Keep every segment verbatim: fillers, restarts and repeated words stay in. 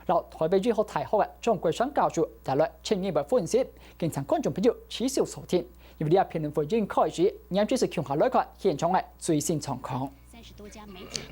摎臺北醫學大學个張國山教授帶來專業个分析，敬請觀眾朋友持續鎖定。由這評論會已經開始，𠊎等隨時共下來看現場个最新狀況。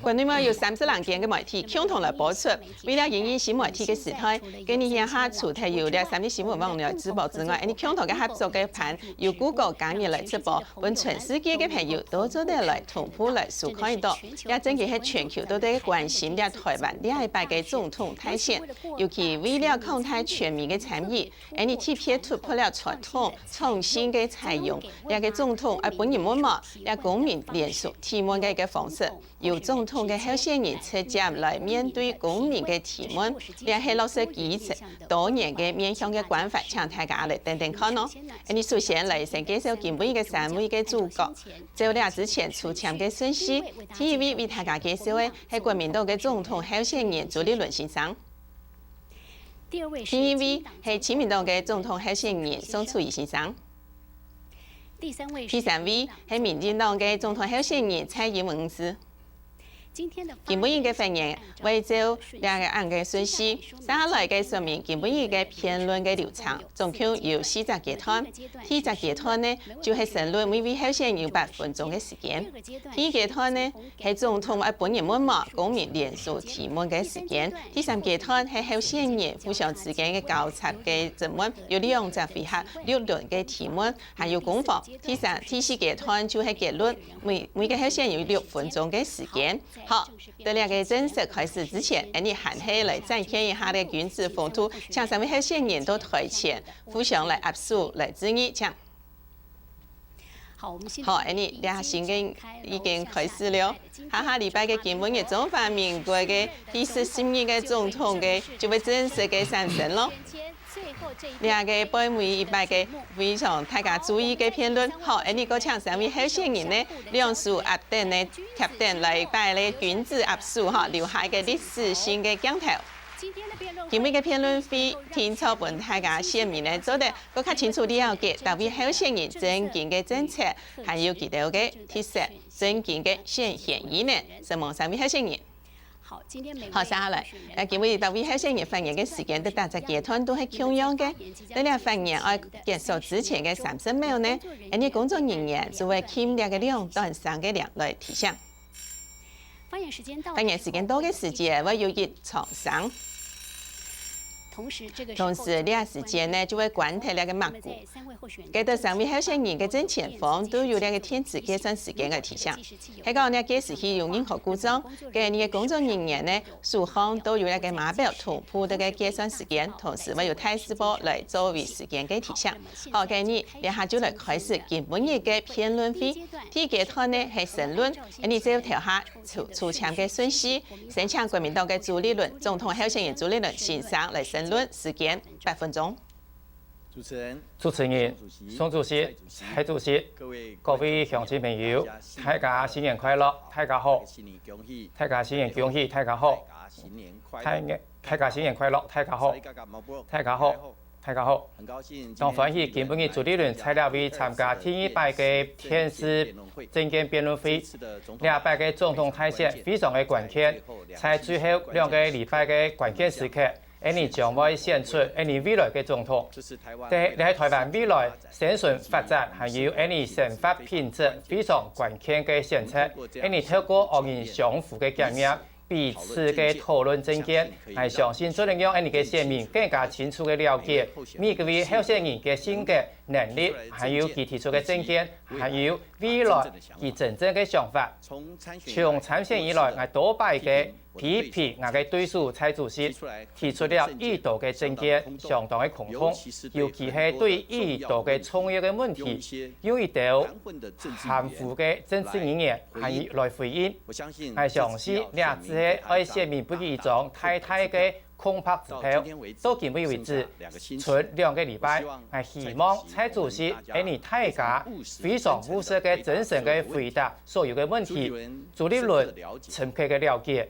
國內外有三十零間个媒體共同來播出，為了因應新媒體个時代，今日這下除忒有這三立新聞網來直播之外，𠊎等共同个合作个盤 由Google加入來直播，分全世界个朋友都做得來同步來收看到。這正經係全球都在關心這臺灣這一擺个總統大選，尤其為了擴大全民个參與，𠊎等特別突破了傳統創新个採用，這个總統愛分人問無，這公民連署提問个一个方式。 由總統个候選人直接來面對公民个提問，這係落實基層多元个面向个關懷，請大家來等等看哦。𠊎等首先來先介紹今晡日个三位个主角。照這之前抽籤个順序，第一位為大家介紹个係國民黨个總統候選人朱立倫先生。第二位係親民黨个總統候選人宋楚瑜先生。 第三位係民進黨个總統候選人蔡英文女士。今晡日个發言會照這个恁个順序，接下來个說明今晡日个辯論个流程，總共有四隻階段。第一隻階段呢，就係申論每位候選人有八分鐘个時間。第二階段呢，係總統愛分人問無，公民連署提問个時間。第三階段係候選人互相之間个交叉个質問，有兩隻回合，六輪个提問。 還有攻防。第三、第四階段就係結論，每，每个候選人有六分鐘个時間。好，在這个正式開始之前，𠊎等還係來展現一下這个君子風度，請三位候選人到臺前互相來握手來致意，請。好，𠊎等這下新个已經開始了。 下下禮拜个今晡日，中華民國个第四十二个總統个就會正式个產生咯。這个背尾一擺个非常大家注意个辯論，好，𠊎等過請三位候選人呢，兩手壓等呢，貼等來擺个君子握手哈，留下一个歷史性个鏡頭。今晡日个辯論會，定著分大家選民呢做得過較清楚了解，逐位候選人正經个政策，還有佢兜个特色。 正經个選賢與能，承蒙三位候選人。好，接下來，呃，今晡日逐位候選人發言个時間，在逐隻階段都係共樣个。在這發言愛結束之前个三十秒呢，𠊎等工作人員就會撳這个兩段聲个鈴來提醒。發言時間到个時節，會有一長聲。 同時，這個時間呢，就會關忒這个麥克。該兜三位候選人个正前方都有這个電子計算時間个提醒。係講呢，計時器有任何故障，該你个工作人員呢，手項都有這个碼表同步這个計算時間，同時會有大字報來作為時間个提醒。好，該你這下就來開始今晡日个辯論會。第一階段呢係申論，𠊎等照頭下 抽，抽籤个順序，先請國民黨个朱立倫，總統候選人朱立倫先生來申論，時間八分鐘。主持人，主持人，宋主席，蔡主席，各位鄉親朋友，大家新年快樂，大家好，大家新年恭喜，大家好，大家新年快樂，大家，大家新年快樂，大家好，大家好。 大家好，當歡喜今晡日朱立倫在這位參加第二擺个電視政見辯論會。這擺个總統大選非常个關鍵，在最後兩個禮拜个關鍵時刻，𠊎等將會選出𠊎等未來个總統。這，這係臺灣未來生存發展還有𠊎等生活品質非常關鍵个選擇。𠊎等透過惡人相互个檢驗， 彼此个討論政見，𠊎相信做得讓𠊎等个選民更加清楚个了解每一位候選人个性格、能力，還有佢提出个政見，還有未來佢真正个想法。從參選以來，𠊎多擺个批評𠊎个對手蔡主席，提出了已多个政見，相當个空洞，尤其係對已多个重要个問題，用一兜含糊个政治語言還來回應。 𠊎相信這只係愛選民分佢一張大大个空白支票。到今晡日為止，賰兩個禮拜，𠊎希望蔡主席𠊎等大家非常務實个、真誠个回答所有个問題。朱立倫深刻个了解，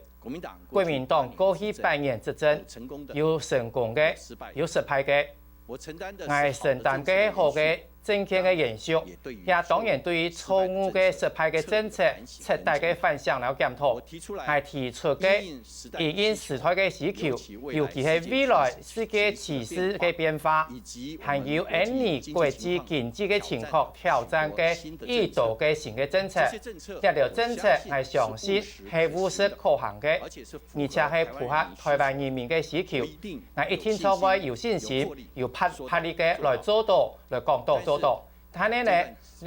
國民黨過去八年執政，有成功个，有失敗个。 𠊎承擔个好个政見个延續，也當然對於錯誤个失敗个政策，徹底个反省摎檢討。𠊎提出个因應時代个需求，尤其係未來世界趨勢个變化，還有𫣆俚國際經濟个情況挑戰个已多个新个政策。這兜政策，𠊎相信係務實可行个，而且係符合臺灣人民个需求。𠊎一定著會有信心、有魄、魄力个來做到、來講到做到。 但係呢，這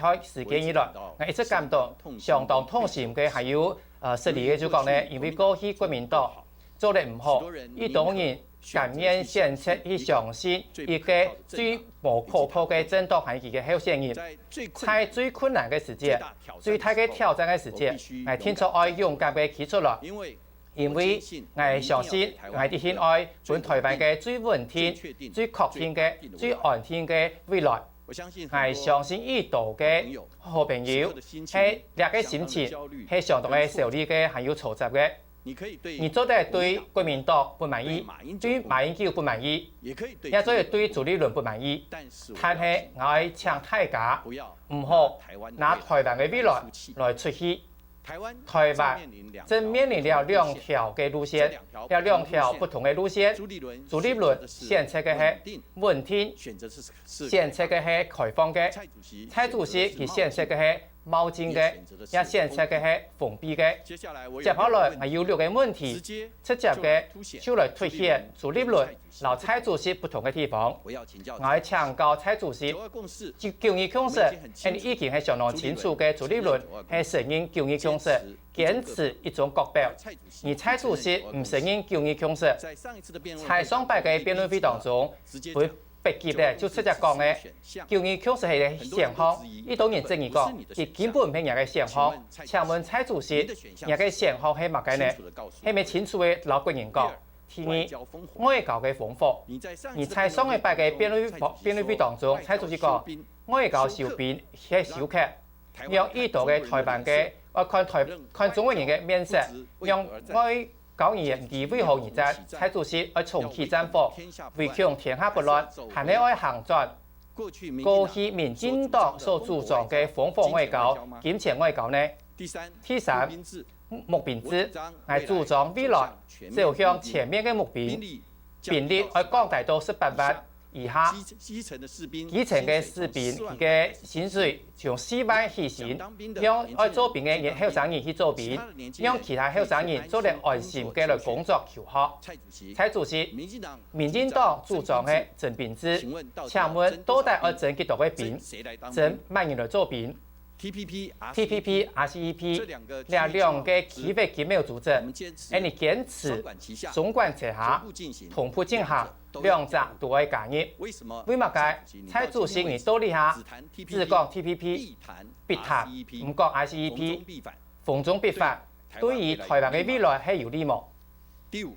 段時間以來，𠊎一直感到相當痛心个，還有呃失禮个，就講呢，因為過去國民黨做得毋好，已多人甘願選擇去相信一個最無可靠个政黨還有佢个候選人，在最困難个時節、最大个挑戰个時節，𠊎定著愛勇敢个企出來。 因為𠊎相信，𠊎一定愛分臺灣个最穩定、最確定个、最安定个未來。𠊎相信已多个好朋友，係這個心情係相當个焦慮个，還有挫折个。你做得對國民黨不滿意，對馬英九不滿意，也做得對朱立倫不滿意。但係𠊎愛請大家，毋好拿臺灣个未來來出氣。 臺灣正面臨了兩條个路線，這兩條不同个路線。朱立倫選擇个係穩定，選擇个係開放个。蔡主席佢選擇个係冒進个，也選擇个係封閉个。接下來𠊎有六個問題，直接个就來凸顯朱立倫 摎蔡主席不同个地方。𠊎愛請教蔡主席，九二共識，𫣆已經係相當清楚个，朱立倫係承認九二共識，堅持一中各表，而蔡主席毋承認九二共識。在上擺个辯論會當中，分北極咧就直接講个，九二共識係个選項，已多人質疑講，佢根本毋係若个選項。請問蔡主席，若个選項係麼个呢？係無清楚个摎國人講？ 第二，外交个烽火。你在上一擺个辯論會、辯論會當中，蔡主席講，外交收兵係收缺，讓已多个臺灣个愛看臺、看中國人个面色，讓外交人員知為何而戰。蔡主席愛重啟戰火，唯恐天下不亂，還係愛行轉過去民進黨所主張个烽火外交、金錢外交呢？第三， 木兵制，𠊎主張未來走向全面个木兵，兵力愛降低到十八萬以下。基層个士兵，佢个薪水從四萬起薪，讓愛做兵个後生人去做兵，讓其他後生人做得安心个來工作求學。蔡主席，民進黨主張个徵兵制，請問到底愛徵幾多个兵？徵麼人來做兵？ T P P、R C E P，這兩個區域經貿組織，𠊎等堅持雙管齊下，同步進行，兩隻都愛加入。為麼个蔡主席你到這下只講T P P，必談，毋講R C E P，逢中必反，對於臺灣个未來係有利無？ 第五，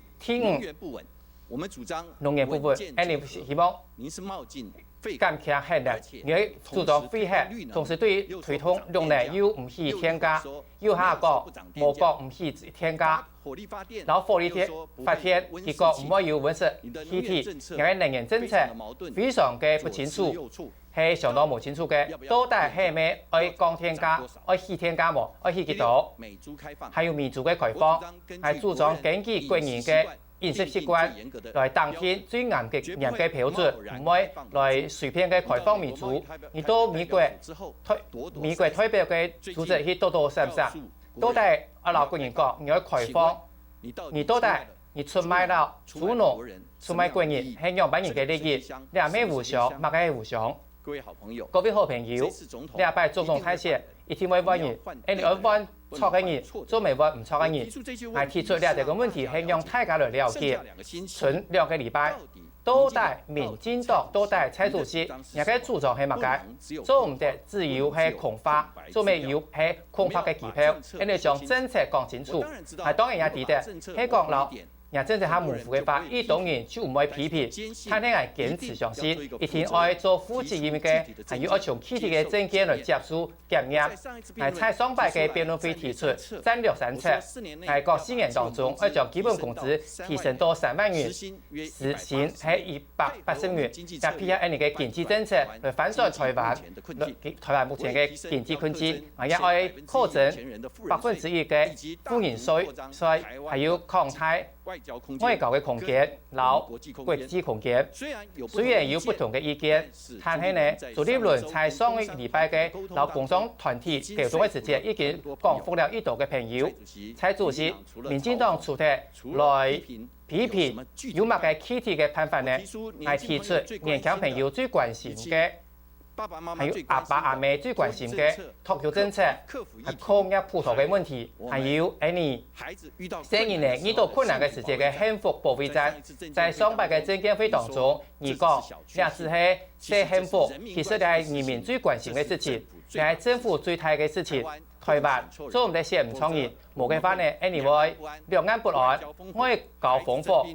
能源不穩，𠊎等希望減輕核能，𠊎等主張廢核，同時對推動綠能又毋起電價，又下講無講毋起電價。摎火力電、發電，佢講毋會有溫室氣體，𠊎等个能源政策非常个不清楚。 係相當無清楚个，到底係毋係愛降電價，愛起電價無，愛起幾多？還有美豬个開放，𠊎等主張根據個人个飲食習慣來訂定最嚴格、嚴格標準，毋會來隨便个開放美豬。你到美國代、美國代表个組織去兜兜散散，到底愛摎個人講，你愛開放，你到底 你出賣摎豬農、出賣國人，係仰般人个利益？這係互相，麼个係互相？各位好朋友，這擺總統大選一定會換人，𠊎等愛換著个人，做毋得換毋著个人。𠊎提出這兜个問題，係讓大家來了解，賰兩個禮拜，到底民進黨、到底蔡主席，若个主張係麼个？做毋得只有係空話，做毋得有係空白个支票，𠊎等愛將政策講清楚。𠊎當然也知得，係講摎若真正係模糊个話，一般人就毋會批評。但係𠊎堅持相信，一定愛做負責任个，還有愛從具體个證件來接受檢驗。𠊎在上擺个辯論會提出戰略政策，𠊎講四年當中愛將基本工資提升到三萬元，時薪係一百八十元，也配合恁樣个經濟政策來翻轉台灣，台灣目前个經濟困境，也愛課徵百分之一个富人稅，稅，還有擴大 外交个空間摎國際空間。雖然有不同个意見，但係呢，朱立倫在上個禮拜个摎工商團體溝通个時節，已經講服了已多个朋友。蔡主席，民進黨除忒來批評，有麼个具體个辦法呢？𠊎提出年輕朋友最關心个 還有阿爸阿姆最關心个托育政策，還有課業輔導个問題，還有恁樣細人仔遇到困難个時節个幸福保衛戰。在上擺个政見會當中，你講這就係細幸福，其實這係人民最關心个事情，這係政府最大个事情。台灣做毋得選毋著人，無个話呢，恁樣會兩岸不安，外交封鎖，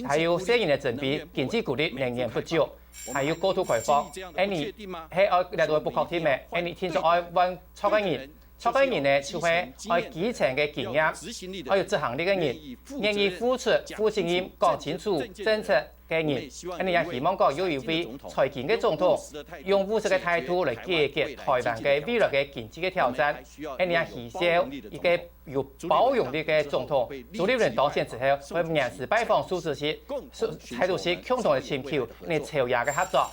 還有細人个準備、經濟獨立、能源不足，還有高度開放，恁樣係愛這兜不確定个，恁樣定著愛換著个人，著个人呢就係愛基層个經驗，愛有執行力个人，願意付出、負責任、講清楚政策个人。恁樣也希望講有一位財經个總統，用務實个態度來解決台灣个未來个經濟个挑戰。恁樣也希望一个 有包容力个總統朱立倫當選之後，會嚴時拜訪蘇主席、蘇、蔡主席共同來尋求恁樣朝野个合作。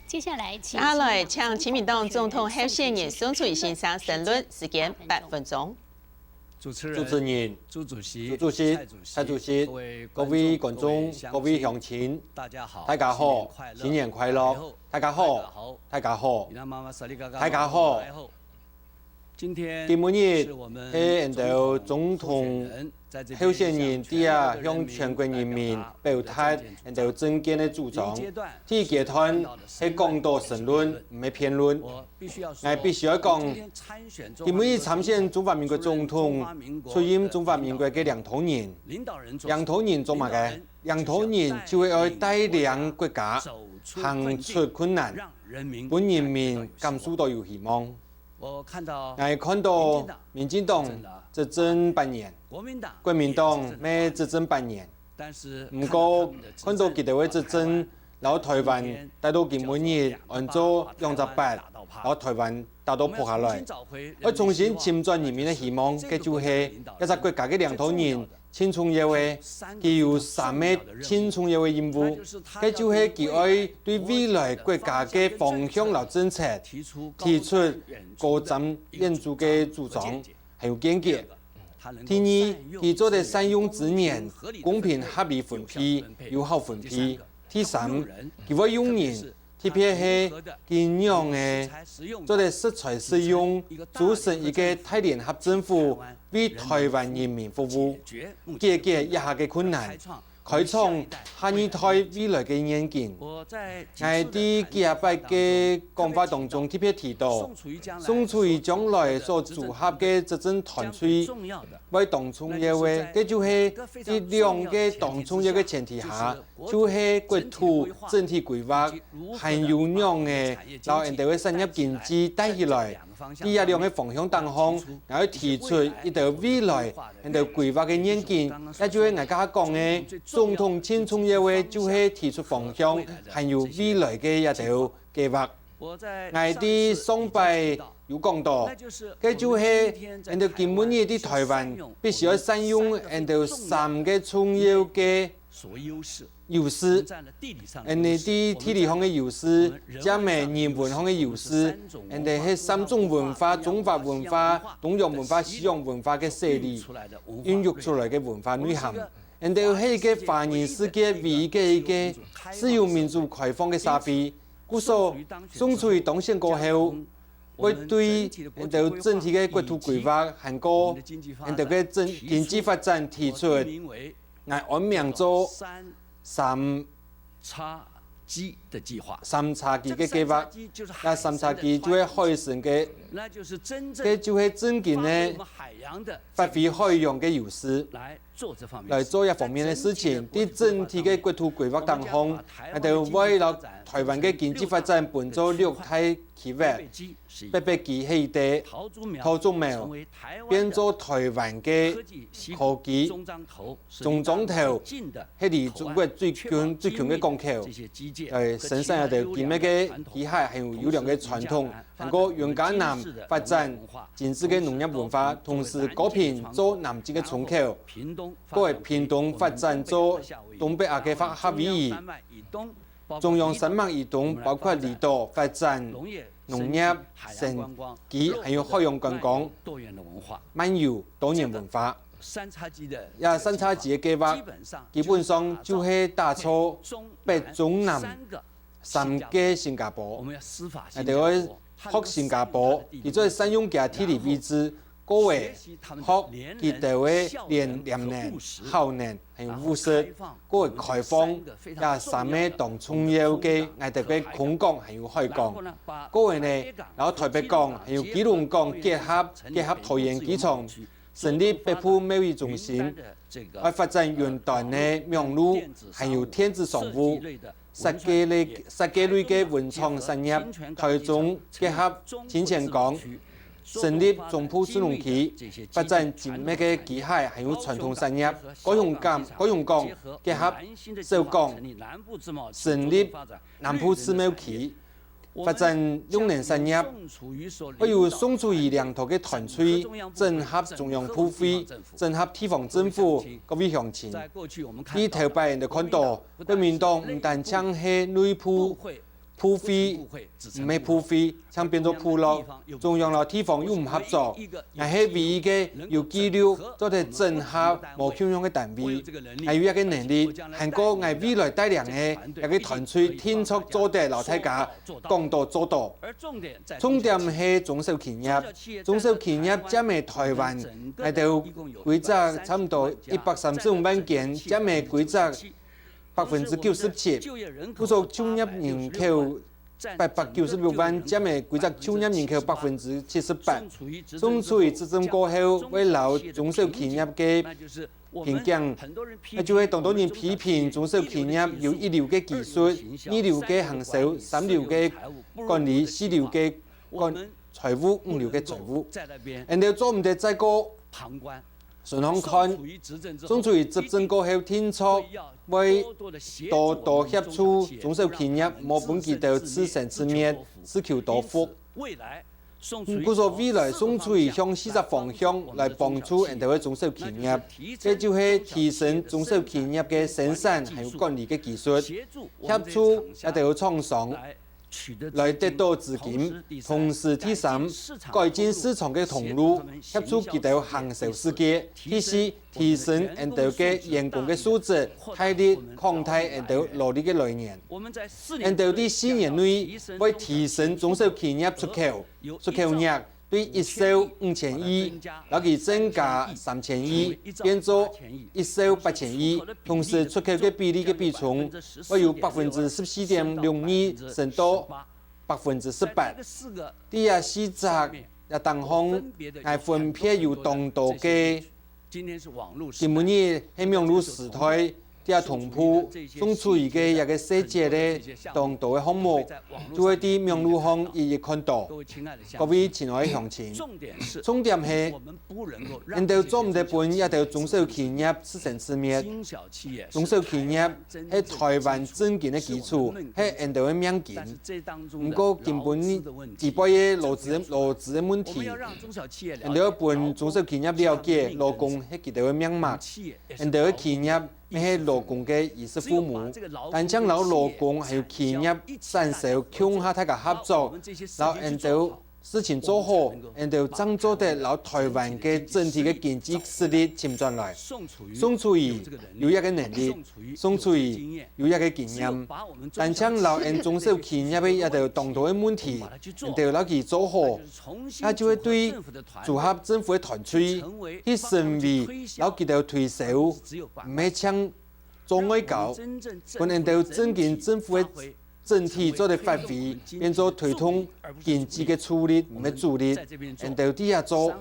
接下來，請，接下來，請親民黨總統候選人宋楚瑜先生申論，時間八分鐘。主持人、朱主席、朱主席、蔡主席、蔡主席、各位觀眾、各位鄉親，大家好，大家好，新年快樂，新年快樂，大家好，大家好，大家好。 今晡日係𠊎兜總統候選人在這向全國人民表達𠊎兜政見个主張。第一階段係講到申論，毋係辯論。𠊎必須愛講，今晡日參選中華民國總統，出任中華民國个領導人。領導人做麼个？領導人就係愛帶領國家行出困難，分人民感受到有希望。 𠊎看到民進黨執政八年，國民黨乜執政八年，毋過看到佢兜个執政，摎台灣帶到今晡日安到兩隻八，摎台灣打到仆下來。愛重新尋轉人民个希望，該就係這隻國家个領導人 盡重要个，佢有三個盡重要个任務，該就係佢愛對未來國家个方向摎政策提出高瞻遠矚个主張，還有見解。第二，佢做得善用資源，公平合理分配，有效分配。 第三，佢會用人，特別係佢仰仔做得實在實用，組成一個大聯合政府，為台灣人民服務，解決這下个困難，開創下一代未來个願景。𠊎在幾下擺个講話當中特別提到，宋楚瑜將來所組合个執政團隊，會當重要个，該就係在兩個當重要个前提下， 就係國土整體規劃，還有仰仔摎𠊎兜个產業經濟帶起來。在這兩個方向當中，𠊎愛提出一個未來𠊎兜規劃个願景，也就係𠊎頭下講个，總統盡重要个就係提出方向，還有未來个這兜計畫。 𠊎在上擺有講到，該就係𠊎兜今晡日在台灣必須愛善用𠊎兜三個重要个優勢。𠊎兜在地理上个優勢，正係人文上个優勢，𠊎兜係三種文化，中華文化、東洋文化、西洋文化个洗禮，孕育出來个文化內涵。𠊎兜係一個華人世界唯一个一個自由民主開放个社會。 故所，宋楚瑜當選過後，會對𠊎兜整體个國土規劃，還過𠊎兜个整經濟發展提出，𠊎安名做三叉戟个計畫。這三叉戟就係海神个，該就係正經个發揮海洋个優勢。來做這方面个事情。在整體个國土規劃當中，𠊎兜會摎臺灣个經濟發展分做六大區域，北北基係一塊，桃竹苗變做臺灣个科技 中彰投係離中國最近最近个港口，來生產這兜精密个機械，還有優良个傳統，還過雲嘉南發展精緻个農業文化，同時高屏做南進个窗口，過來屏東發展做東北亞个發合位移。 中央山脈以東，包括離島發展農業、生技，還有海洋觀光，漫遊多元文化。這三叉戟个計畫，基本上就係打造北中南三个新加坡。𠊎兜愛學新加坡，佢做善用佢地理位置， 過會學佢兜个連連能、效能，還有務實，過會開放這三个當重要个𠊎兜个空港還有海港。過會呢，摎臺北港還有基隆港結合，結合桃園機場，成立北部貿易中心，愛發展雲端个網路，還有電子商務。 設計類、設計類个文創產業，臺中結合清泉崗，成立中部智農區，發展精密个機械還有傳統產業。高雄港、高雄港結合小港，成立南部自貿區，發展綠能產業。還有宋楚瑜領導个團隊，整合中央部會，整合地方政府，各位鄉親。在頭擺𠊎兜看到， 國民黨毋單淨係內部部會，毋係部會，正變做部落，中央摎地方又毋合作。𠊎係唯一个有紀錄做得整合無共樣个單位，𠊎有這个能力，還過𠊎未來帶領个這个團隊定著做得摎大家講到做到。重點係中小企業，中小企業佔个臺灣，𠊎兜規則差毋多一百三十五萬間，佔个規則 百分之九十七，不過就業人口八百九十六萬，佔个規則就業人口百分之七十八。宋楚瑜執政過後，會摎中小企業个瓶頸，該就係當多人批評中小企業有一流个技術、二流个行銷、三流个管理、四流个管財務、五流个財務。𠊎兜做毋得再過 想想看，宋楚瑜執政過後定著會多多協助中小企業，莫分佢兜自生自滅，自求多福。故所未來宋楚瑜向四隻方向來幫助𠊎兜个中小企業，這就係提升中小企業个生產還有管理个技術，協助𠊎兜个廠商 來得到資金。同時，第三，改進市場个通路，協助佢兜行銷世界。第四，提升𠊎兜个員工个素質，大力擴大𠊎兜勞力个來源。𠊎兜在四年內會提升中小企業出口，出口額 對一兆五千億，摎佢增加三千億，變做一兆八千億，同時出口个比例个比重會由百分之十四點六二升到百分之十八。在這四隻這當中，𠊎分別有當多个 今晡日係網路時代，這同步，宋楚瑜个這个細節个當多个項目，就會在網路上一一看到。各位親愛个鄉親，重點係，𠊎兜做毋得分這兜中小企業自生自滅。中小企業係臺灣振興个基礎，係𠊎兜个命根。毋過今晡日，這擺个勞資、勞資个問題， 𠊎兜愛分中小企業了解，勞工係佢兜个命脈，𠊎兜个企業乜係勞工个衣食父母，單淨摎勞工還有企業產銷共下大家合作，摎𠊎兜事情做好，𠊎兜正做得摎臺灣个整體个經濟實力尋轉來。宋楚瑜有這个能力，宋楚瑜 有這个經驗，單淨摎𠊎中小企業个這兜當多个問題，𠊎兜摎佢做好，該就會對組合政府个團隊，去成為摎佢兜推銷，毋係淨做外交，分𠊎兜振興政府个整體做得發揮，變做推動經濟个助力，毋係阻力。𠊎兜在這做，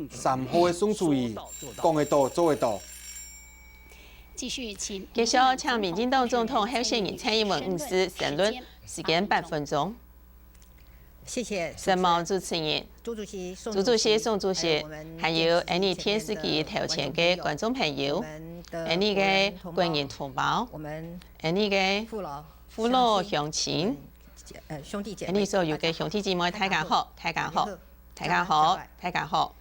三號个宋楚瑜，講得到，做得到。繼續請，繼續請民進黨總統候選人蔡英文女士申論，時間八分鐘。謝謝主持人。承蒙主持人。朱主席、宋主席、宋主席，還有𫣆俚電視機頭前个觀眾朋友，𫣆俚个國人同胞，𫣆俚个父老鄉親，𫣆俚所有个兄弟姊妹，大家好，大家好，大家好，大家好。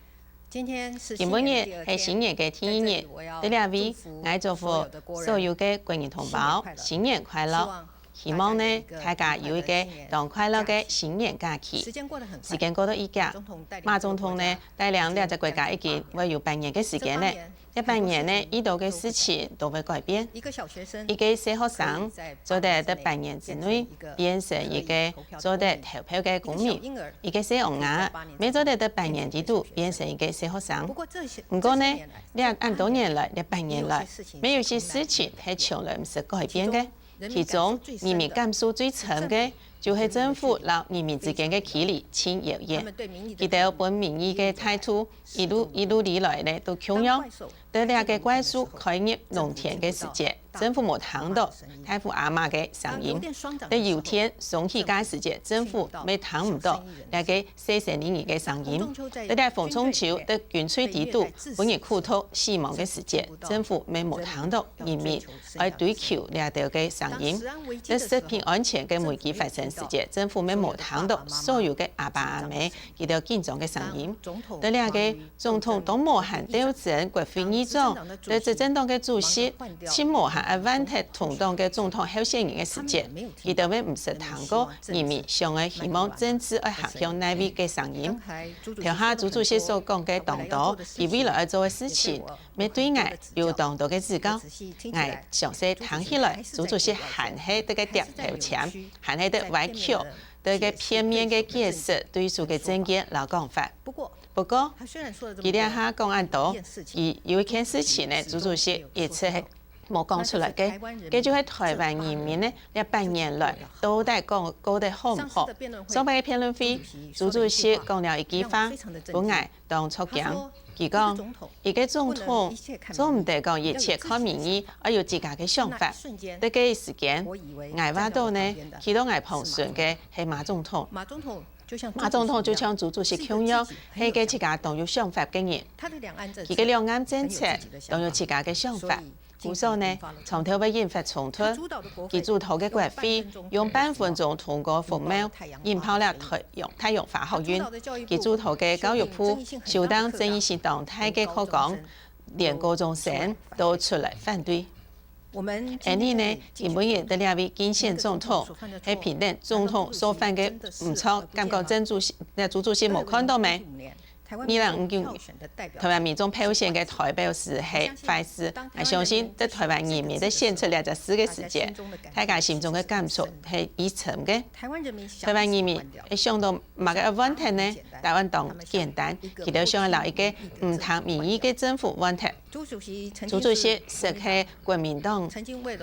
今晡日係新年个第二日，在這位，𠊎祝福所有个國人同胞新年快樂！希望呢，大家有一個當快樂个新年假期。時間過到已遽，馬總統呢，帶領這隻國家已經會有半年个時間了。這半年呢，遇到个事情都會改變。一個小學生做得在半年之內變成一個做得投票个公民。 一個細嬰兒，乜做得在半年裡肚變成一個細學生。毋過呢，這恁多年來，這半年來，乜有些事情係從來毋識改變个。其中，人民感受最深个，就係政府摎人民之間个距離盡遙遠。佢兜分民意个態度，一路一路以來呢，都共樣。 在這個怪獸開入農田个時節，政府無聽到大虎阿媽个聲音；在油田上起價時節，政府乜聽毋到這個細細人仔个聲音；在這洪仲丘在軍隊裡肚分人苦毒死亡个時節，政府乜無聽到人民愛追求這兜个聲音；在食品安全个危機發生時節，政府乜無聽到所有个阿爸阿姆佢兜緊張个聲音。在這個 總統當無閒鬥爭國會議長，對執政黨个主席盡無閒愛換忒同黨个總統候選人个時節，佢兜乜毋識聽過人民想愛希望政治愛行向哪位个聲音。頭下朱主席所講个當多，佢未來愛做个事情，乜對𠊎有當多个指教。𠊎詳細聽起來，朱主席還係在該點頭前，還係在歪曲，在該片面个解釋對手个政見摎講法。 不過，佢這下講恁多，佢有一件事情呢，朱主席一直係無講出來个，該就係臺灣人民呢，這半年來到底過，過得好毋好？上擺个辯論會，朱主席講了一句話，分𠊎當著驚。佢講，一個總統做毋得講一切看民意，愛有自家个想法。在該時間，𠊎話到呢，企到𠊎旁脣个係馬總統。 馬總統就像朱主席共樣，係个自家當有想法个人。佢个兩岸政策當有自家个想法，故所呢，常透會引發衝突。佢主導个國會用半分鐘通過服貿，引爆了太陽太陽花學運。佢主導个教育部收當爭議性當大个課綱，連高中生都出來反對。 𫣆俚呢，今晡日在這位競選總統，係憑等總統所犯个毋著，敢講曾主席、朱主席無看到咩？二零五九臺灣民眾票選个代表是係壞事，𠊎相信在臺灣人民在選出這隻事个時節，大家心中个感受係已深个。臺灣人民會想到麼个愛換忒呢？答案當簡單，佢兜想愛摎一個毋聽民意个政府換忒。 朱主席識係國民黨，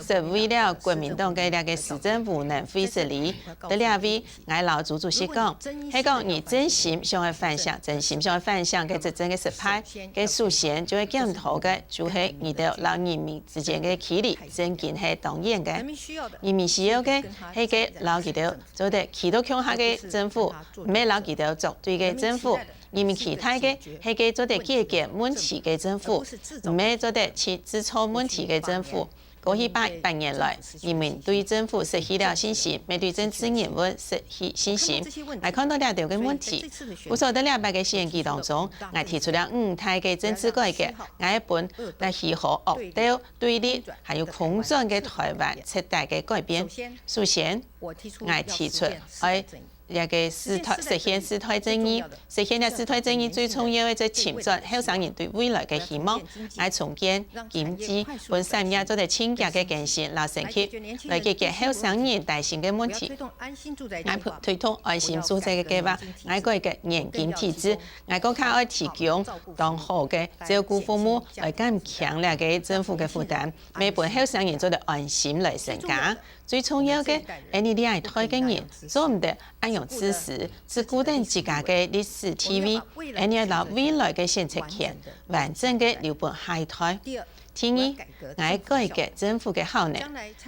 識為了國民黨个這個施政無能廢失禮。在這位，𠊎摎朱主席講，係講你真心想愛反省，真心想愛反省个執政个失敗，个首先就愛檢討个，就係你兜摎人民之間个距離，正經係當遠个。人民需要个，係个摎佢兜做得企到共下个政府，毋係摎佢兜作對个政府。 人民期待个係个做得解決問題个政府，毋係做得去製造問題个政府。過去八、八年來，人民對政府失去了信心，乜對政治人物失去信心。𠊎看到這兜个問題，故所在這擺个選舉當中，𠊎提出了五大个政治改革，𠊎愛分這虛和惡鬥、對立，還有空轉个臺灣徹底个改變。首先，𠊎提出愛 這個世代，實現世代正義。實現這世代正義最重要个，就係尋轉後生人對未來个希望，來重建經濟，分產業做得盡遽个更新摎升級，來解決後生人帶薪个問題。𠊎推動安心住宅个計畫，𠊎改革年金體制，𠊎更加愛提供當好个照顧服務，來減輕這個政府个負擔，乜分後生人做得安心來成家。 最重要个，𫣆俚這一代个人做毋得恁樣自私，只顧等自家个歷史地位，𫣆俚愛摎未來个選擇權完整个留分下一代。第二，𠊎改革政府个效能。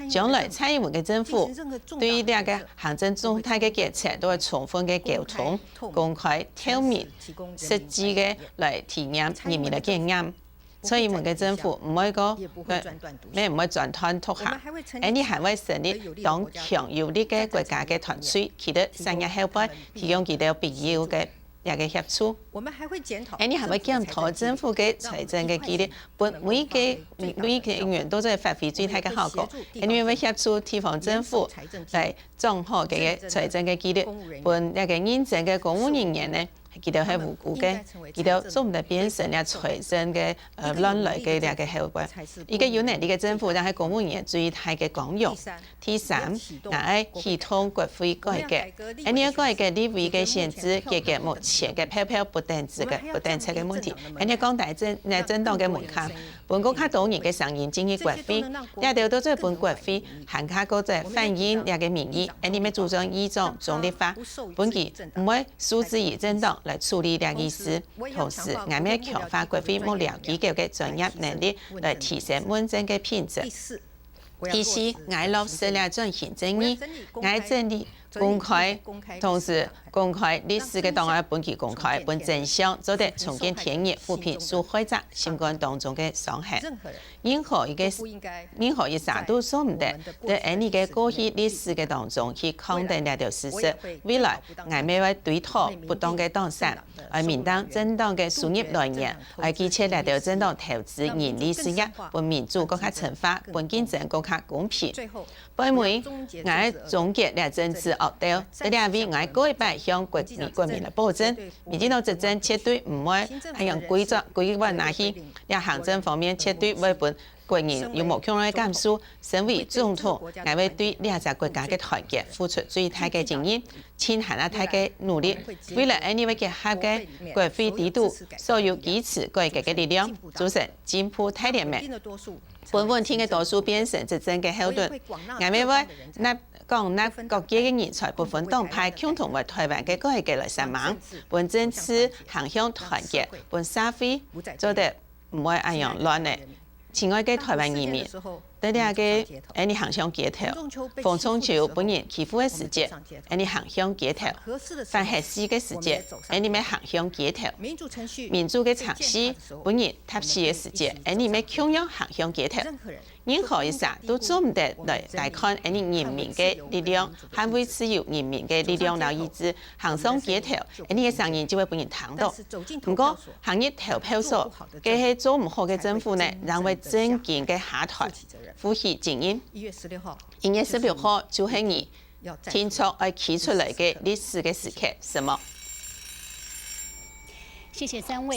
將來蔡英文个政府對這个行政重大个決策都會充分个溝通、公開、透明、實際个來體驗人民个經驗。蔡英文个政府毋會過，也毋會專斷獨行。𠊎俚還會成立當強有力个國家个團隊，企在產業後背，提供佢兜必要个 這个協助。𠊎俚還會檢討政府个財政个紀律，分每个每个人都做得發揮最大个效果。𠊎俚會協助地方政府來掌握這个財政个紀律，分這个認真个公務人員呢，佢兜係無辜个，佢兜做毋得變成這財政个呃亂來个這个後果。一个有能力个政府，正係公務人員最大个光榮。 第三，𠊎愛啟動國會改革。𠊎俚愛改革立委个選制，解決目前个票票不等制个不等制个問題。𠊎俚降低政呃政黨个門檻，分更加多人个聲音進入國會。這兜都做分國會還較過再反映這个民意。𠊎俚愛主張議長中立化，分佢毋會受制於政黨來處理這議事。同時，𠊎俚愛強化國會幕僚機構个專業能力，來提升問政个品質。 第四，𠊎落實這轉型正義，𠊎整理公開，同時公開歷史个檔案分佢公開，分真相做得重見天日，撫平受害者心肝當中个傷痕。任何一个任何一儕都做毋得，在𠊎俚个過去歷史个當中去囥等這兜事實。未來，𠊎乜會追討不當个黨產，愛明白政黨个收入來源， 愛拒絕這兜政黨投資盈利事業，分民主更加深化，分競爭更加公平。最尾，𠊎愛總結這政治惡鬥，在這位𠊎愛過一擺向國民國民來保證，民進黨執政絕對毋會恁樣歸轉歸彎下去，這行政方面絕對會分國民有無共樣个感受。身為總統，𠊎會對這隻國家个團結付出最大个責任，盡還較大个努力。為了𠊎俚會結合个國會底肚， 所有支持改革个力量，組成進步大聯盟，分穩定个多數變成執政个後盾。𠊎俚會納廣納各界个人才，不分黨派，共同為臺灣个改革來煞猛，分政治行向團結，分社會做得毋會恁樣亂咧。 親愛个臺灣人民，在這个𠊎俚行上街頭，洪仲丘分人欺負个時節，𠊎俚行上街頭；反核四个時節，𠊎俚乜行上街頭；民主个程序分人踏死个時節，𠊎俚乜共樣行上街頭。任何一儕都做毋得來抵抗𠊎俚人民个力量，捍衛自由人民个力量摎意志，行上街頭，𠊎俚个聲音就會分人聽到。毋過，行入投票所，該係做毋好个政府呢，正會正經个下臺，負起責任。一月十六號就係你定著愛企出來个歷史个時刻，承蒙。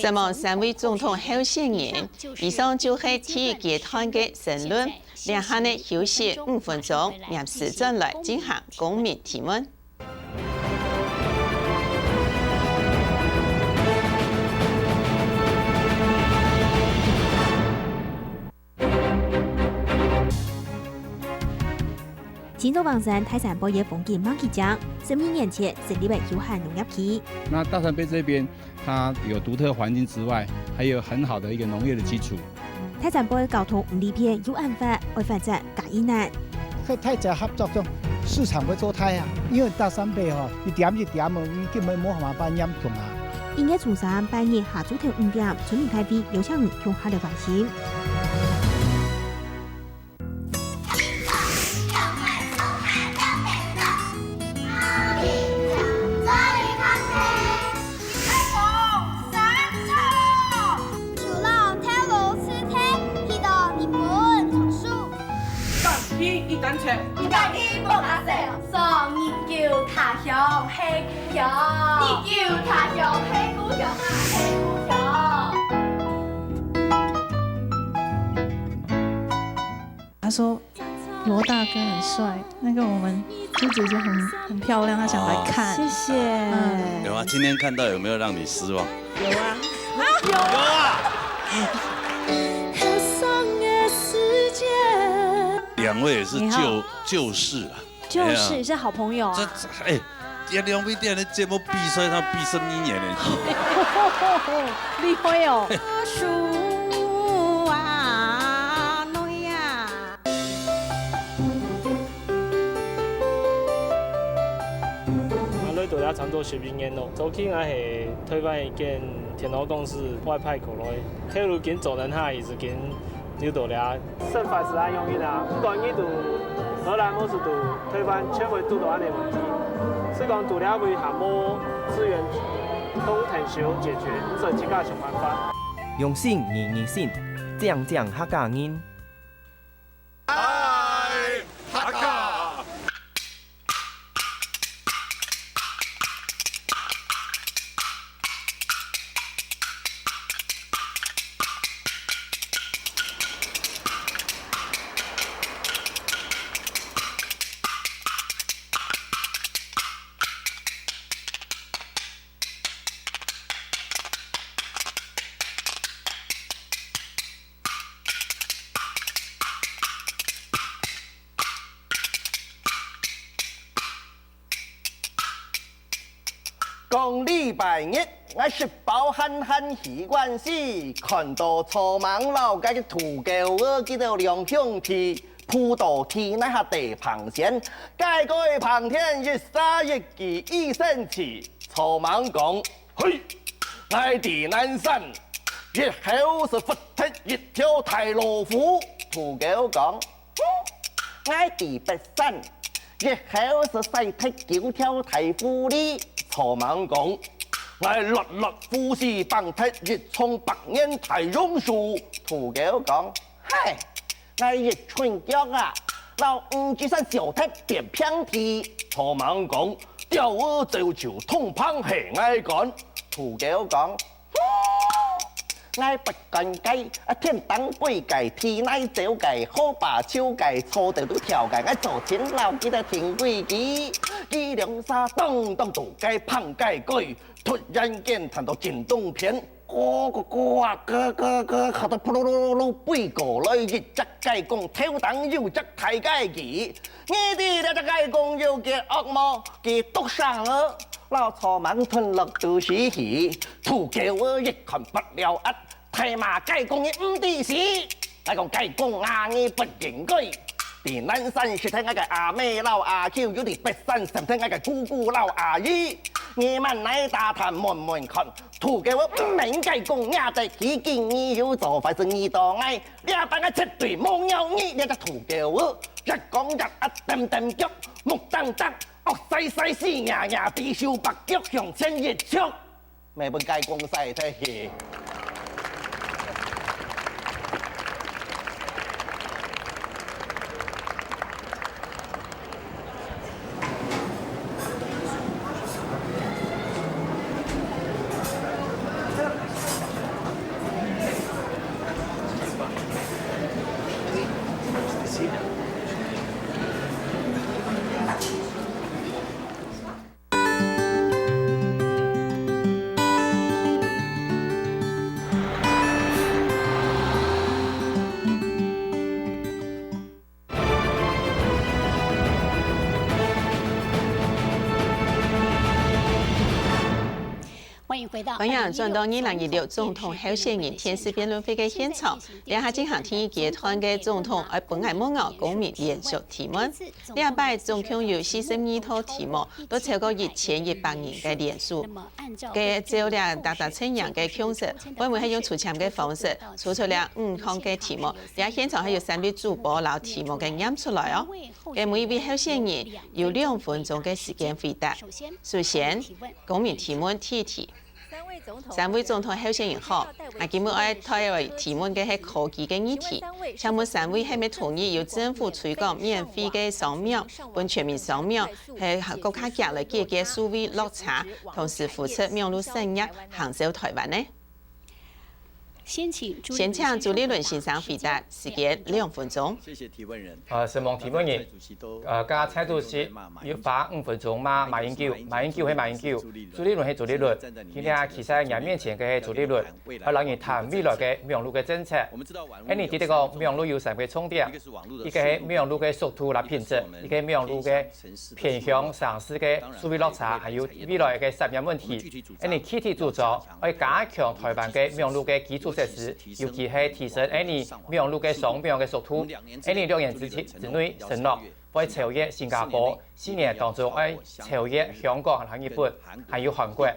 承蒙三位總統候選人，以上就係第一階段个申論，這下呢休息五分鐘，臨時轉來進行公民提問。 新竹橫山大山背个風景蠻奇靚，十二年前成立个休閒農業區。那大山背這邊，它有獨特環境之外，還有很好的一個農業的基礎。大山背交通毋利便又恁闊，愛發展加困難。和大家合作中，市場會做大啊，因為大山背吼，一點一點哦，你根本無辦法搬嚴重啊。一月初三，拜日下晝頭五點，村民大會邀請你共下來關心。 他說羅大哥很帥，那個我們朱姐姐很很漂亮，她想來看。謝謝。嗯。有啊，今天看到有沒有讓你失望？有啊。有啊。兩位也是舊舊識啊。 就是，哎呀，是好朋友啊。這哎，這兩位在節目比賽上比十二年了。厲害哦。差毋多十一年咯。早期𠊎係臺灣一間電腦公司外派過來，頭路緊做等下，一直緊留到這。生活係恁樣个啊，毋管你在荷蘭還係在臺灣，全會堵到恁樣問題。係講在這位還無資源通等手解決，所以自家想辦法。用心研究心，靚靚客家人。 講禮拜日，𠊎食飽閒閒去館試，看到草蜢摎該个土狗仔佢兜兩兄弟仆到地泥下地嗙仙，該个嗙天一儕一句一聲氣。草蜢講：「嘿，𠊎在南山，一口係㧾忒一條大老虎。」土狗講： 「𠊎在北山，一口係㧾忒九條大狐狸。」草蜢講：「𠊎落落虎豺，崩忒一叢百年大榕樹。」土狗講：「嘿，𠊎一伸腳啊，摎五指山削忒變平地。」草蜢講：「鳥仔走獸，通膨係𠊎管。」土狗講： 「𠊎不管該，啊，天頂飛个，地泥走个，河壩泅个，草堆肚跳个，𠊎做盡摎佢兜定規矩。」佢兩儕當當在該嗙該句，突然間聽到震動片，咯咯咯啊，咯咯咯，嚇到噗嚕嚕嚕嚕飛過來一隻雞公，頭頂有隻大雞耳。你知這隻雞公有幾惡無？佢毒蛇仔，摎草蜢吞落肚屎去。土狗仔一看不了啊， 大罵雞公你毋知死！𠊎講雞公啊，你不應該！在南山食忒𠊎个阿姆摎阿舅，又在北山食忒𠊎个姑姑摎阿姨。你滿哪打探問問看，土狗仔毋免雞公惹得起，今你有做壞事，你到𠊎，這擺𠊎絕對無饒你！這隻土狗仔，越講越啊，蹬蹬腳，目瞪瞪，惡衰衰，死呀呀，豬手擘腳，向前一蹙。 乜分雞公徙忒去。歡迎回到歡迎轉到二零一六總統候選人電視辯論會个現場。這下進行第一階段个總統愛分𠊎問𠊎公民連續提問。這擺總共有四十二道題目，都超過一千一百人个聯署。該照這達達陣營个共識，會毋會係用抽籤个方式抽出這五項个題目？這現場還有三位主播摎題目个唸出來哦。該每一位候選人有兩分鐘个時間回答。首先，公民提問第一題。 三位總統候選人好，𠊎今晡日愛帶來提問个係科技个議題。請問三位係毋係同意由政府推廣免費个雙網，分全民雙網，係更加遽來解決數位落差，同時扶持網路產業行銷臺灣呢？先請朱立倫先生回答，時間兩分鐘。謝謝提問人。呃，承蒙提問人。 呃，該蔡主席有花五分鐘罵馬英九，馬英九係馬英九，朱立倫係朱立倫。今日企在𠊎面前个係朱立倫，愛摎你談未來个網路个政策。恁呢知得講網路有三個重點，一個係網路个速度摎品質，一個網路个偏鄉城市个數位落差，還有未來个產業問題。恁呢具體主張愛加強臺灣个網路个基礎設施，尤其係提升𫣆俚網路个上網个速度。𫣆俚六年之前之內承諾會超越新加坡，四年當中愛超越香港同日本，還有韓國，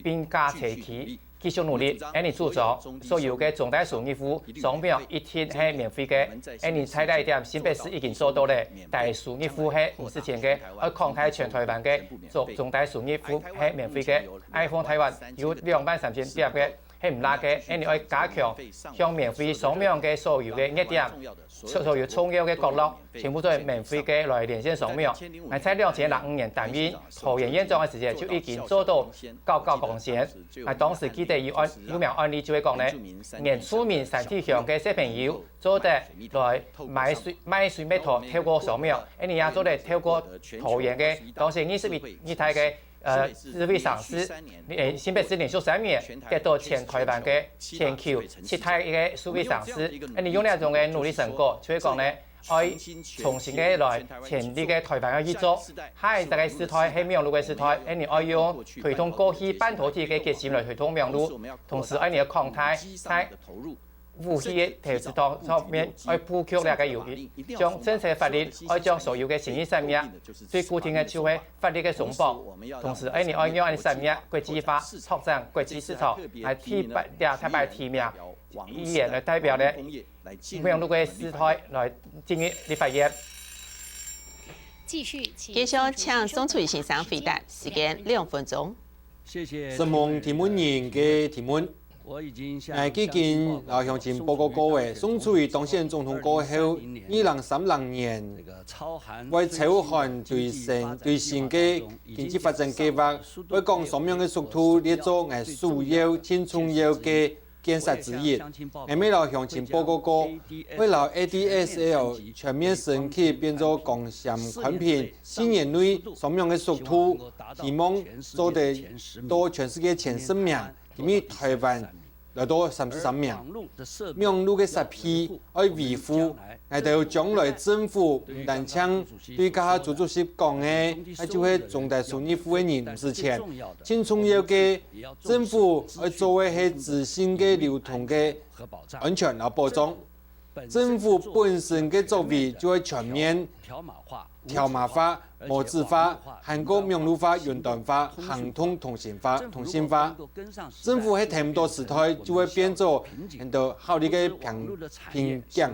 並駕齊驅。 繼續努力，𫣆俚主張所有个中低收入戶上網一定係免費个。𫣆俚在這一點新北市已經做到了，低收入戶係毋使錢个，愛擴大全台灣个中，中低收入戶係免費个。iPhone台灣有兩萬三千點个，係毋罅个，𫣆俚愛加強向免費上網个所有个熱點，所，所有重要个角落，全部都係免費个來連線上網。𠊎在兩千零五年擔任桃園縣長个時節，就已經做到九九光纖。 𠊎當時記得有案，有名案例就係講呢，原住民山地鄉个小朋友做得來買水，買水蜜桃透過上網，𫣆俚也做得透過桃園个，當時二十一，一代个，呃，智慧城市，呃，新北市連續三年得到全台灣个全球七大个智慧城市。𫣆俚用這種个努力成果，就係講呢， 愛重新个來建立个台灣个一族。下一隻个時代係網路个時代，𫣆俚愛用推動過去半導體个決心來推動網路，同時𫣆俚愛擴大在武器个投資當上面，愛布局這个誘因，將政策法律愛將所有个新興產業最固定个就係法律个鬆綁，同時𫣆俚愛讓𫣆俚產業國際化，拓展國際市場，來提拔這台灣提名 議員來代表呢，網路个時代來進入立法院。繼續請，繼續請宋楚瑜先生回答，時間兩分鐘。承蒙提問人个提問。𠊎既經摎鄉親報告過了，宋楚瑜當選總統過後，二零三零年會超限推升，推行个經濟發展計畫，會將上網个速度列做𠊎首要、盡重要个 建設之一。𠊎乜摎鄉親報告過，會摎A D S L全面升級變做光纖寬頻，四年內上網个速度，希望做得到全世界前十名，今日台灣來到三十三名。網路个設備愛維護，𠊎兜將來政府毋單淨對該下主主席講个，該就係中低收入戶个人毋使錢。盡重要个，政府愛做个係資訊个流通个安全摎保障。政府本身个作為就愛全面條碼化、無紙化，還過網路化、雲端化、行動通信化、通信化。政府係聽毋到時代，就會變做很多效率个瓶，瓶頸。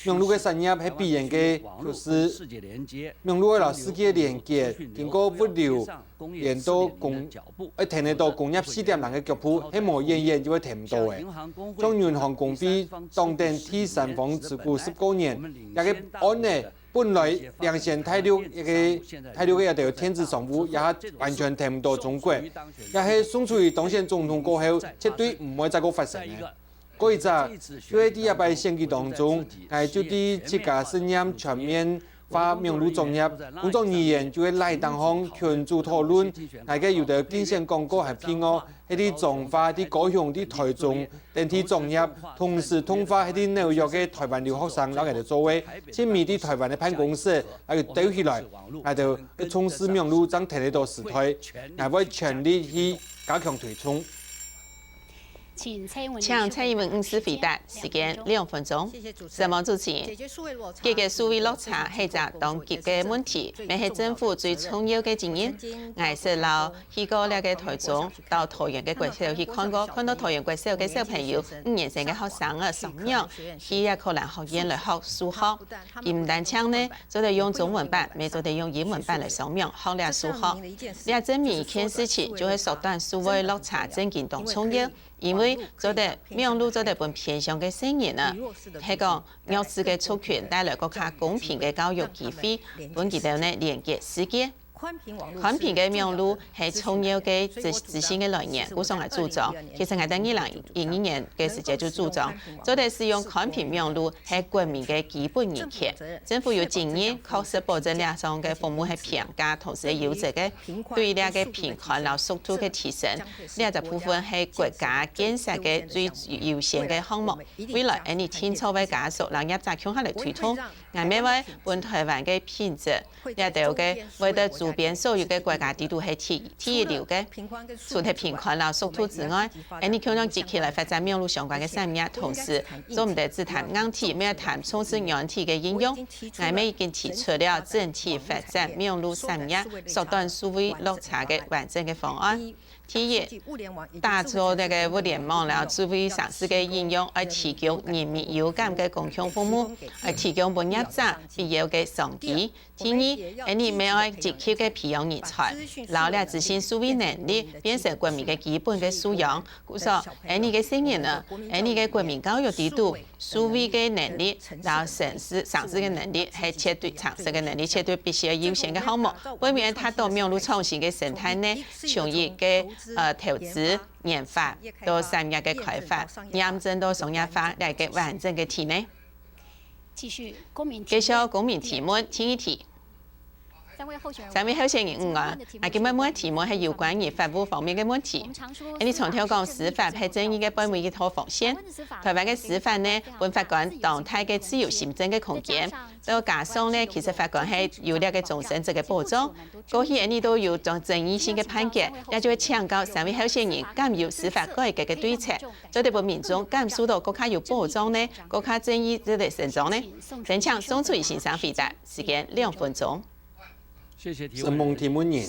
網路个產業係必然个趨勢，網路愛摎世界連結，經過物流，連到工，愛跈得到工業四點零个腳步，係無遠遠就會跈毋到个。像銀行公費當等第三方持股十九年，這个案例本來領先大陸一个，大陸个一兜電子商務，也完全跈毋到中國，也係宋楚瑜當選總統過後，絕對毋會再過發生个。 過一隻，就係第一擺選舉當中，𠊎就對自家承擔全面化網路作業，工作人員就係LINE當項群組討論，𠊎个有兜競選廣告還配樂，係對彰化、對高雄、對台中等地作業，同時通話係對紐約个台灣留學生摎𠊎兜做个，親密對台灣个辦公室，𠊎兜兜起來，𠊎兜愛重視網路正跈得到時代，𠊎會全力去加強推動。 請蔡英文女士回答，時間兩分鐘。承蒙主持人。解決數位落差係隻當急个問題，乜係政府最重要个責任。𠊎識摎去過這个台中，到桃園个國小去看過，看到桃園國小个小朋友，五年生个學生啊，上網去這科蘭學院來學數學。佢毋單淨呢，做得用中文版，乜做得用英文版來上網學這數學。這證明一件事情，就係縮短數位落差正經當重要。 因為做得網路做得分偏鄉个細人啊，係講弱勢个族群帶來更加公平个教育機會，分佢兜呢連結世界。寬頻个網路係重要个資，資訊个來源，故所𠊎主張。其實𠊎在二零一二年个時節就主張，做得使用寬頻網路係國民个基本人權。政府有責任確實保證這項个服務係平價，同時係優質个，對這个頻寬摎速度个提升， 這隻部分係國家建設个最優先个項目。未來𫣆俚定著會加速摎業者共下來推動。𠊎乜會分台灣个品質，這兜个會得路邊所有个國家地圖係第第一流个。除忒平寬摎速度之外，𠊎俚共樣積極來發展網路相關个產業，同時做毋得只談硬體，乜愛談重視軟體个應用。𠊎俚已經提出了整體發展網路產業、縮短數位落差个完整个方案。第一，打造這个物聯網摎數位城市个應用，愛提供人民有感个公共服務，愛提供分業者必要个商機。 第二，𠊎俚乜愛積極个培養人才，摎這資訊數位能力變成國民个基本个素養。故所，𠊎俚个細人仔，𠊎俚个國民教育制度，數位个能力，摎城市城市个能力，係絕對城市个能力，絕對必須要優先个項目。為免達到網路創新个生態呢，從一个呃投資、研發到產業个開發，驗證到商業化，來个完整个體系。 繼續公民提問。繼續公民提問，請你提。三位候選人，三位候選人，午安。啊，今晡日問个題目係有關於法務方面个問題。𠊎俚常聽講司法係正義个背尾一道防線。臺灣个司法呢，分法官當大个自由行政个空間。再加上呢，其實法官係有這个終身制个保障。過去𠊎俚都有種爭議性个判決，也就會請教三位候選人，敢有司法改革个對策？ 做得分民眾感受到更加有保障呢，更加正義做得伸張呢？先請宋楚瑜先生回答，時間兩分鐘。承蒙提問人，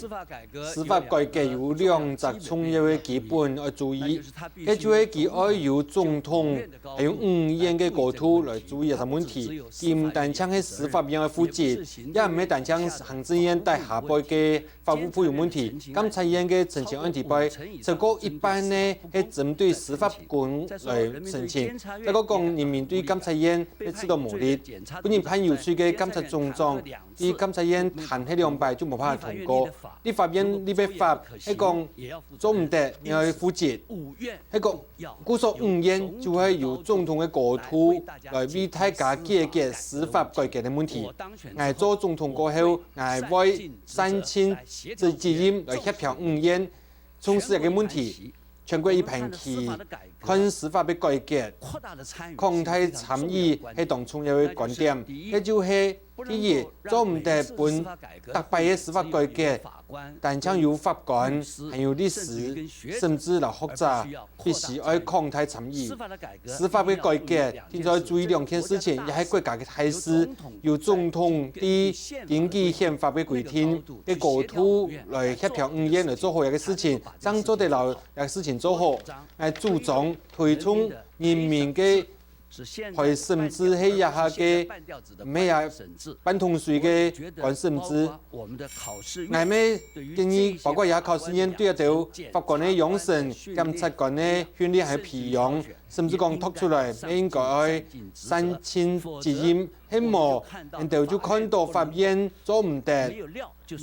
司法改革有兩隻重要个基本愛注意，該就係佢愛有總統還有五院个高度來注意這隻問題。佢毋單淨係司法院个負責，也毋係單淨行政院底下背个 法務部有問題，監察院个陳情案底背，超過一半呢係針對司法官來申請。再過講，人民對監察院係感到無力。本人還有趣个監察總長，對監察院彈係兩擺就無辦法通過。立法院立法係講做毋得，你愛負責。係講，故所五院就係有總統个高度來為大家解決司法改革个問題。𠊎做總統過後， 𠊎會善盡責任來協調五院，重視這个問題。全國一盤棋，看司法个改革，擴大參與係當重要个觀點。該就係第一，做毋得分逐擺个司法改革，單淨有法官，還有律師，甚至摎學者，必須愛擴大參與。 司法个改革，定著愛注意兩件事情，也係國家个大事。有總統對根據憲法个規定个高度來協調五院來做好這个事情，正做得摎這个事情做好。𠊎主張推動人民个陪審制係這下个，毋係啊，半桶水个陪審制。𠊎乜建議，包括這考試院對這兜法官个養成、檢察官个訓練還有培養， 甚至講讀出來，乜應該愛善盡責任，係無，𠊎兜就看到法院做毋得，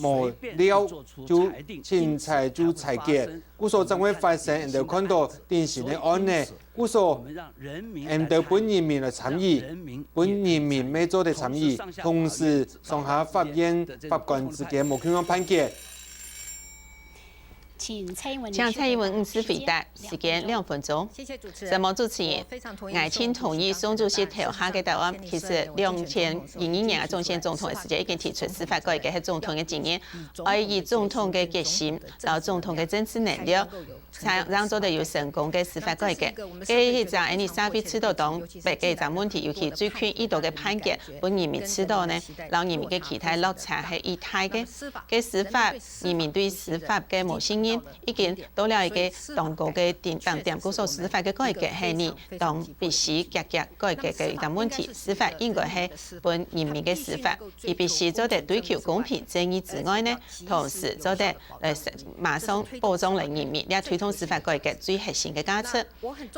無料就凊彩就裁決。故所正會發生𠊎兜看到典型个案例。故所，𠊎兜分人民來參與，分人民乜做得參與，同時上下法院法官之間無共樣判決。 請蔡英文女士回答。時間兩分鐘。承蒙主持人，𠊎盡同意宋主席頭下个答案。其實兩千一二年啊，總選總統个時節已經提出司法改革係總統个責任，愛以總統个決心，摎總統个政治能力，正正做得有成功个司法改革。該一隻𠊎俚社會制度當中个一隻問題，尤其最近已多个判決，分人民知道呢，摎人民个期待落差係已大个。个司法 人民對司法个無信任，已經到了一个當高个頂頂點。故所司法个改革係呢，當必須遽遽改革个一个問題。司法應該係分人民个司法，佢必須做得追求公平正義之外呢，同時做得來馬上保障來人民，這推動司法改革最核心个價值。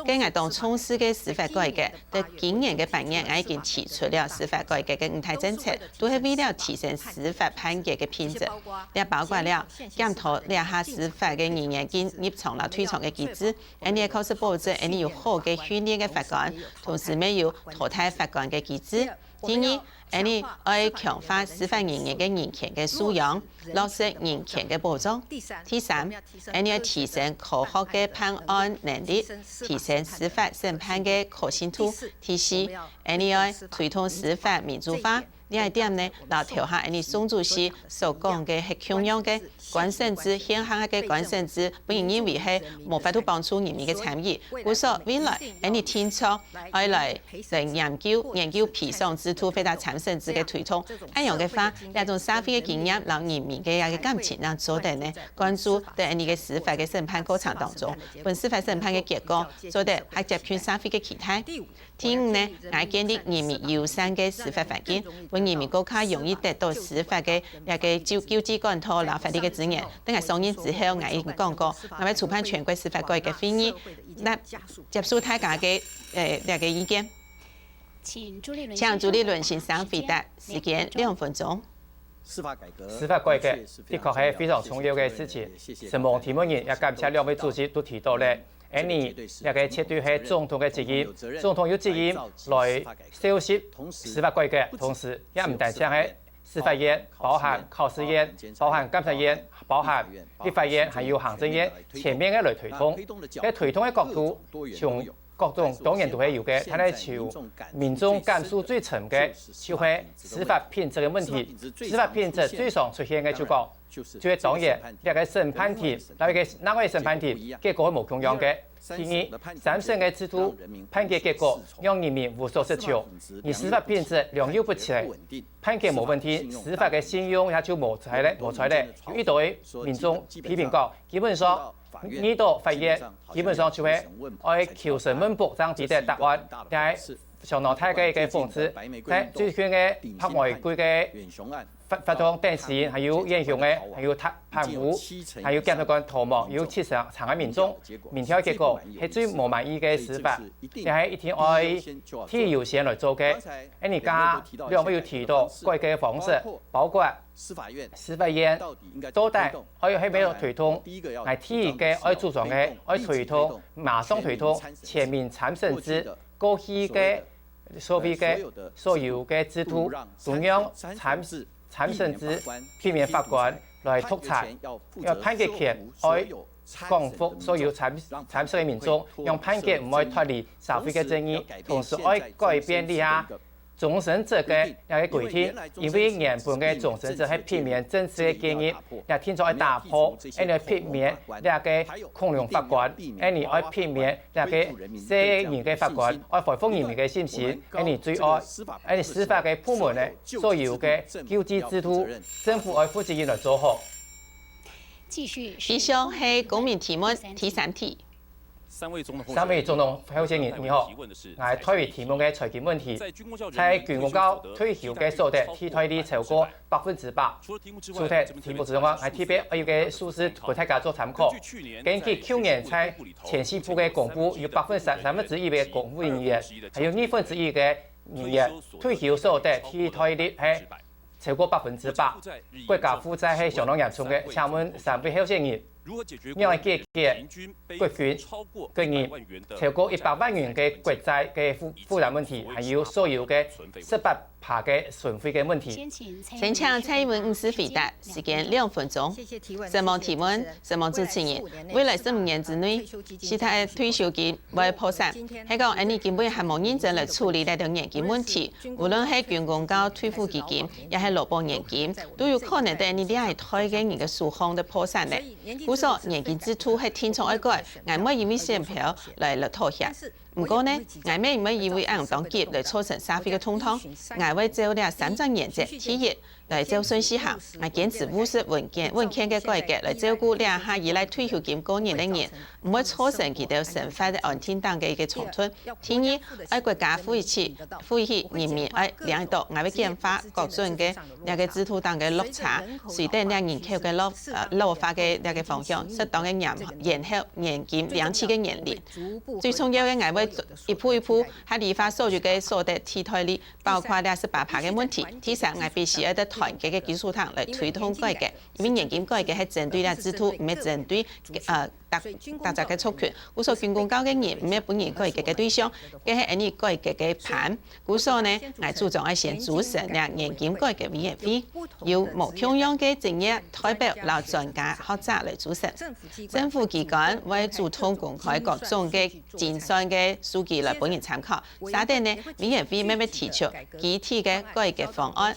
該𠊎當重視个司法改革，在今年个八月，𠊎已經提出了司法改革个五大政策，都係為了提升司法判決个品質。這包括了檢討這下司法个人員進入場摎退場个機制，𠊎俚確實保證𠊎俚有好个訓練个法官，同時乜有淘汰法官个機制。第二，𠊎等愛強化司法人員个人權个素養，落實人權个保障。第三，𠊎等愛提升科學个辦案能力，提升司法審判个可信度。第四，𠊎等愛推動司法民主化。這一點呢，摎頭下𠊎等宋主席所講个係共樣个。 官審制，現行个官審制，分人認為係無法度幫助人民个參與。故所未來，𠊎等定著愛來，來研究，研究賠償制度，或者參審制个推動。恁樣个話，這種社會个經驗，摎人民个這个感情，正做得呢，灌注在𠊎等个司法个審判過程當中，分司法審判个結果，做得較接近社會个期待。 第五呢，𠊎建立人民友善个司法環境，分人民更加容易得到司法个這个救，救濟管道摎法律个資源。等𠊎上任之後，𠊎已經講過，𠊎會籌辦全國司法改革會議，來接受大家个，呃，這个意見。請朱立倫先生。請朱立倫先生回答，時間兩分鐘。 司法改革的確係非常重要个事情。承蒙提問人也感謝兩位主席都提到了，𠊎等這个絕對係總統个責任，總統有責任來收拾司法改革，同時也毋單淨係司法院，包含考試院、包含監察院、包含立法院，還有行政院全面个來推動。在推動个角度，從 各種當然都係有个，但係就民眾感受最深个，就係司法品質个問題。司法品質最常出現个就講，就係當然，這个審判庭，摎一个另外个審判庭，結果係無共樣个。第二，三審个制度，判決結果讓人民無所適從，你司法品質良莠不齊，判決無問題，司法个信用也就無在了，無在了。有一堆民眾批評講，基本上，你到法院，基本上就係 愛求神問卜正知得答案，這係相當大个一个諷刺。在最近个白玫瑰个法，法庭當事人，還有英雄个，還有貪，貪污，還有檢察官逃亡，有七成，成个民眾，民調結果係最無滿意个司法，這係一定愛第一優先來做个。恁樣兩位有提到改革方式，包括 司法院到底愛有係無推動？𠊎第一个愛主張个，愛推動，馬上推動全民參審制，過去个所謂个所有个制度，中央參，參審制避免法官來獨裁，要判決權愛廣闊所有參，參審个民眾，讓判決毋會脫離社會个正義，同時愛改變這下 終身制个這个規定，因為原本个終身制係避免政治个介入，也定著愛打破，恁樣避免這个恐龍法官，恁樣愛避免這个細人个法官，愛恢復人民个信心，恁樣最愛，恁樣司法个部門呢，所有个救濟制度，政府愛負責任來做好。以上係公民提問第三題。 三位總統候選人，你好。𠊎代為提問个財經問題，在軍公教退休个所得替代率超過百分之百。除忒題目之外，𠊎特別有一个數字分大家做參考。根據舊年在銓敘部个公布，有百分之三，三分之一个公務人員，還有二分之一个人員退休所得替代率係 超過百分之百，國家負債係相當嚴重个。請問三位候選人，仰般解決國軍、國人超過一百萬元个國債个負，負擔問題，還有所有个十八趴个存廢个問題？先請蔡英文女士回答，時間兩分鐘。承蒙提問，承蒙主持人，未來十五年之內，其他个退休金 會破產。係講，𠊎等根本還無認真來處理這兜年金問題。無論係軍公教退撫基金，也係勞保年金，都有可能在𠊎等這一代个人个手項來破產了。故所，年金制度係定著愛改，𠊎毋會因為選票來，來妥協。毋過呢，𠊎乜毋會因為恁樣當急來造成社會个動盪。𠊎會照這三隻原則：第一， 來照順序行，𠊎堅持務實穩健，穩健个改革來照顧這下依賴退休金過日个人，毋會造成佢兜生活个安定等个一个衝突。第二，愛國家負起，負起人民愛領到，𠊎會簡化各種个這个制度等个落差，隨等這人口个老，呃，老化个這个方向，適當个延，延後年金領取个年齡。最重要个，𠊎會一步一步合理化所有个所得替代率， 包括這十八趴个問題。第三，𠊎必須愛在團結个基礎上來推動改革，因為年金改革係針對這制度，毋係針對，呃，逐逐隻个族群。故所軍公教个人毋係分人改革个對象，該係𫣆俚改革个伴。故所呢，𠊎主張愛先組成這年金改革委員會，由無共樣个職業代表摎專家學者來組成。政府機關會主動公開各種个精算个數據來分人參考。續等呢，委員會乜會提出具體个改革方案，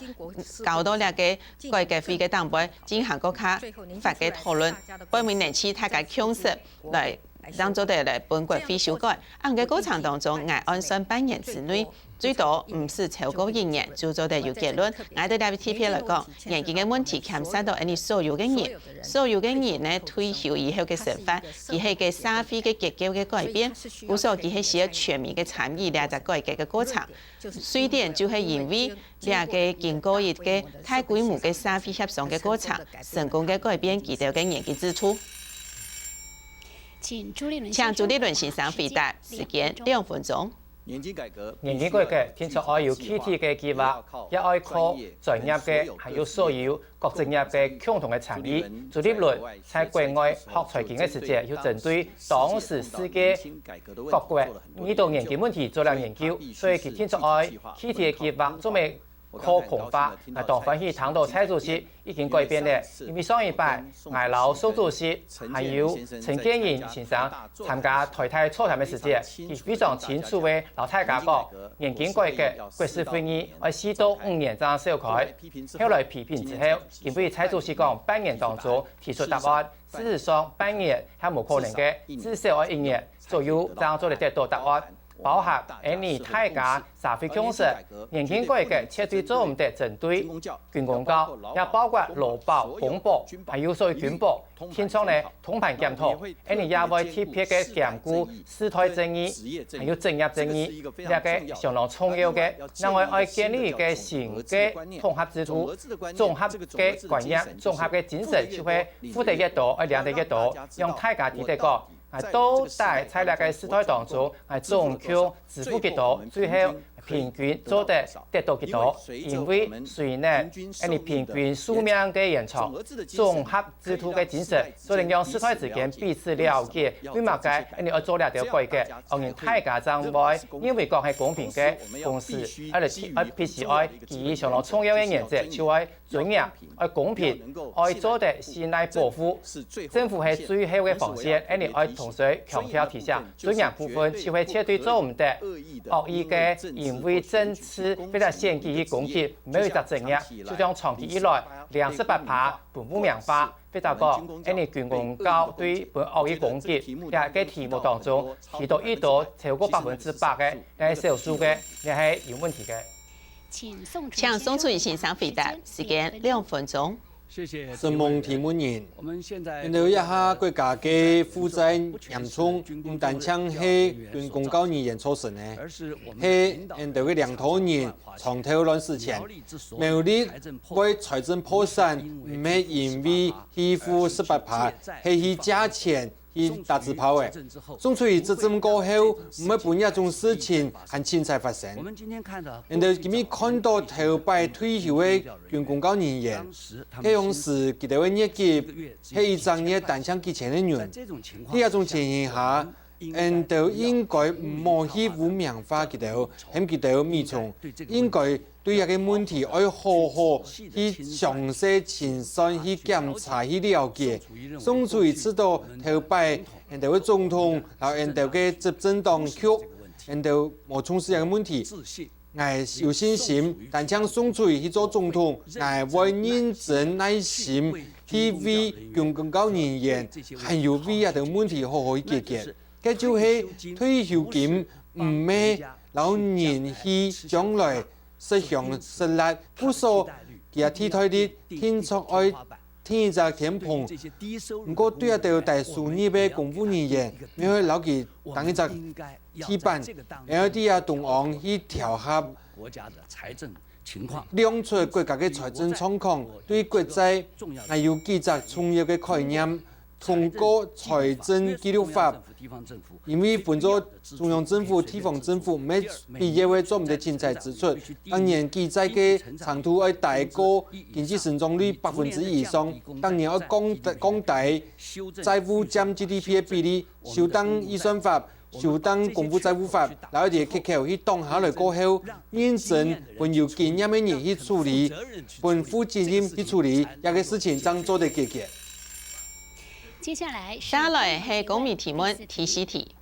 交到這个改革會个頂背進行較發个討論，分明年期大家共識來，正做得來分國會修改。恁个過程當中，𠊎按算半年之內，最多毋使超過一年就做得有結論。𠊎對這位特別來講，年金个問題牽涉到𫣆俚所有个人，所有个人呢退休以後个生活，佢係个社會个結構个改變，故所佢係需要全民个參與這隻改革个過程。瑞典就係因為這个經過一个大規模个社會協商个過程，成功个改變佢兜个年金制度。請朱立倫先生回答，時間兩分鐘。年金改革定著愛有具體个計畫，也愛靠專業个還有所有各職業个共同个參與。朱立倫在國外學財經个時節，有針對當時世界各國遇到年金問題做了研究，所以佢定著愛具體个計畫做咩 靠空話，𠊎當歡喜聽著蔡主席已經改變了，因為上一擺𠊎摎宋主席還有陳建仁先生參加台大座談个時節，佢非常清楚个摎大家講，年金改革國是會議愛四到五年正召開。後來批評之後，因為蔡主席講半年當中提出答案，事實上半年係無可能个，至少愛一年左右正做得得著答案。 包含𫣆俚大家社會共識，年金改革絕對做毋得針對軍公教，也包括勞保、公保，還有所謂軍保，定著呢通盤檢討，𫣆俚也會特別个兼顧世代正義，還有職業正義，這个相當重要个。另外愛建立一个新个統合制度，綜合个觀念、綜合个精神，就會付得越多，愛領得越多，讓大家知得講， 𠊎到底在這个世代當中，𠊎總共支付幾多，最後平均做得得著幾多。因為隨呢，𫣆俚平均壽命个延長，綜合制度个精神，做得讓世代之間彼此了解，為麼个𫣆俚愛做這兜改革，讓人大家正會認為講係公平个。同時，愛來愛必須愛基於相當重要个原則，就愛 尊嚴，愛公平，愛做得信賴保護。政府係最後个防線，𫣆俚愛同時強調提醒，尊嚴部分就係絕對做毋得惡意个，因為政治或者選舉去攻擊每一隻職業，就像長期以來，領十八趴分污名化，或者講，𫣆俚軍公教對分惡意攻擊，這个題目當中，提到一到超過百分之百个，這係少數个，這係有問題个。 請宋楚瑜先生回答，時間兩分鐘。承蒙提問人，𫣆兜這下國家个負債嚴重，毋單淨係軍公教人員造成个，係𫣆兜个領導人長透亂使錢。苗栗會財政破產，毋係因為去負十八趴，係去借錢 去打紙炮仔。宋楚瑜執政過後，毋會分這種事情還清彩發生。𫣆兜今日看著頭擺退休个軍公教人員，該央時佢兜个月給係一隻月單淨幾千个銀。在這種情形下，𫣆兜應該毋好去污名化佢兜，喊佢兜覕重，應該 對這个問題愛好好去詳細清算、去檢查、去了解。宋楚瑜知著頭擺𫣆兜个總統摎𫣆兜个執政當局，𫣆兜無重視這个問題。𠊎有信心，單淨宋楚瑜去做總統，𠊎會認真耐心去為軍公教人員，還有為這兜問題好好去解決。該就係退休金毋係摎人去將來 食香食辣，故所佢个替代率定著愛添一隻天棚。毋過對這兜低收入个公務人員，乜愛摎佢釘一隻地板，然後在這中央去調和，量出國家个財政狀況，對國債還有幾隻重要个概念。通過財政紀律法，因為分做中央政府、地方政府，毋係必要个做毋得凊彩支出。當然，舉債个程度愛低過經濟成長率百分之一以上，當然愛降低降低債務佔G D P个比例，修訂預算法、修訂公庫債務法，摎一啲缺口去擋下來過後，認真分有經驗个人去處理，分負責任去處理，這个事情正做得解決。接下來是下來係公民提問，第四題。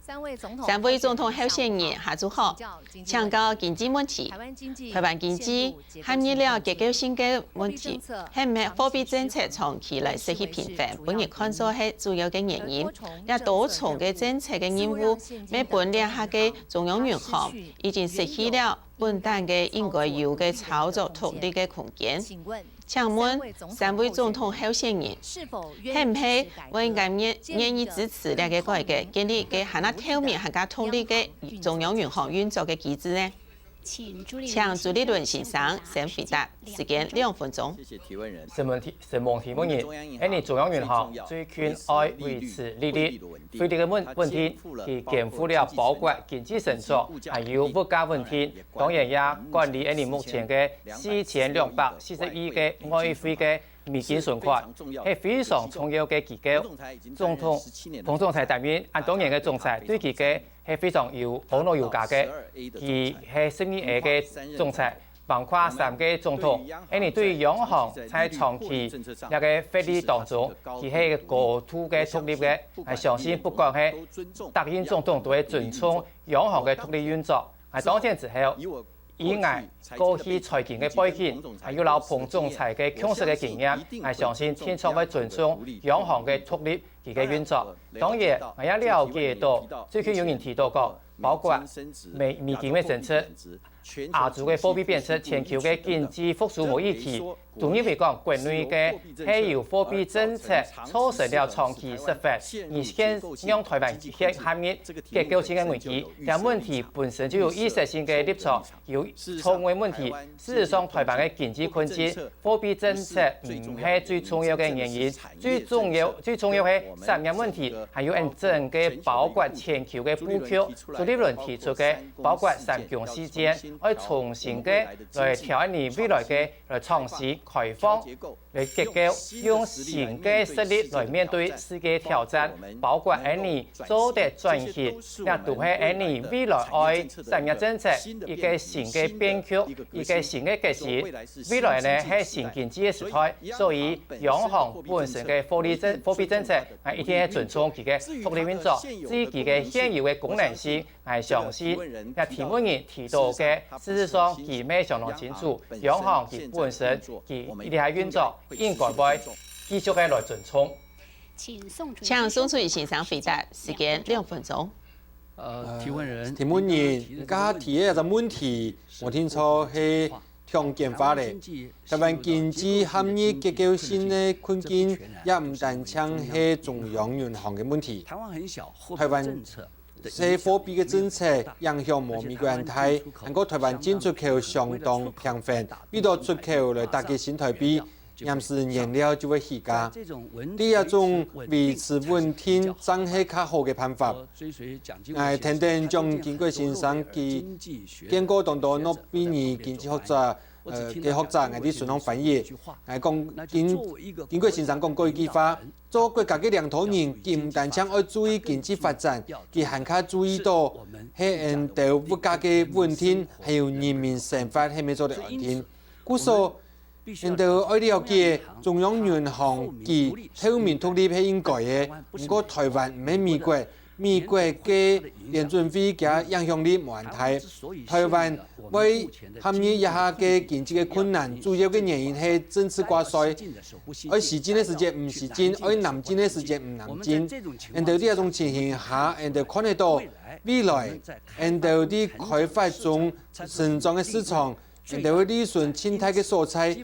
三位總統候選人下晝好，請教經濟問題。台灣經濟陷入了結構性个問題，係毋係貨幣政策長期來失去平衡，分人看做係主要个原因。這多重个政策个任務，乜分這下个中央銀行已經失去了本旦个應該有个操作獨立个空間。請問三位總統候選人，係毋係會甘願願意支持這个改革，建立个還較透明、還較獨立个中央銀行運作个機制呢？請朱立倫先生先回答，時間兩分鐘。謝謝提問人。承蒙提承蒙提問人，恁呢中央銀行最近愛維持利率，利率个問問題，佢肩負了包括經濟成長，還有物價穩定，當然也管理恁呢目前个四千兩百四十億个外匯个美金存款，係非常重要个機構。總統，彭總裁擔任恁多年个總裁，對佢个係非常有頭腦有家个，佢係十二屆个總裁，橫跨三屆總統，恁呢對央行在長期這个發力當中，佢係高度个獨立个，𠊎相信不管係答應總統都會尊重央行个獨立運作。𠊎當選之後，以𠊎過去財經个背景，還有摎彭總裁个共事个經驗，𠊎相信定著會尊重央行个獨立佢个運作。當然，𠊎也了解到，最近有人提到講，包括美美金个升值、亞洲个貨幣貶值、全球个經濟復甦無預期，都認為講國內个係由貨幣政策造成了長期失衡，而現讓台灣陷陷入結構性个危機。這問題本身就有意識性个立場， 有錯誤个問題。事實上，台灣个經濟困境，貨幣政策毋係最重要个原因，最重要最重要个產業問題，還有𠊎等整个包括全球个布局。朱立倫提出个包括三降四降，愛重新个來調恁呢未來个來創新開放。 來結構，用新个實力來面對世界挑戰，包括𠊎等做得轉型，也都係𠊎等未來愛產業政策一个新个變局，一个新个格式。未來呢係新經濟个時代，所以央行本身个貨幣政貨幣政策，啊，一定係尊重佢个獨立運作，至於佢个現有个功能性， 𠊎相信，這提問人提到个，事實上佢乜相當清楚，央行佢本身佢一直係運作，應該會繼續个來尊重。請宋楚瑜先生回答，時間兩分鐘。呃，提問人，提問人，你頭先提个這隻問題，無定著係強健化咧。台灣經濟陷入結構性个困境，也毋單淨係中央銀行个問題。台灣 係貨幣个政策影響無美國恁大，還過台灣進出口相當平衡，為著出口來打擊新台幣，黏時原料就會起價。第一種維持穩定正係較好个辦法。𠊎等等將經國先生佢見過當多諾貝爾經濟學者，呃，个學者，𠊎在書上翻譯。𠊎講經經國先生講過一句話， 做國家个領導人，佢毋單淨愛注意經濟發展，佢還較注意到係𠊎等物價个穩定，還有人民生活係毋係做得安定。故所，𠊎等愛了解中央銀行佢透明獨立係應該个，毋過台灣毋係美國，美國个聯準會佢影響力無恁大。台灣會陷入這下个經濟个困難，主要个原因係政治掛帥。 愛時進个時節毋時進，愛南進个時節毋南進。𠊎等在這種情形下，𠊎等看得到未來，𠊎等在開發中成長个市場，𠊎等會利潤盡大个所在。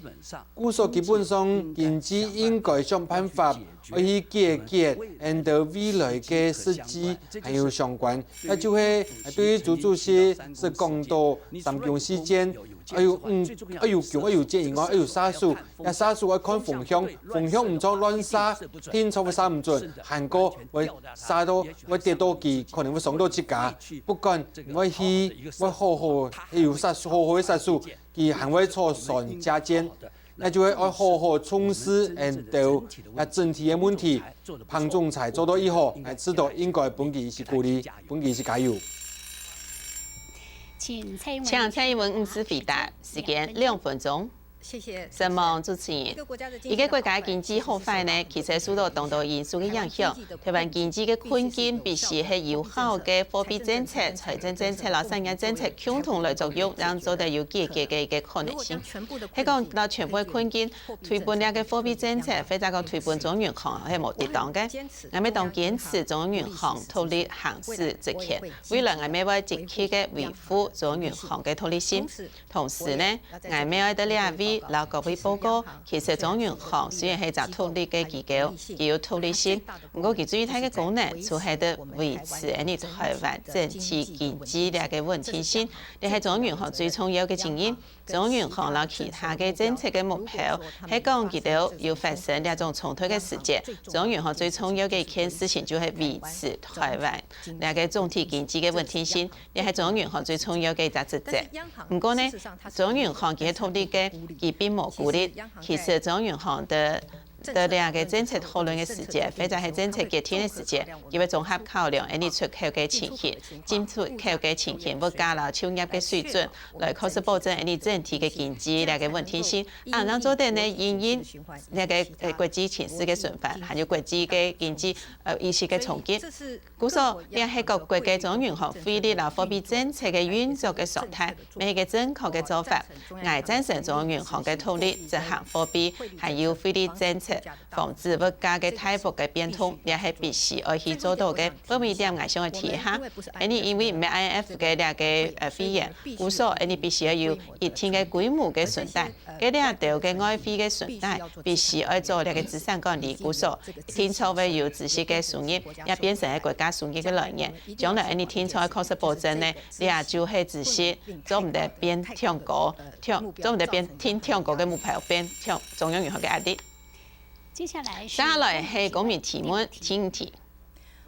故所基本上，經濟應該想辦法，愛去解決𠊎等未來个實際還有相關。該就係對於朱主席係講到三降四降，愛有，嗯，愛有弓，愛有箭以外，愛有射手，也射手愛看風向，風向毋著亂射，定著會射毋準，還過會射到，會跌到佢，可能會傷到自家。不管會去，會好好，有射，好好个射手，佢還會坐船射箭，那就會愛好好重視𫣆兜，啊，整體个問題。 彭總裁做到已好，𠊎知道應該分佢一息鼓勵，分佢一息加油。請蔡英文女士回答，時間兩分鐘。承蒙主持人。一個國家經濟好壞呢，其實受到當多因素个影響。台灣經濟个困境必須係有效个貨幣政策、財政政策摎產業政策共同來作用，正做得有解決个一個可能性。係講到全部个困境， 推分這個貨幣政策，或者講推分中央銀行係無得當个。𠊎乜當堅持中央銀行獨立行使職權，未來𠊎乜會積極个維護中央銀行个獨立性。同時呢，𠊎乜愛在這位摎各位報告，其實中央銀行雖然係隻獨立个機構，佢有獨立性，毋過佢最大个功能就係得維持𫣆俚台灣整體經濟這個穩定性，這係中央銀行最重要个經營。 中央銀行摎其他个政策个目標，係講佢兜有發生這種衝突个時節，中央銀行最重要个一件事情就係維持台灣這個總體經濟个穩定性，這係中央銀行最重要个一隻職責。毋過呢，中央銀行佢係獨立个，佢並無孤立。其實中央銀行个 在這個政策討論个時節，或者係政策決定个時節，佢會綜合考量𫣆俚出口个情形、進出口个情形、物價摎就業个水準，來確實保證𫣆俚整體个經濟這個穩定性。啊，正做得呢，因應這個，呃，國際情勢个循環，還有國際个經濟，呃，一息个衝擊。 故所，這係各國个中央銀行匯率摎貨幣政策个運作个常態，乜係一個正確个做法。𠊎贊成中央銀行个獨立執行貨幣還有匯率政策，防止物價个大幅个變動，這係必須愛去做到个。最尾一點，𠊎想愛提一下，𫣆俚因為毋係IMF个這個，呃，會員，故所𫣆俚必須愛有一定个規模个存在。 該這兜个外匯个存在，必須愛做這個資產管理，故所定著會有仔細个收入，也變成係國家收入个來源。將來𫣆俚定著愛確實保證呢，這就係仔細，做毋得變忒高，忒，做毋得變定忒高个目標，變忒中央銀行个壓力。接下來是，接下來係公民提問，請提。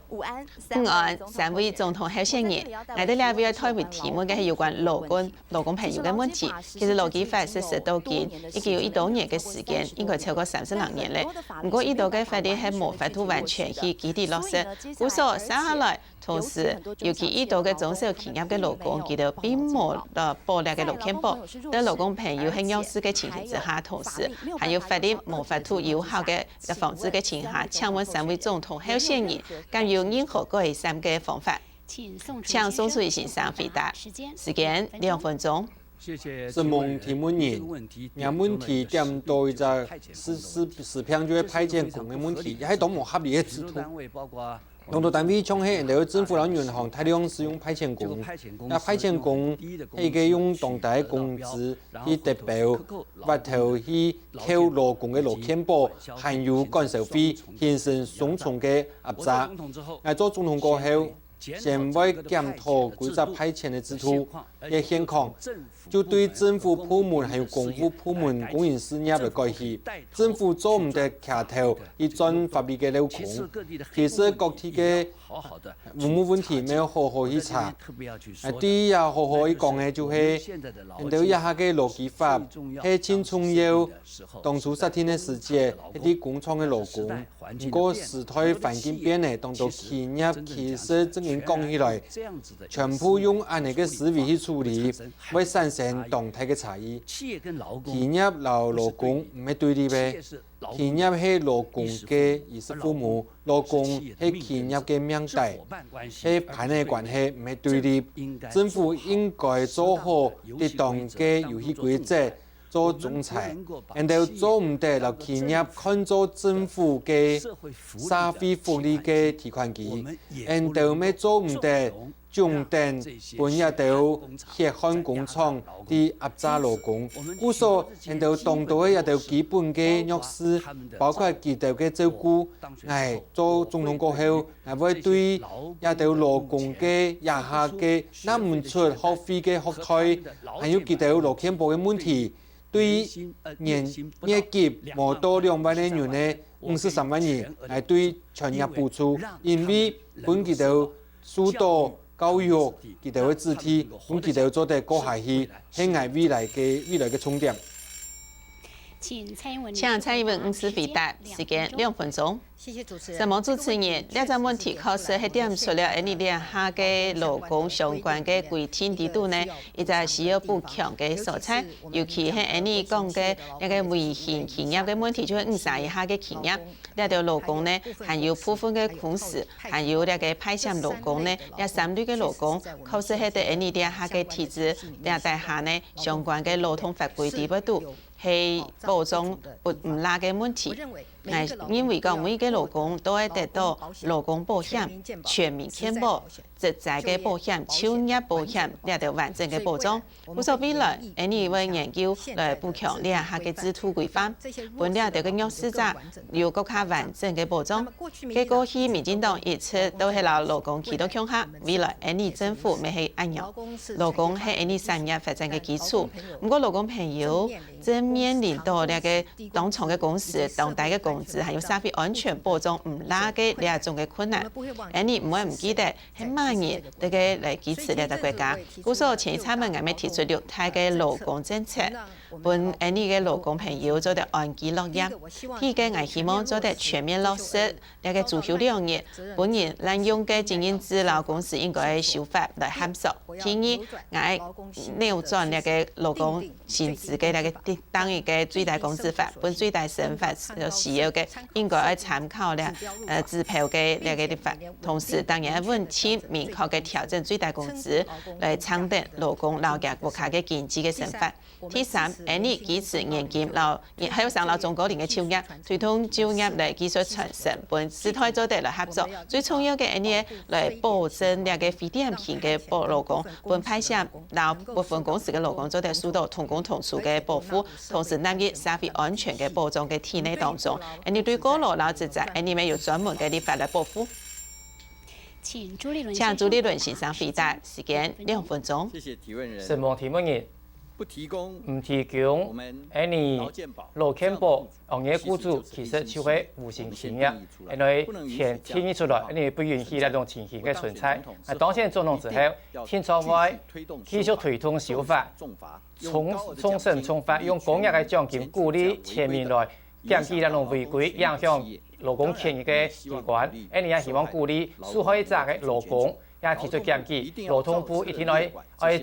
午安，午安，三位總統候選人。𠊎在這位愛代為提問个係有關勞工，勞工朋友个問題。其實勞基法實施到今，已經有一多年个時間，應該超過三十零年了。毋過，已多个法律係無法度完全去具體落實。故所，接下來，同時，尤其已多个中小企業个勞工，佢兜並無，呃，保這個勞健保。在勞工朋友係弱勢个情形之下，同時，還有法律無法度有效个 个防治个情下，請問三位總統候選人敢有任何改善个方法？請宋楚瑜先生回答。時間兩分鐘。承蒙提問人，若問題點到一隻疾，疾，疾病就係派遣工个問題，也係當無合理个制度。 當多單位像係𫣆俚政府摎銀行大量使用派遣工，該派遣工係一個用當低个工資去得標，斡頭去扣勞工个勞健保，還有管收費，形成雙重个壓榨。𠊎做總統過後，先會檢討歸隻派遣个制度个現況， 就對政府部門還有公務部門、公營事業來改起。政府做毋得徛頭去鑽法律个漏洞，其實各地个服務問題乜愛好好去查。啊，第一啊，好好去講个就係，𫣆兜這下个勞基法係盡重要，當初設定个時節，係對工廠个勞工。 毋過時代環境變了，當多企業其實正經講起來，全部用恁呢个思維去處理，會產生當大个差異。企業摎勞工毋係對立个，企業係勞工个衣食父母，勞工係企業个命帶，係伴个關係，毋係對立。政府應該做好適當个遊戲規則， 做仲裁。𫣆兜做毋得摎企業看做政府个社會福利个提款機，𫣆兜乜做毋得重點分這兜血汗工廠在壓榨勞工。故所，𠊎兜當多个這兜基本个弱勢，包括佢兜个照顧，𠊎做總統過後，𠊎會對這兜勞工个這下个拿毋出學費个學貸，還有佢兜勞健保个問題，對年月給無到兩萬个人个五十三萬人來對全額補助，因為分佢兜 受到教育，佢兜个子弟，分佢兜做得過下去，係𠊎未來个，未來个重點。請蔡英文女士回答。時間兩分鐘。承蒙主持人，這隻問題確實係點出了𠊎俚這下个勞工相關个規定裡肚呢，一隻需要補強个所在，尤其係𠊎俚講个這个微型企業个問題，就係五儕以下个企業。 這兜勞工呢，還有部分个工時，還有這个派遣勞工呢，這三類个勞工，確實係在𠊎俚這下个體制這底下呢，相關个勞動法規裡背肚，係保障不，毋罅个問題。𠊎認為講，每一个勞工都愛得到勞工保險、全民健保、職災个保險、就業保險這兜完整个保障。 故所未來，𠊎俚會研究來補強這下个制度規範，分這兜个弱勢者有更加完整个保障。該過去民進黨一直都係摎勞工企到共下，未來𠊎俚政府乜係恁樣。勞工係𠊎俚產業發展个基礎，毋過勞工朋友正面臨到這个當長个工時、當低个工資，還有社會安全保障毋罅个這種个困難。𠊎俚毋會毋記得 係麼人在該來支持這隻國家。故所前一站𠊎乜提出六大个勞工政策，分𠊎俚个勞工朋友做得安居樂業。第一个，𠊎希望做得全面落實這个週休兩日，本人濫用个經營制勞工時應該修法來限縮。第二，𠊎愛扭轉這个勞工 薪資个這个定，定一个最低工資法，分最低生活所需要个，應該愛參考這，呃，指標个這个立法。同時，當然愛穩定明確个調整最低工資，來撐等勞工摎佢國家个經濟个生活。第三，𠊎俚支持年金摎，還有生摎中高齡个就業，推動就業來技術傳承，分世代做得來合作。最重要个，𠊎俚來保證這个非典型个保勞工，分派遣 摎不分工時个勞工做得受到同工同酬个保護，同時納入社會安全个保障个體系當中。𠊎俚對過勞摎職災，𠊎俚乜有專門个立法來保護。請朱立倫先生回答，時間兩分鐘。承蒙提問人，毋提供𠊎俚勞健保 行業僱主其實就係無薪企業，因為錢提出來，𠊎俚不允許這種情形个存在。啊，當選總統之後，定著會繼續推動修法，重，重審重罰，用高額个獎金鼓勵全民來檢舉這種違規影響勞工權益个機關。𠊎俚也希望鼓勵受害者个勞工也提出檢舉，勞動部一定愛，愛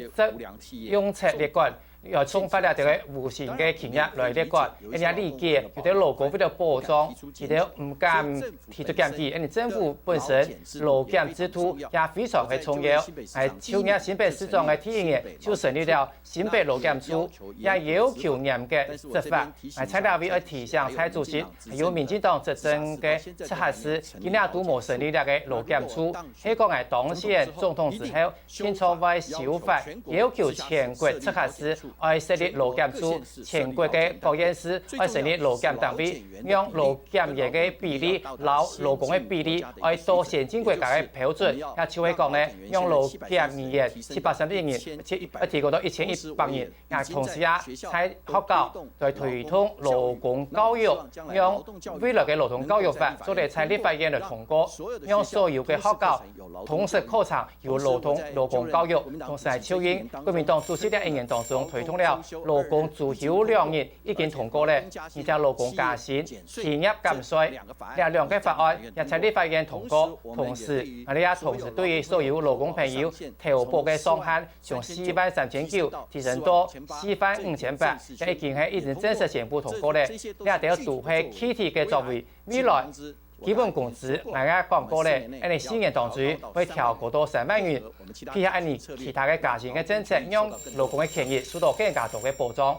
用策列管， 要重罰這兜个無薪个企業來列管，𠊎俚也理解，有兜勞工為了保障，佢兜毋敢提出檢舉，𠊎俚政府本身勞檢制度也非常个重要。𠊎舊年新北市長个第一年就成立了新北勞檢處，也要求嚴格執法。𠊎在這位愛提醒蔡主席，還有民進黨執政个直轄市，今年都無成立這个勞檢處，係講𠊎當選總統之後， 定著會修法，要求全國直轄市愛設立勞檢處，全國个各縣市愛成立勞檢單位，讓勞檢員个比例摎勞工个比例愛到先進國家个標準，也就係講呢，讓勞檢人員七百三十一人，愛提高到一千一百人。 也同時啊，在學校來推動勞工教育，讓未來个勞動教育法做得在立法院來通過，讓所有个學校通識課程有勞動，勞工教育，同時來就應國民黨主席這一年當中推動了勞工週休兩日已經通過了，而且勞工加薪、失業減稅，這兩个法案也在立法院通過，同時，𠊎俚也同時對於所有勞工朋友投保个上限 從四萬三千九提升到四萬五千八，這已經係已經正式宣布通過了。這兜都係具體个作為，未來基本工資，𠊎也講過了，恁呢四年當中會調高到三萬元，配合恁呢其他个加薪个政策，讓勞工个權益受到更加多个保障。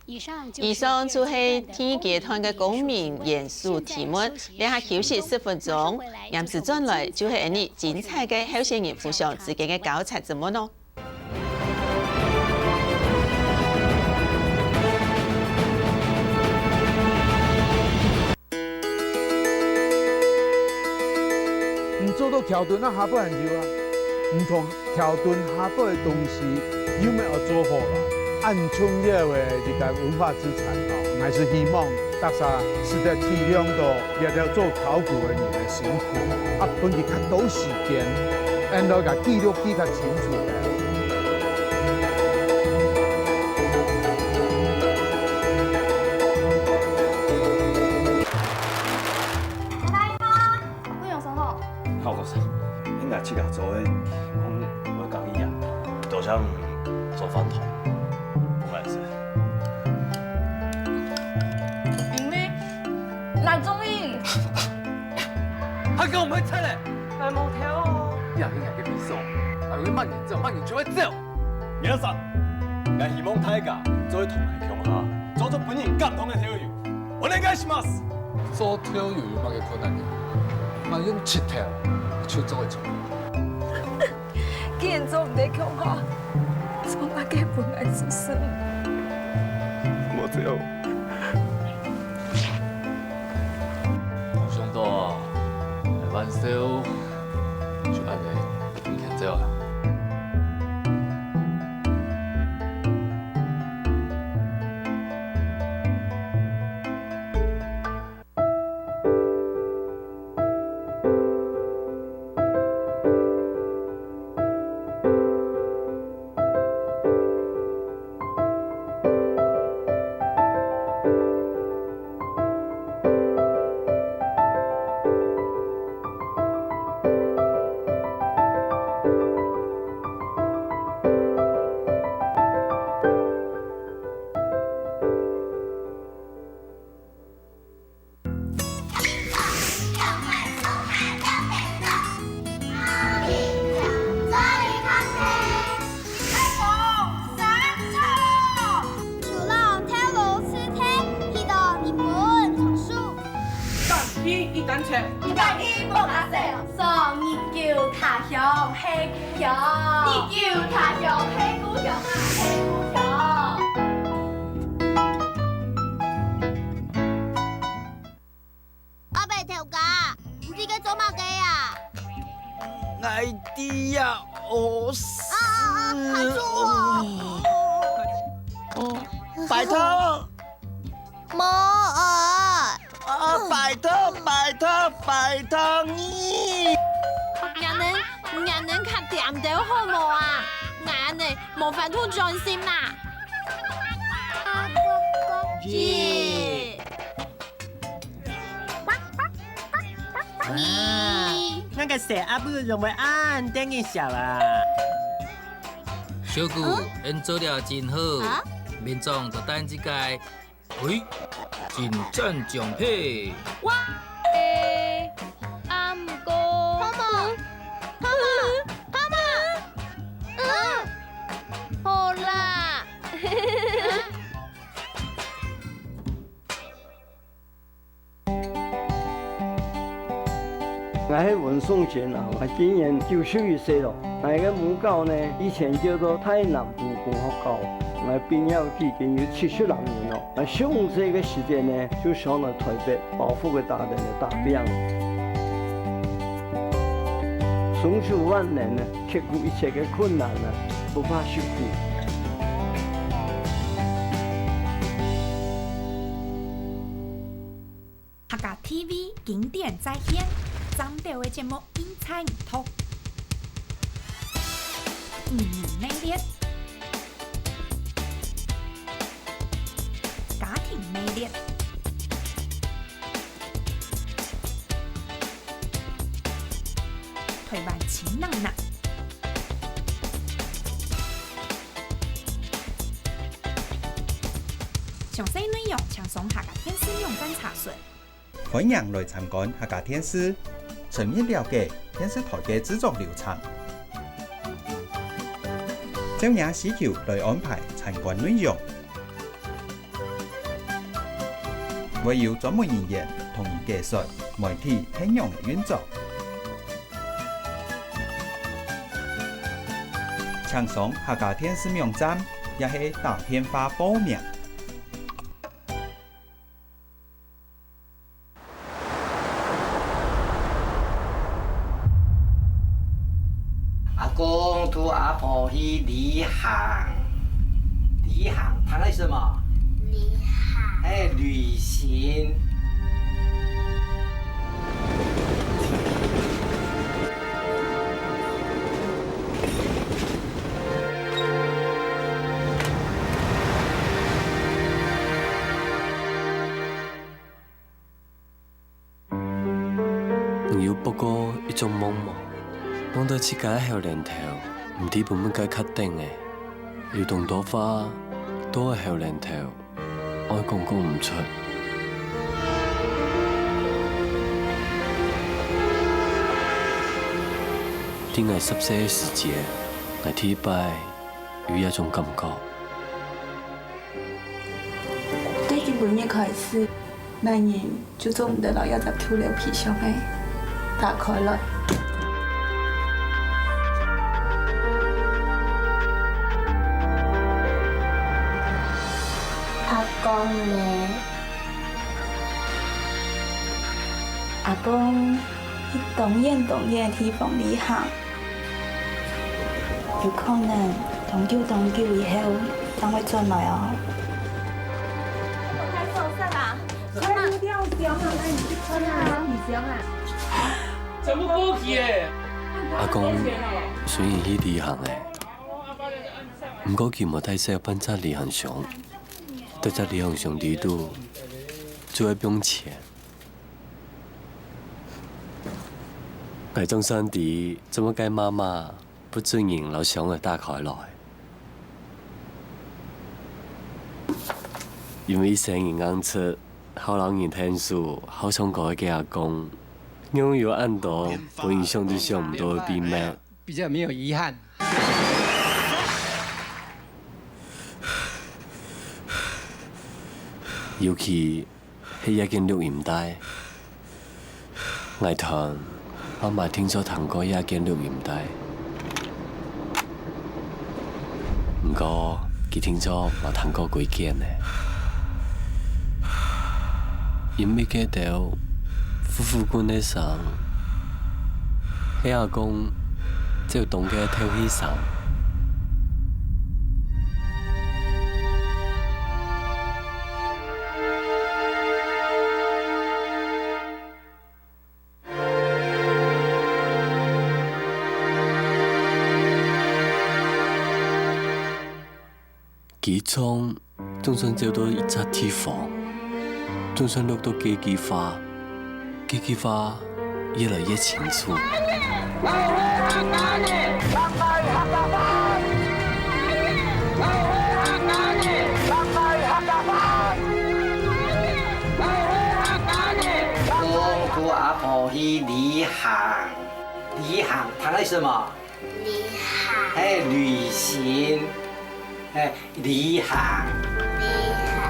以上就係第二階段个公民聯署題目，這下休息十分鐘，臨時轉來就係𫣆俚精彩个候選人互相之間个交叉質問哦。 毋做到橋墩啊，下背還有啊。毋做橋墩下背个東西，又愛做好啦。恁重要个一個文化資產吼，𠊎係希望大家使得體諒到這條做考古个人个辛苦，啊，分佢較多時間，然後共記錄記較清楚个。 好，先生，你來自家做个，嗯，我講一樣，就像做飯團，我也是。因為來中意。還講毋會切咧，來無條哦。你也去哪個比賽？還有慢點走，慢點就會走。 皆さん，𠊎希望大家做得同𠊎共下，做出分人感動个豆油。お願いします。做豆油有麼个困難呢？嘛用七條就做得出。既然做毋得共下，做麼个分𠊎自身？無錯。無想到啊，來萬壽就恁呢。 你先走啊。阿伯頭家，你在該做麼个啊？𠊎在這屙屎。啊，啊，啊，還做哦。哦，拜託。無啊。啊，拜託，拜託，拜託你。若能，若能較恬兜好無啊？𠊎恁呢無法度專心啦。耶。 你。𠊎个細阿母仰會恁得人惜啊？小姑，嗯？恁做了真好，啊？面上都帶一個，喂，真讚獎品。哇，欸，啊，毋過，泡泡，泡泡，泡泡，嗯，好啦。 𠊎係溫松堅啊，𠊎今年九十一歲咯。𠊎个母校呢，以前叫做大南部公學校。𠊎畢業已經有七十零年咯。𠊎上細个時節呢，就上來臺北包袱个大店來打拚。成就萬年呢，克服一切个困難呢，不怕辛苦。 客家T V經典再現，讚到个節目盡在這。女人魅力，家庭魅力，臺灣情人啊！ 詳細內容請上客家電視網站查詢。歡迎來參觀客家電視，全面了解電視臺个製作流程。照若需求來安排參觀內容。會有專門人員同你解說媒體點樣个運作。請上客家電視網站，也係打電話報名。 阿公渡阿婆去旅行。旅行，談个什麼？旅行。哎，旅行。 你有發過一種夢無？夢到自家个後生頭，毋知分麼个卡等个，有當多話，到个後生頭，愛講講毋出。在𠊎十歲个時節，𠊎第一擺有這種感覺。對今晡日開始，男人 就做毋得摎這隻舊料皮箱仔打開來。阿公呢？阿公去當遠當遠个地方旅行。 有可能當久當久以後正會轉來哦。全部過期耶！阿公雖然去旅行了，毋過佢無帶走半隻旅行箱，在這旅行箱裡肚，就愛放錢。𠊎總算知做麼个媽媽 不准人摎箱仔打開來。因為生人硬直，好摎人𢯭手，好唱歌个阿公，仰有恁多分人想都想毋到个秘密。比較沒有遺憾。尤其 係這件錄音帶。𠊎揣媽媽定著聽過這件錄音帶，毋過佢定著無聽過歸件呢。因為該兜呼呼滾个聲，係阿公走動个敨氣聲。 佢唱，總算走到一隻地方，總算錄到該句話，該句話 越來越清楚。阿公渡阿婆去旅行，旅行，談个什麼？旅行。哎，旅行。哎， 旅行。旅行。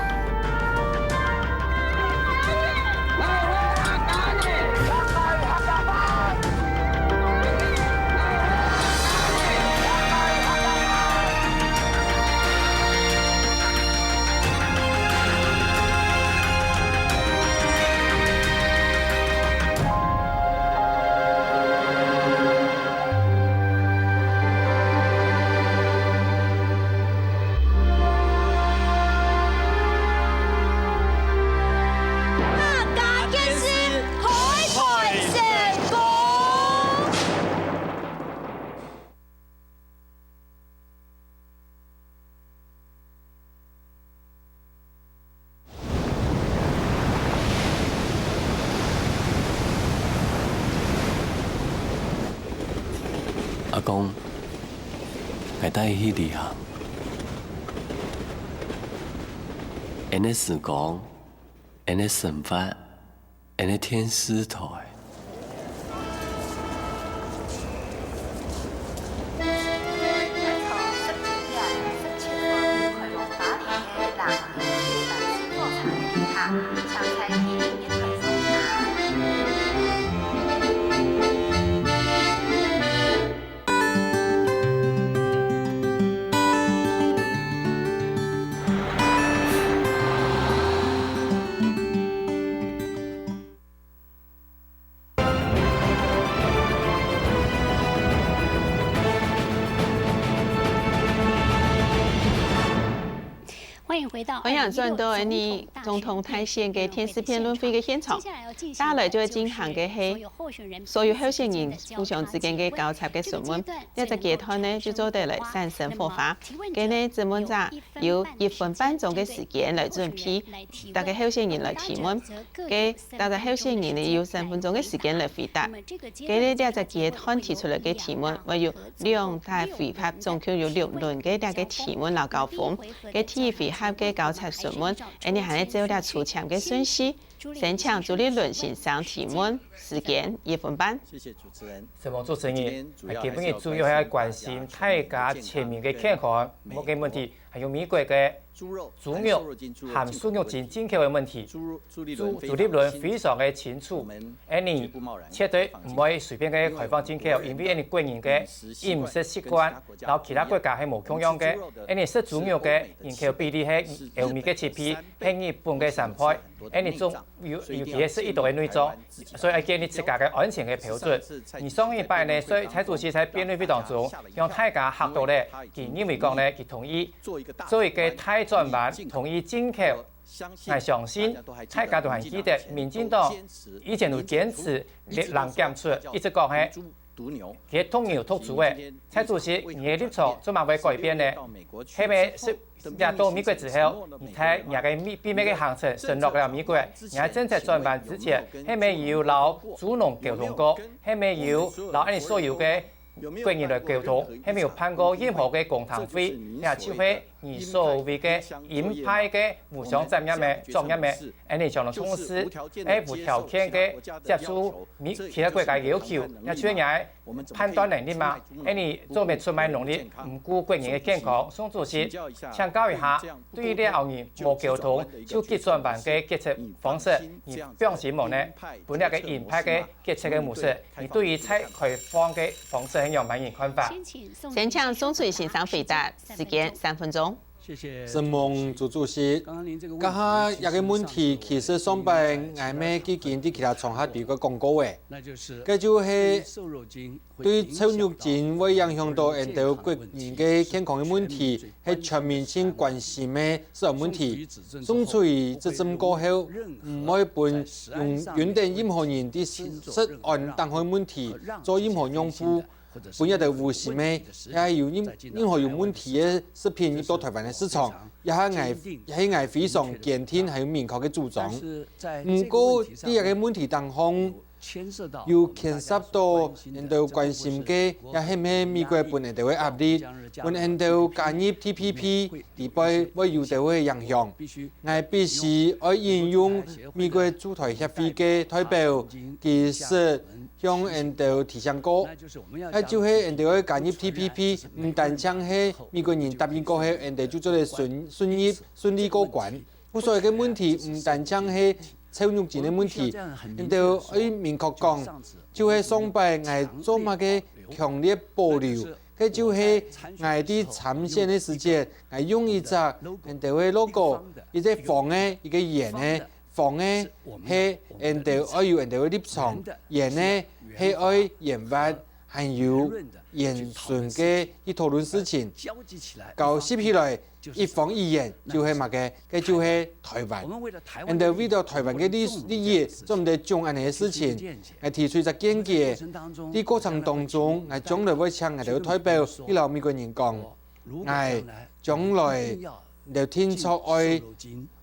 阿公，𠊎帶你去旅行。𫣆个時光，𫣆个生活， 𫣆个電視台。歡迎轉到𫣆俚總統大選个電視辯論會个現場。接下來就會進行个係所有候選人互相之間个交叉个詢問。這隻階段呢，就做得來產生火花。該呢，質問者有一分半鐘个時間來準備，逐個候選人來提問。該逐隻候選人呢，有三分鐘个時間來回答。該呢，這隻階段提出來个提問，會有兩大回合，總共有六輪个這個提問摎交鋒。該第一回合个交叉詢問，𫣆俚還係照這抽籤个順序，先請朱立倫先生提問，時間一分半。承蒙主持人，今晡日主要係關心大家全民个健康，無个問題，還有美國个豬肉含瘦肉精進口个問題。朱朱立倫非常个清楚，𫣆俚絕對毋會隨便个開放進口，因為𫣆俚個人个飲食習慣，摎其他國家係無共樣个。𫣆俚食豬肉个人口比例係歐美个七倍，係日本个三倍。𫣆俚總有尤其係食一多个內臟，所以愛建立自家个安全个標準。而上一擺呢，所以蔡主席在辯論會當中，讓大家嚇到咧，佢認為講呢，佢同意做一個大轉彎，同意進口。 𠊎相信大家都還記得，民進黨以前都堅持零檢出，一直講係佢毒牛毒豬仔。蔡主席，你个立場做麼會改變呢？係毋係食這到美國之後，你在你个秘秘密个行程承諾了美國，你个政策轉彎之前，係毋係有摎豬農溝通過？係毋係有摎𫣆俚所有个 國人來溝通，係無有辦過任何个公聽會，也就係你所謂个鷹派个互相檢驗个作業个，𫣆俚相同重視，係無條件个接受美其他國家个要求，也就係你个判斷能力嘛。𫣆俚做毋出賣農曆，毋顧國人个健康。宋主席，請教一下，對於這後日無溝通就急轉彎个決策方式，你放心無呢？分這個鷹派个決策个模式， 你對於再開放个方式係仰般个看法？先請宋楚瑜先生回答，時間三分鐘。承蒙朱主席。這下這個問題，其實上擺𠊎乜已經在其他場合都有講過个，該就係對瘦肉精會影響到𫣆兜國人个健康个問題，係全民性關心个食安問題。宋楚瑜執政過後，毋會分用允等任何人在食安當中个問題做任何讓步，分這兜無心个，也有任任何有問題个食品入到臺灣个市場，這係𠊎這係𠊎非常堅定還有明確个主張。毋過，在這個問題當中， 有牽涉到𫣆兜關心个，也係毋係美國分𫣆兜个壓力，分𫣆兜加入T P P，裡背會有兜个影響。𠊎必須愛引用美國駐臺協會个代表，佢識向𫣆兜提醒過，該就係𫣆兜愛加入T P P，毋單淨係美國人答應過後，𫣆兜就做得順順利順利過關。 故所這個問題毋單淨係瘦肉精个問題，𫣆兜愛明確講，就係上擺𠊎做麼个強烈保留，該就係𠊎在參選个時節，𠊎用一隻𫣆兜个logo，一隻方个，一個圓个，方个係𫣆兜愛有𫣆兜个立場，圓个係愛圓滑， 還有圓順个去討論事情，交集起來，一方一圓就係麼个，該就係臺灣。𫣆兜為著臺灣个利利益，做毋得做恁仔个事情。𠊎提出一隻見解，在過程當中，𠊎將來會請𠊎兜代表去摎美國人講，𠊎將來𫣆兜定著愛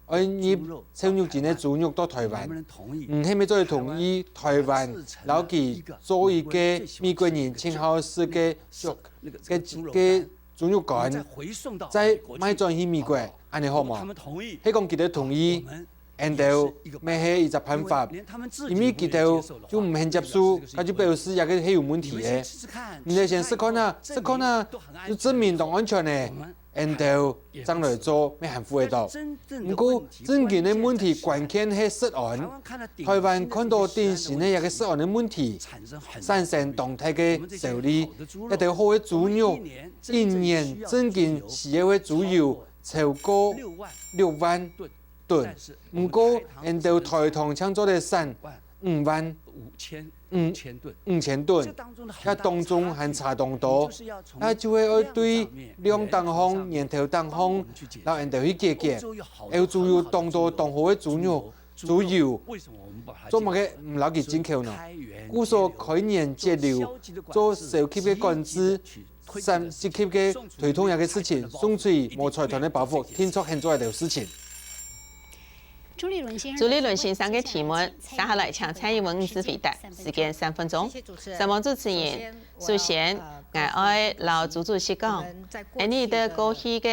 愛入瘦肉精个豬肉到臺灣，你係毋係做得同意臺灣摎佢做一個美國人盡好食个豬个个豬肉乾，再賣轉去美國，恁仔好無？係講佢兜同意，𫣆兜乜係一隻辦法，因為佢兜就毋肯接受，該就表示這個係有問題个。你兜先食看啊，食看啊，就證明當安全呢。 𫣆兜正來做乜還赴得到。毋過，正經个問題關鍵係食安。臺灣看著頂新个這個食安个問題，產生當大个焦慮。這兜好个豬肉，一年正經需要个豬油超過六萬噸。毋過，𫣆兜臺糖淨做得產五萬五千噸，這當中還差當多，該就係愛對量頂項、源頭頂項，摎𠊎兜去解決。歐洲有當多當好个豬肉、豬油，做麼个毋摎佢進口呢？故所開源節流，做小級个管制， 三級个推動這个事情，送出無財團个包袱，定著肯做這兜事情。朱立倫先生个提問，接下來請蔡英文女士回答。時間三分鐘。承蒙主持人，首先，𠊎愛摎朱主席講，𠊎俚在過去个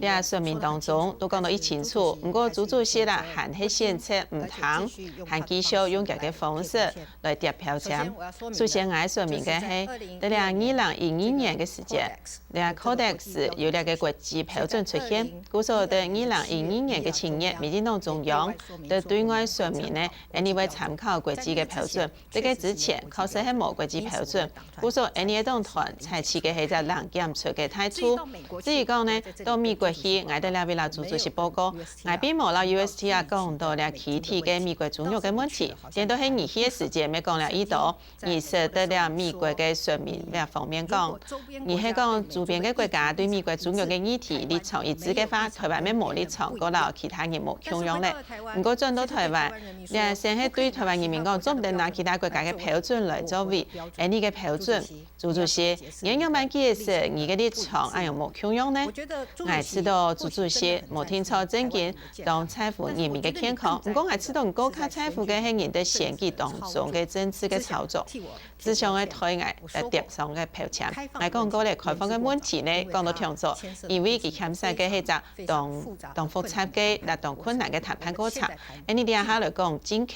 這說明當中都講到已清楚，毋過朱主席啦，還係選擇毋聽，還繼續用佢个方式 來貼標籤。首先，𠊎說明个係，在這二零一二年个時節，這Codex有這个國際標準出現，故所在二零一二年个七月，民進黨中央在對外說明呢，𠊎俚會參考國際个標準。在該之前，確實係無國際標準，故所𠊎俚个黨團採取个係一隻零檢出个態度。至於講呢，到美國去，𠊎在這位摎朱主席報告，𠊎並無摎USTR講到這具體个美國豬肉个問題。 顛倒係你去个時節，乜講了已多，你說在這美國个說明這方面講，你係講周邊个國家對美國豬肉个議題立場一致个話，台灣乜無立場，過摎其他人無共樣咧。毋過轉到台灣，這先係對台灣人民講，做毋得拿其他國家个標準來作為𠊎俚个標準。 朱主席，你仰般解釋你个立場恁樣無共樣呢？𠊎知道朱主席無定著正經當在乎人民个健康，毋過𠊎知道你過較在乎个係人在選舉當中个政治个操作。只想愛對𠊎來貼上个標籤。𠊎講過咧，開放个問題呢，講到當早，因為佢牽涉个係隻當當複雜个、也當困難个談判過程。恁樣這下來講，進口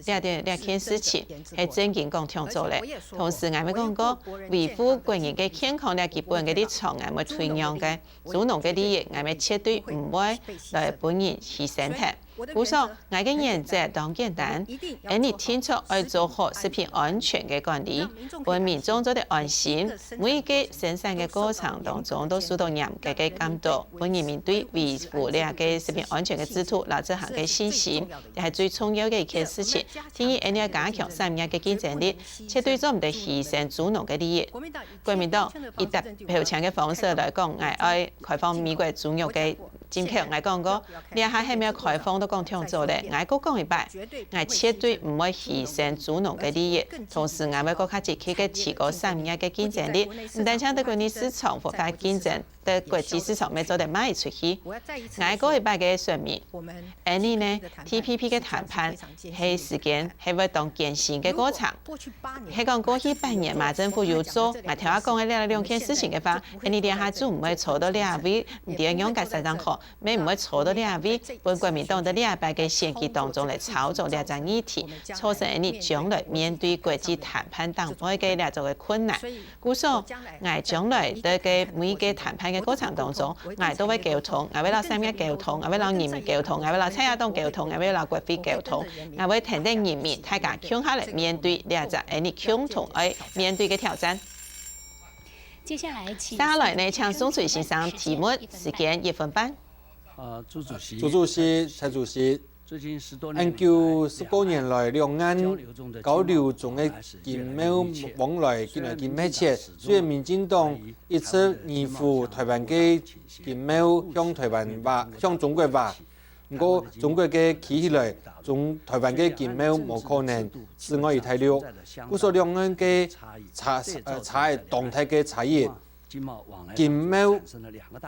這點這件事情係正經講當早咧。同時，𠊎乜講過，維護國人个健康這基本个立場，𠊎乜同樣个。豬農个利益，𠊎乜絕對毋會來分人犧牲忒。故所，𠊎个原則當簡單，𠊎俚定著愛做好食品安全个管理，分民眾做得安心，每一個生產个過程當中都受到嚴格个監督，分人民對維護這個食品安全个制度摎執行个信心，這係最重要个一件事情。第二，𠊎俚愛加強產業个競爭力，絕對做毋得犧牲豬農个利益。國民黨以貼標籤个方式來講，𠊎愛開放美國豬肉个 進口，𠊎講過，這下係無開放都講當早咧。𠊎過講一擺，𠊎絕對毋會犧牲豬農个利益，同時𠊎會過較積極个提高產業个競爭力，毋單淨在國內市場無法競爭，在國際市場乜做得賣出去。𠊎過一擺个說明，恁樣呢，TPP个談判係時間係會當艱辛个過程。係講過去八年馬政府有做，𠊎頭下講个這兩件事情个話，恁樣這下就毋會坐到這位，毋知愛仰結煞正好。 乜毋會坐到這位，分國民黨在這擺个選舉當中來操作這隻議題，造成𠊎俚將來面對國際談判頂背个這種个困難。故所，𠊎將來在个每一個談判个過程當中，𠊎都會溝通，𠊎會摎產業溝通，𠊎會摎人民溝通，𠊎會摎在野黨溝通，𠊎會摎國會溝通，𠊎會跈等人民大家共下來面對這隻𠊎俚共同愛面對个挑戰。接下來，請，接下來呢，請宋水先生提問，時間一分半。 呃，朱主席，朱主席、蔡主席，最近十多年來，恁久十多年來，兩岸交流中的經貿往來緊來緊密切。雖然民進黨一直維護台灣个經貿向台灣化、向中國化，毋過中國个企起來，中台灣个經貿無可能自外於大陸。故所兩岸个差呃差異當大个差異。 經貿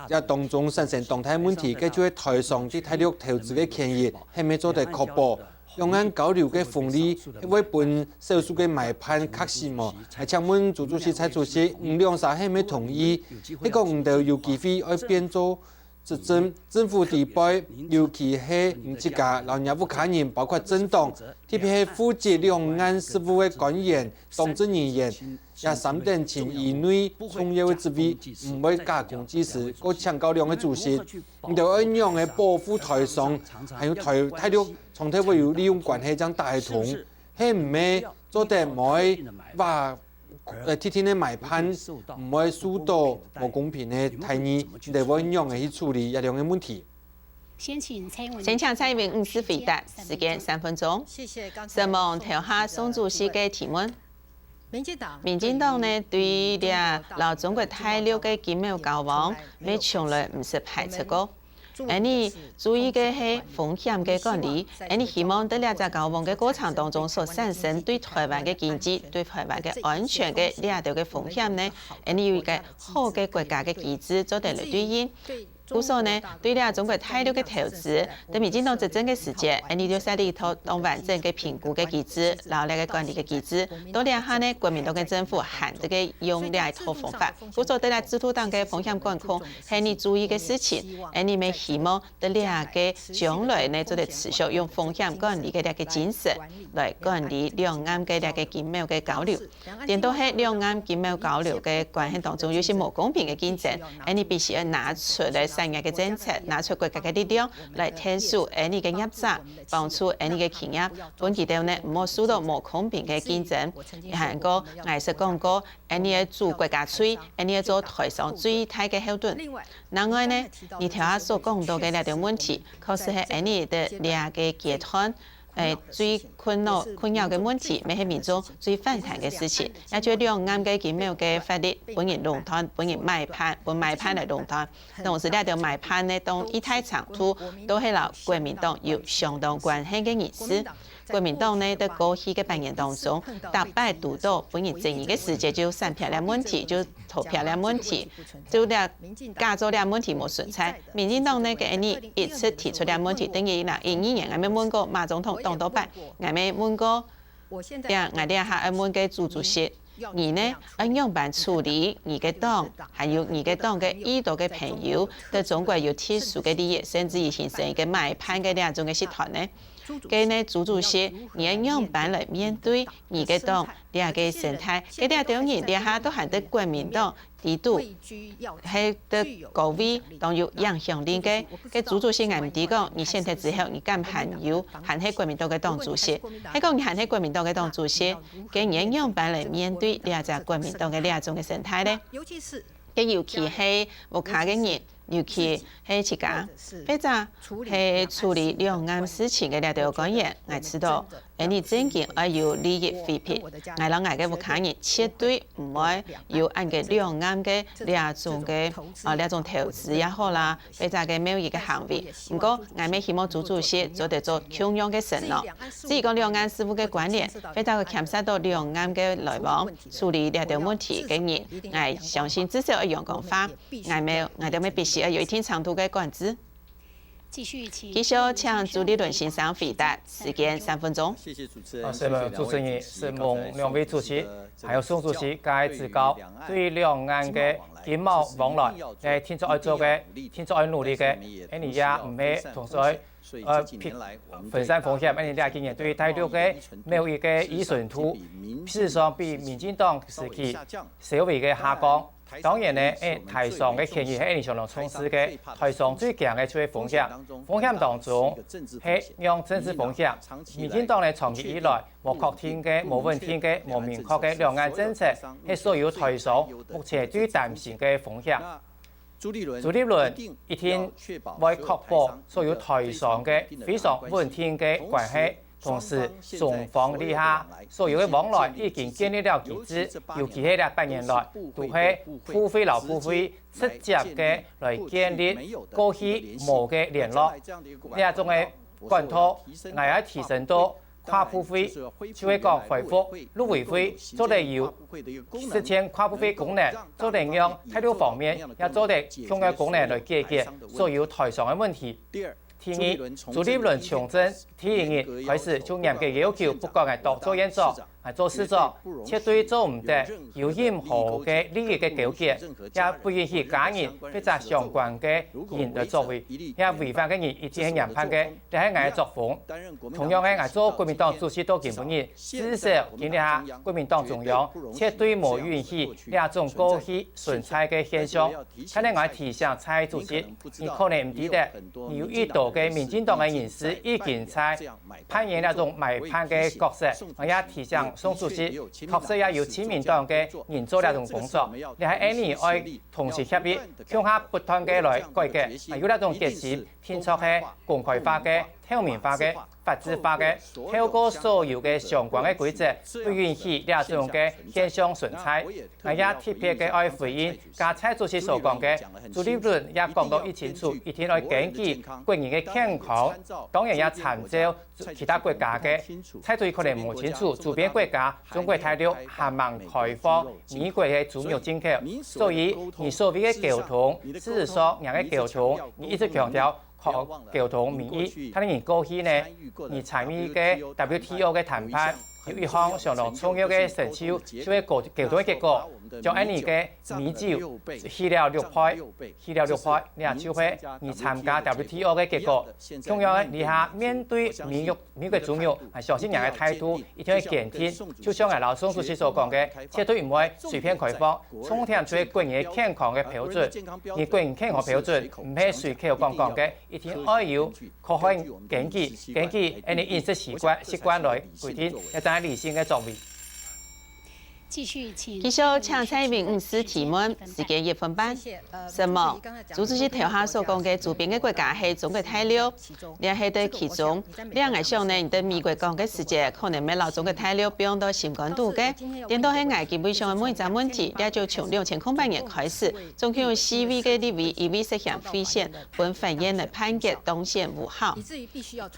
也當中產生當大問題，該就係台商對大陸投資个權益係毋係做得確保？兩岸交流个紅利係會分少數个買盤卡死無？𠊎請問朱主席、蔡主席，你兩儕係毋係同意？係講你兜有機會愛變做執政，政府底背，尤其係你自家摎若屋下人，包括政黨，特別係負責兩岸事務个官員、黨政人員， 這三等親以內重要个職位，毋會假公濟私。過請教兩位主席，你兜愛仰仔保護台商，還有台大陸長透會有利用關係正打得通，係毋係做得毋會話呃特定个買盤，毋會受到無公平个待遇？你兜會仰仔去處理這兩個問題？先請蔡英文先請蔡英文女士回答，時間三分鐘。承蒙頭下宋主席个提問。民進黨呢，對這摎中國大陸个經貿交往，乜從來毋識排斥過。𫣆俚注意个係風險个管理，𫣆俚希望在這隻交往个過程當中所產生對台灣个經濟、對台灣个安全个這兜个風險呢，𫣆俚有一個好个國家个機制做得來對應。 故所呢，對這中國大陸个投資，在民進黨執政个時節，𫣆俚就設立一套當完整个評估个機制，摎這个管理个機制。到這下呢，國民黨个政府還在該用這一套方法。故所在這制度當个風險管控，係𫣆俚注意个事情，𫣆俚乜希望在這个將來呢，做得持續用風險管理个這个精神來管理兩岸个這个經貿个交流。 顛倒係兩岸經貿交流个關係當中有兜無公平个競爭，𫣆俚必須愛拿出來產業个政策，拿出國家个力量來𢯭手𫣆俚个業者，幫助𫣆俚个企業，分佢兜呢毋好受到無公平个競爭。還過，𠊎識講過，𫣆俚愛主國家隊，𫣆俚愛做台商最大个後盾。另外呢，你頭下所講到个這兜問題，確實係𫣆俚在這个階段 誒，最困擾、困擾个問題，乜係民眾最反彈个事情。也就兩岸个經貿个法律，分人壟斷，分人買盤，分買盤來壟斷。同時，這兜買盤呢，當一大程度都係摎國民黨有相當關係个人士。國民黨呢，在過去个八年當中，逐擺堵到分人爭議个時節，就閃避這問題，就逃避這問題，就這 假做這問題無存在。民進黨呢，个𫣆俚一直提出這問題，等於啦，一二年，𠊎乜問過馬總統當多擺，𠊎乜問過，這𠊎這下愛問个朱主席，你呢，愛仰般處理你个黨，還有你个黨个已多个朋友，在中國有特殊个利益，甚至於形成一个買盤个這種个集團呢？該呢，朱主席，你愛仰般來面對你个黨這个生態？該這兜人這下都還在國民黨 底肚，係在高位當有影響力个，个朱主席，𠊎毋知講，你選忒之後，你敢還有，還係國民黨个黨主席？係講你還係國民黨个黨主席，个你愛仰般來面對這隻國民黨个這種个生態呢？个尤其係屋下个人，尤其係自家，或者係處理兩岸事情个這兜官員，𠊎知道 𫣆俚正經愛有利益回避。𠊎摎𠊎个屋下人絕對毋會有恁个兩岸个這種个，呃，這種投資也好啦，或者个貿易个行為。毋過，𠊎乜希望朱主席做得做共樣个承諾。至於講兩岸事務个關聯，或者會牽涉到兩岸个來往，處理這兜問題个人，𠊎相信至少愛用講話，𠊎乜，𠊎兜乜必須愛有一定程度个管制。 繼續請朱立倫先生回答，時間三分鐘。好，承蒙主持人，承蒙兩位主席，還有宋主席个指教，對兩岸个經貿往來，誒，定著愛做个，定著愛努力个，𫣆俚也毋係同時愛，呃，避，分散風險，𫣆俚這幾年對大陸个貿易个依存度，事實上比民進黨時期稍微个下降。 當然呢，誒，台商个權益係𫣆俚相當重視个，台商最驚个就係風險。風險當中，係用政治風險。民進黨呢，長期以來，無確定个、無穩定个、無明確个兩岸政策，係所有台商目前最擔心个風險。朱立倫一定會確保所有台商个非常穩定个關係， 同時，中方這下所有个往來已經建立了機制，尤其係這八年來，都係部會摎部會直接个來建立過去無个聯絡。這種个管道，𠊎愛提升到跨部會，就係講恢復陸委會做得有實踐跨部會功能，做得用大陸方面也做得共个功能來解決所有台商个問題。 第二，朱立倫從政第一日開始就嚴格要求，不管𠊎當做縣長，𠊎做市長，絕對做毋得有任何个利益个勾結，也不允許家人或者相關个人來作為，也違反个人一定係嚴辦个，這係𠊎个作風。同樣个，𠊎做國民黨主席到今晡日，至少今日下國民黨中央絕對無允許這種過去存在个現象。 看來𠊎提醒蔡主席，你可能毋知得，你有一多个民進黨个人士已經在扮演那種買盤个角色。𠊎也提醒宋主席確實也有親民黨个人做這種工作，這係𫣆俚愛同心協力，共下不斷个來改革，啊，有這種決心，定著係公開化个、透明化个、法治化个，透過所有个相關个規則，不允許這種个現象存在。𠊎也特別个愛回應，加蔡主席所講个，朱立倫也講到已清楚，一定愛根據個人个健康，當然也參照 其他國家个，蔡主席可能無清楚，周邊國家中國大陸還吂開放美國个豬肉進口，所以你所謂个溝通，事實上，若个溝通，你一直強調靠溝通民意，但係你過去呢，你參與个W T O个談判，有一項相當重要个成就，就係溝溝通个結果，將恁呢个米酒起了六倍，起了六倍，這就係你參加W T O个結果。 同樣，這下面對美國、美國豬肉，啊，相信若个態度一定會堅定。就像𠊎摎宋主席所講个，絕對毋會隨便開放，重點就係個人健康个標準。你個人健康標準，毋係隨口講講个，一定愛有科學根據，根據恁呢飲食習慣、習慣來規定，這正係理性个作為。 繼續請蔡英文女士提問，時間一分半。承蒙，朱主席頭下所講个周邊个國家係中國大陸，這係在其中。這𠊎想呢，你對美國講个時節，可能會摎中國大陸放到心肝肚个。顛倒係𠊎今晡日想愛問一隻問題，這就從兩千空八年開始，總共有四位个立委，一位涉嫌賄選，分法院來判決當選無效。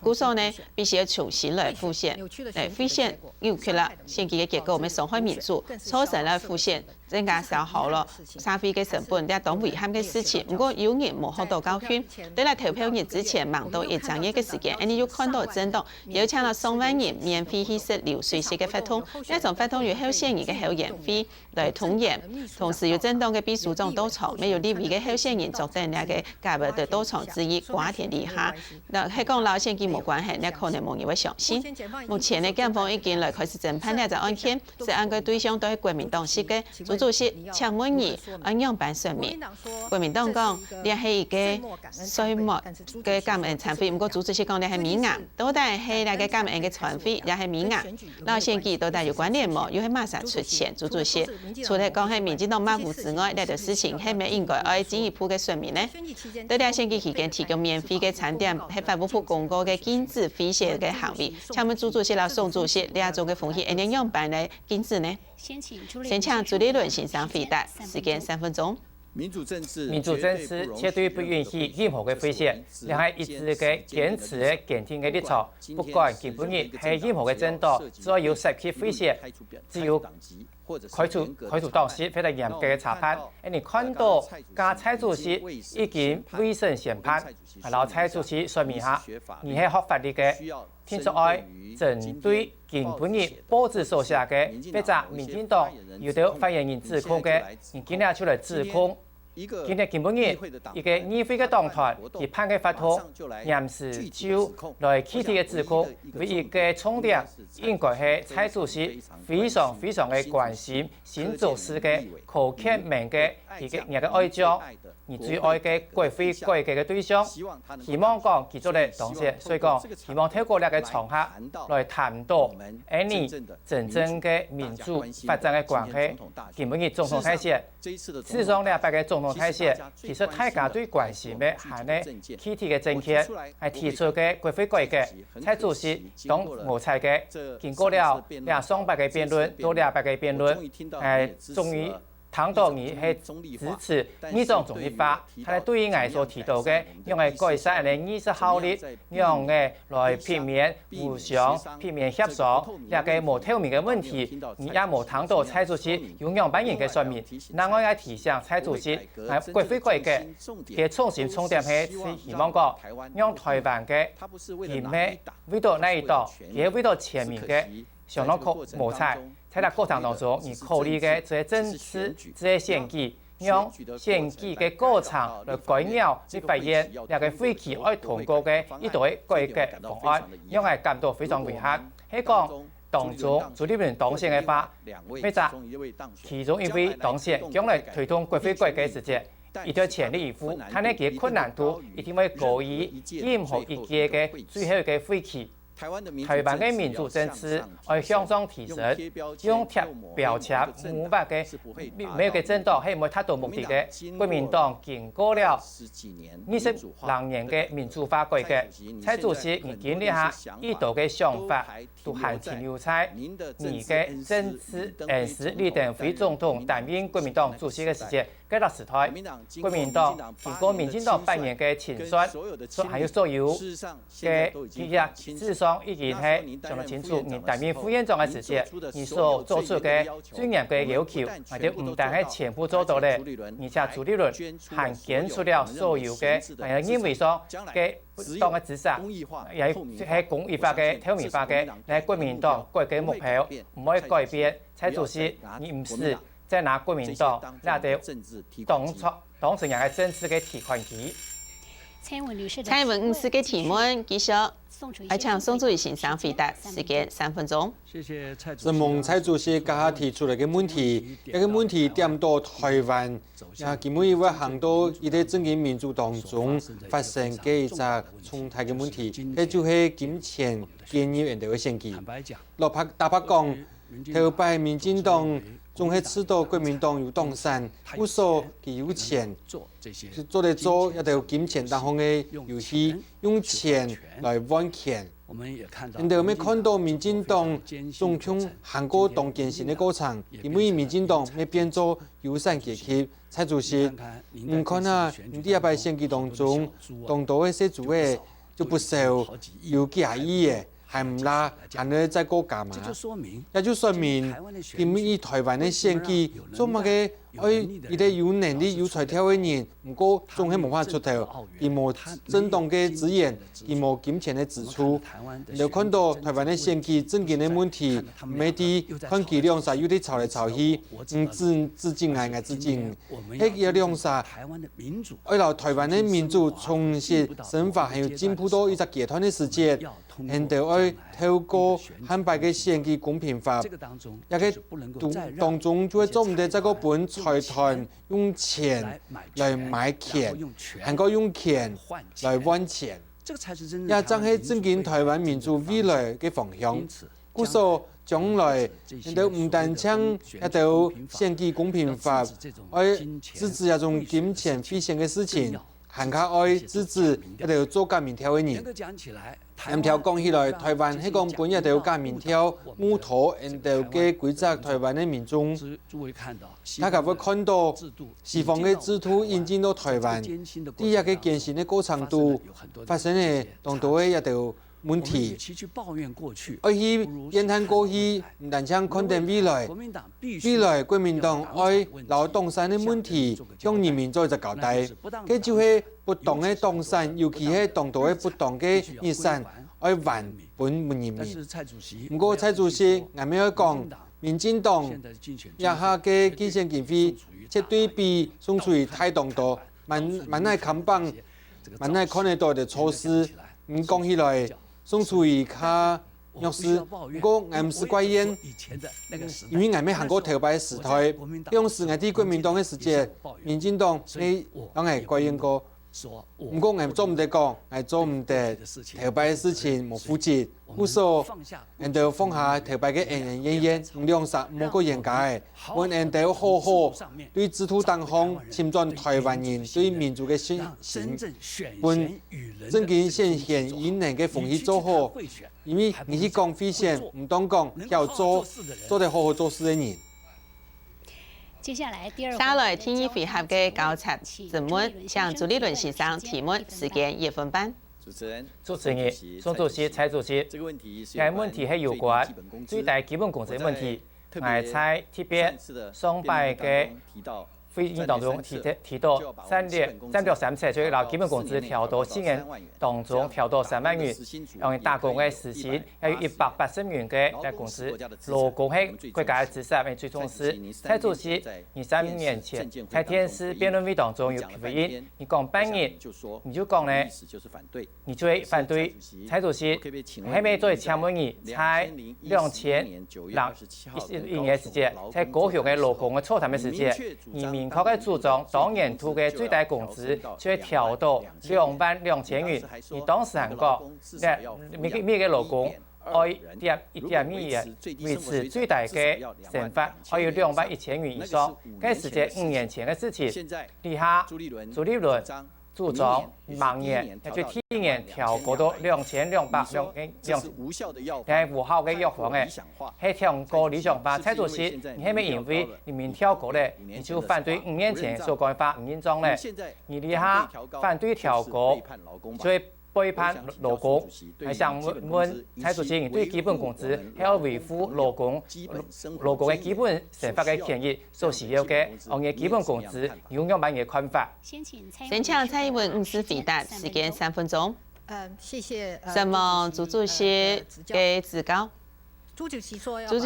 故所呢，必須要重新來複選，來複選 扭曲了，選舉个結果會傷害民主，造成了負選，增加消耗了社會个成本，這當遺憾个事情。毋過有人無學到教訓，對了投票日之前吂到一隻月个時間，𫣆俚又看到政黨邀請了上萬人免費去食流水席个活動，這種活動有候選人个後援會來動員，同時有政黨个秘書長到場，乜有立委个候選人坐等這个甲仔个到場之一，瓜田李下。若係講摎選舉無關係，這可能無人會相信。 目前呢，檢方已經來開始偵辦這隻案件，涉案个對象都係國民黨籍个。朱主席，請問你愛仰般說明？國民黨講，這係一个稅務个減免餐費，毋過朱主席講這係美額，到底係這个減免个餐費，也係美額，摎選舉到底有關聯無？又係麼儕出錢？朱主席，除了講係民進黨抹烏之外，這條事情係毋係應該愛進一步个說明呢？ 在這選舉期間提供免費个餐點，係法務部公告个禁止賄選个行為。請問朱主席摎宋主席，這種个風氣，𫣆俚仰般來禁止呢？先請朱立倫先生回答，時間三分鐘。民主政治，民主政治絕對不允許任何个賄選，這係一直个堅持个堅定个立場。不管今晡日係任何个政黨，只要有涉及賄選，只有 開除，開除黨籍，或者嚴格个查辦。𫣆俚看到，加蔡主席已經未審先判，摎蔡主席說明下，你係學法律个，定著愛針對今晡日報紙所寫个，或者民進黨有兜發言人指控个，你今日就來指控 今日今晡日，一个議會个黨團，佢辦个活動，臨時就來具體个指控，唯一个重點應該係蔡主席非常非常个關心新竹市个柯建銘个一个若个愛將，你最愛个國會改革个對象，希望講佢做得當選，所以講希望透過這个場合來探討，𫣆俚真正个民主發展个關係。今晡日總統大選， 事實上，這擺个總統大選，其實大家最關心个還係具體个政見，還提出个國會改革，蔡主席當無彩个，經過了這上擺个辯論，到這擺个辯論，哎，終於聽到你係支持二黨中立化，但係對於𠊎所提到个，仰般改善𫣆俚議事效率，仰般 來避免互相、避免協商，這个無透明个問題，你也無聽到蔡主席有仰般形个說明。另外愛提醒蔡主席，啊，國會改革个重心重點係希望講，讓臺灣个人民為著哪一黨，也為著全民个 相當可無彩。在這過程當中，你考慮个這政治、這選舉，讓選舉个過程來干擾立法院這个會期愛通過个一堆改革方案，讓𠊎感到非常遺憾。係講當中朱立倫當選个話，或者其中一位當選，將來推動國會改革時節，一定全力以赴，但係佢个困難度一定會高於任何一屆个最後一个會期。台灣个民主政治愛向上提升，用貼標籤、摃畫个，無有个政黨係毋會達到目的个。國民黨經過了二十零年个民主化改革，蔡主席你今這下已多个想法都還停留在你个政治恩師李登輝總統擔任國民黨主席个時節，該个時代，國民黨經過民進黨八年个清算，還有所有个，事實上已經係相當清楚，你擔任副院長个時節，你所做出个最嚴个要求，𠊎兜毋單係全部做到了，而且朱立倫還檢出了所有个，還有認為說个不當个資產，也係公益化个、透明化个，來國民黨改革目標，毋會改變。蔡主席，你毋使再拿國民黨這兜當作 當成一个政治个提款機。蔡英文女士个提問，蔡英文女士个提問，繼續。還請宋楚瑜先生回答，時間三分鐘。承蒙蔡主席這下提出來个問題，這个問題點到台灣，也今晡日會行到一个正經民主當中發生个一隻重大个問題，該就係金錢介入𠊎兜个選舉。老白，坦白講， 頭擺民進黨總係知著國民黨有當選，故所佢有錢，做得做這兜金錢當中个遊戲，用錢來換權。𠊎兜乜看著民進黨總共行過當艱辛个過程，因為民進黨乜變做有產階級。蔡主席，你看啊，你這擺選舉當中，當多个細豬仔就不少有幾下億个， 還毋罅，還愛再過加碼。這就說明，今晡日台灣个選舉，做麼个愛一个有能力、有才調个人，毋過總係無法出頭，佢無正當个資源，佢無金錢个支出。你兜看著台灣个選舉正經个問題，毋係在看佢兩儕又在吵來吵去，你指，指責𠊎，𠊎指責你，係佢兩儕愛摎台灣个民主重新深化，還有進步到一隻階段个時節， 𠊎兜愛透過下擺个選舉公平法，這个當中就係做毋得再過分財團用錢來買權，還過用權來換錢。這正係正經台灣民主未來个方向。故所，將來𠊎兜毋單淨這兜選舉公平法，愛制止這種金錢賄選个事情， 還較愛制止這兜做假民調个人。嚴條講起來，台灣係講分這兜假民調誤導𠊎兜个規隻台灣个民眾。大家會看著西方个制度引進到台灣，在這个艱辛个過程肚，發生了當多个這兜 問題。愛去怨嘆過去，毋單淨看等未來。未來國民黨愛摎當選个問題向人民做一隻交代，該就係不當个當選，尤其係當多个不當个日產，愛還分人民。毋過蔡主席，𠊎乜愛講，民進黨這下个競選經費絕對比宋楚瑜大當多，滿，滿哪看板，滿哪看得著个措施。你講起來， 宋楚瑜較弱勢，毋過𠊎毋使怪怨，因為𠊎乜行過頭擺个時代。當時𠊎在國民黨个時節，民進黨乜摎𠊎怪怨過。毋過𠊎做毋得講，𠊎做毋得頭擺个事情無負責。故所，𠊎兜放下頭擺个恩恩怨怨，兩儕莫過冤家个，分𠊎兜好好對制度當中尋轉台灣人對民主个信心，分 正經選賢與能个風氣做好，因為你去講賄選，毋當講曉做，做得好好做事个人。接下來第二回合，下來第二回合个交接質問，請朱立倫先生提問，時間一分半。主持人、宋主席、蔡主席，這个問題係有關最低基本工資个問題。 𠊎在特別上擺个會議當中提，提到三點，三點三七，就係摎基本工資調到四年當中調到三萬元，用打工个時薪，還有一百八十元个工資，勞工係國家个支出，係最重視。蔡主席，你三年前在電視辯論會當中有回應，你講半日，你就講呢， 你就會反對。蔡主席，𠊎係毋係做得請問你，在兩千零一一年个時節，在高雄个勞工个座談个時節，你明確个主張，當年度个最低工資就會調到兩萬兩千元。你當時還講，這每個每個勞工愛點一點二元維持最低个生活，愛有兩萬一千元以上。該時節五年前个事情，這下朱立倫主張明年，也就第一年調高到兩千兩百兩兩，這無效个藥方誒，係調高理想化。蔡主席，你係毋係因為你明調高咧，你就反對五年前所講个話毋認同咧？你這下反對調高，就係背叛勞工。𠊎想問問蔡主席，你對基本工資還有維護勞工勞工个基本生活个權益所需要个，哦，你个基本工資有仰般个看法？ 先請蔡英文女士回答，時間三分鐘。呃，謝謝，呃，承蒙朱主席个指教。朱主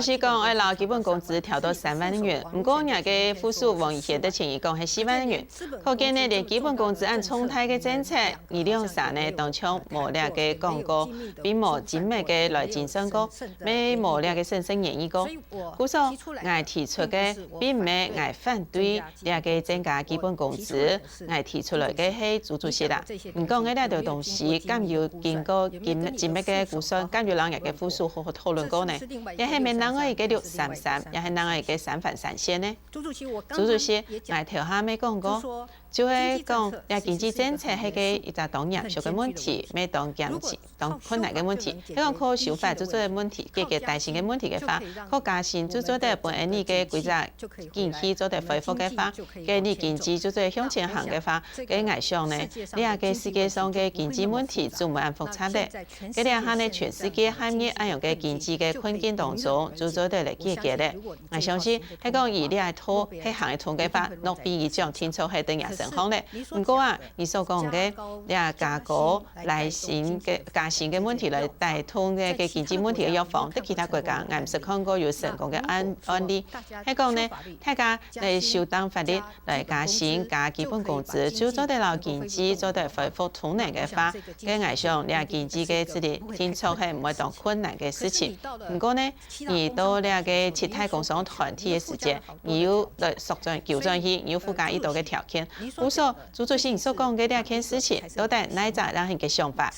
席講愛摎基本工資調到三萬元，毋過𠊎个副手王怡賢在前日講係四萬元，可見呢，連基本工資恁重大个政策，二零三呢，當像無這个講過，並無精密个來精算過，乜無這个審慎研議過。故所，𠊎提出个並毋係𠊎反對 這个增加基本工資，𠊎提出來个係朱主席啦。你講个這兜東西，敢有經過精精密个估算，敢有摎𠊎个副手好好討論過呢？也係無另外一个六三三，也係另外一个三環三線呢？朱主席，𠊎頭下乜講過，就係講這經濟政策係个一隻當嚴肅个問題，乜當嚴重。 當困難个問題，係講靠修法做做个問題，解決低薪个問題个話，靠加薪就做得分𠊎俚个規則景氣做得恢復个話，該𠊎俚經濟就做得向前行个話，該𠊎想呢，這个世界上个經濟問題就無恁複雜咧。該這下呢，全世界陷入恁樣个經濟个困境當中，就做得來解決咧。𠊎相信，係講以這一套係行得通个話，諾貝爾獎定著係得𠊎身項咧。毋過啊，你所講个這加高 來新个加薪个問題來帶動个个經濟問題个藥方，在其他國家，𠊎毋識看過有成功个案案例。係講呢，大家來修訂法律來加薪、加基本工資，就做得摎經濟做得恢復動能个話，該𠊎想這經濟个治理定著係毋會當困難个事情。毋過呢，你到這个七大工商團體个時節，你又來縮轉、糾轉去，你又附加已多个條件。故所 朱主席你所講个這件事情，到底哪一隻正係你个想法？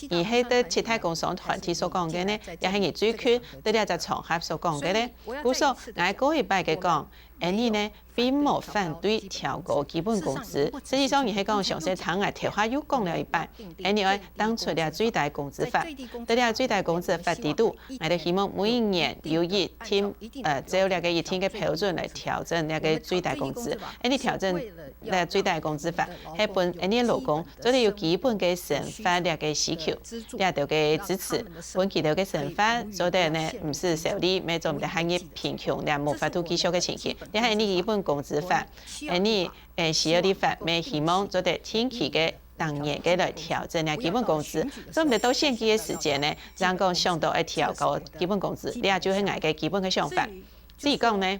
你係對七大工商團體所講个呢，也係你最近對這隻場合所講个呢？故所，𠊎過一擺个講，𠊎俚呢，並無反對調高基本工資。實際上，你係講詳細聽𠊎頭下又講了一擺，𠊎俚愛當初這最低工資法，對這最低工資法底肚，𠊎兜希望每一年有一定，呃，照這个一定个標準來調整這个最低工資。𠊎俚調整 這最低工資法，係分𠊎俚勞工做得有基本个生活這个需求，這兜个支持，分佢兜个生活做得呢，毋使愁慮，乜做毋得陷入貧窮，這無法度繼續个情形。這係𠊎俚基本工資法，𠊎俚，誒，需要立法，乜希望做得定期个、當年个來調整這基本工資，做毋得到選舉个時節呢，正講想到愛調高基本工資，這就係𠊎个基本个想法。至於講呢，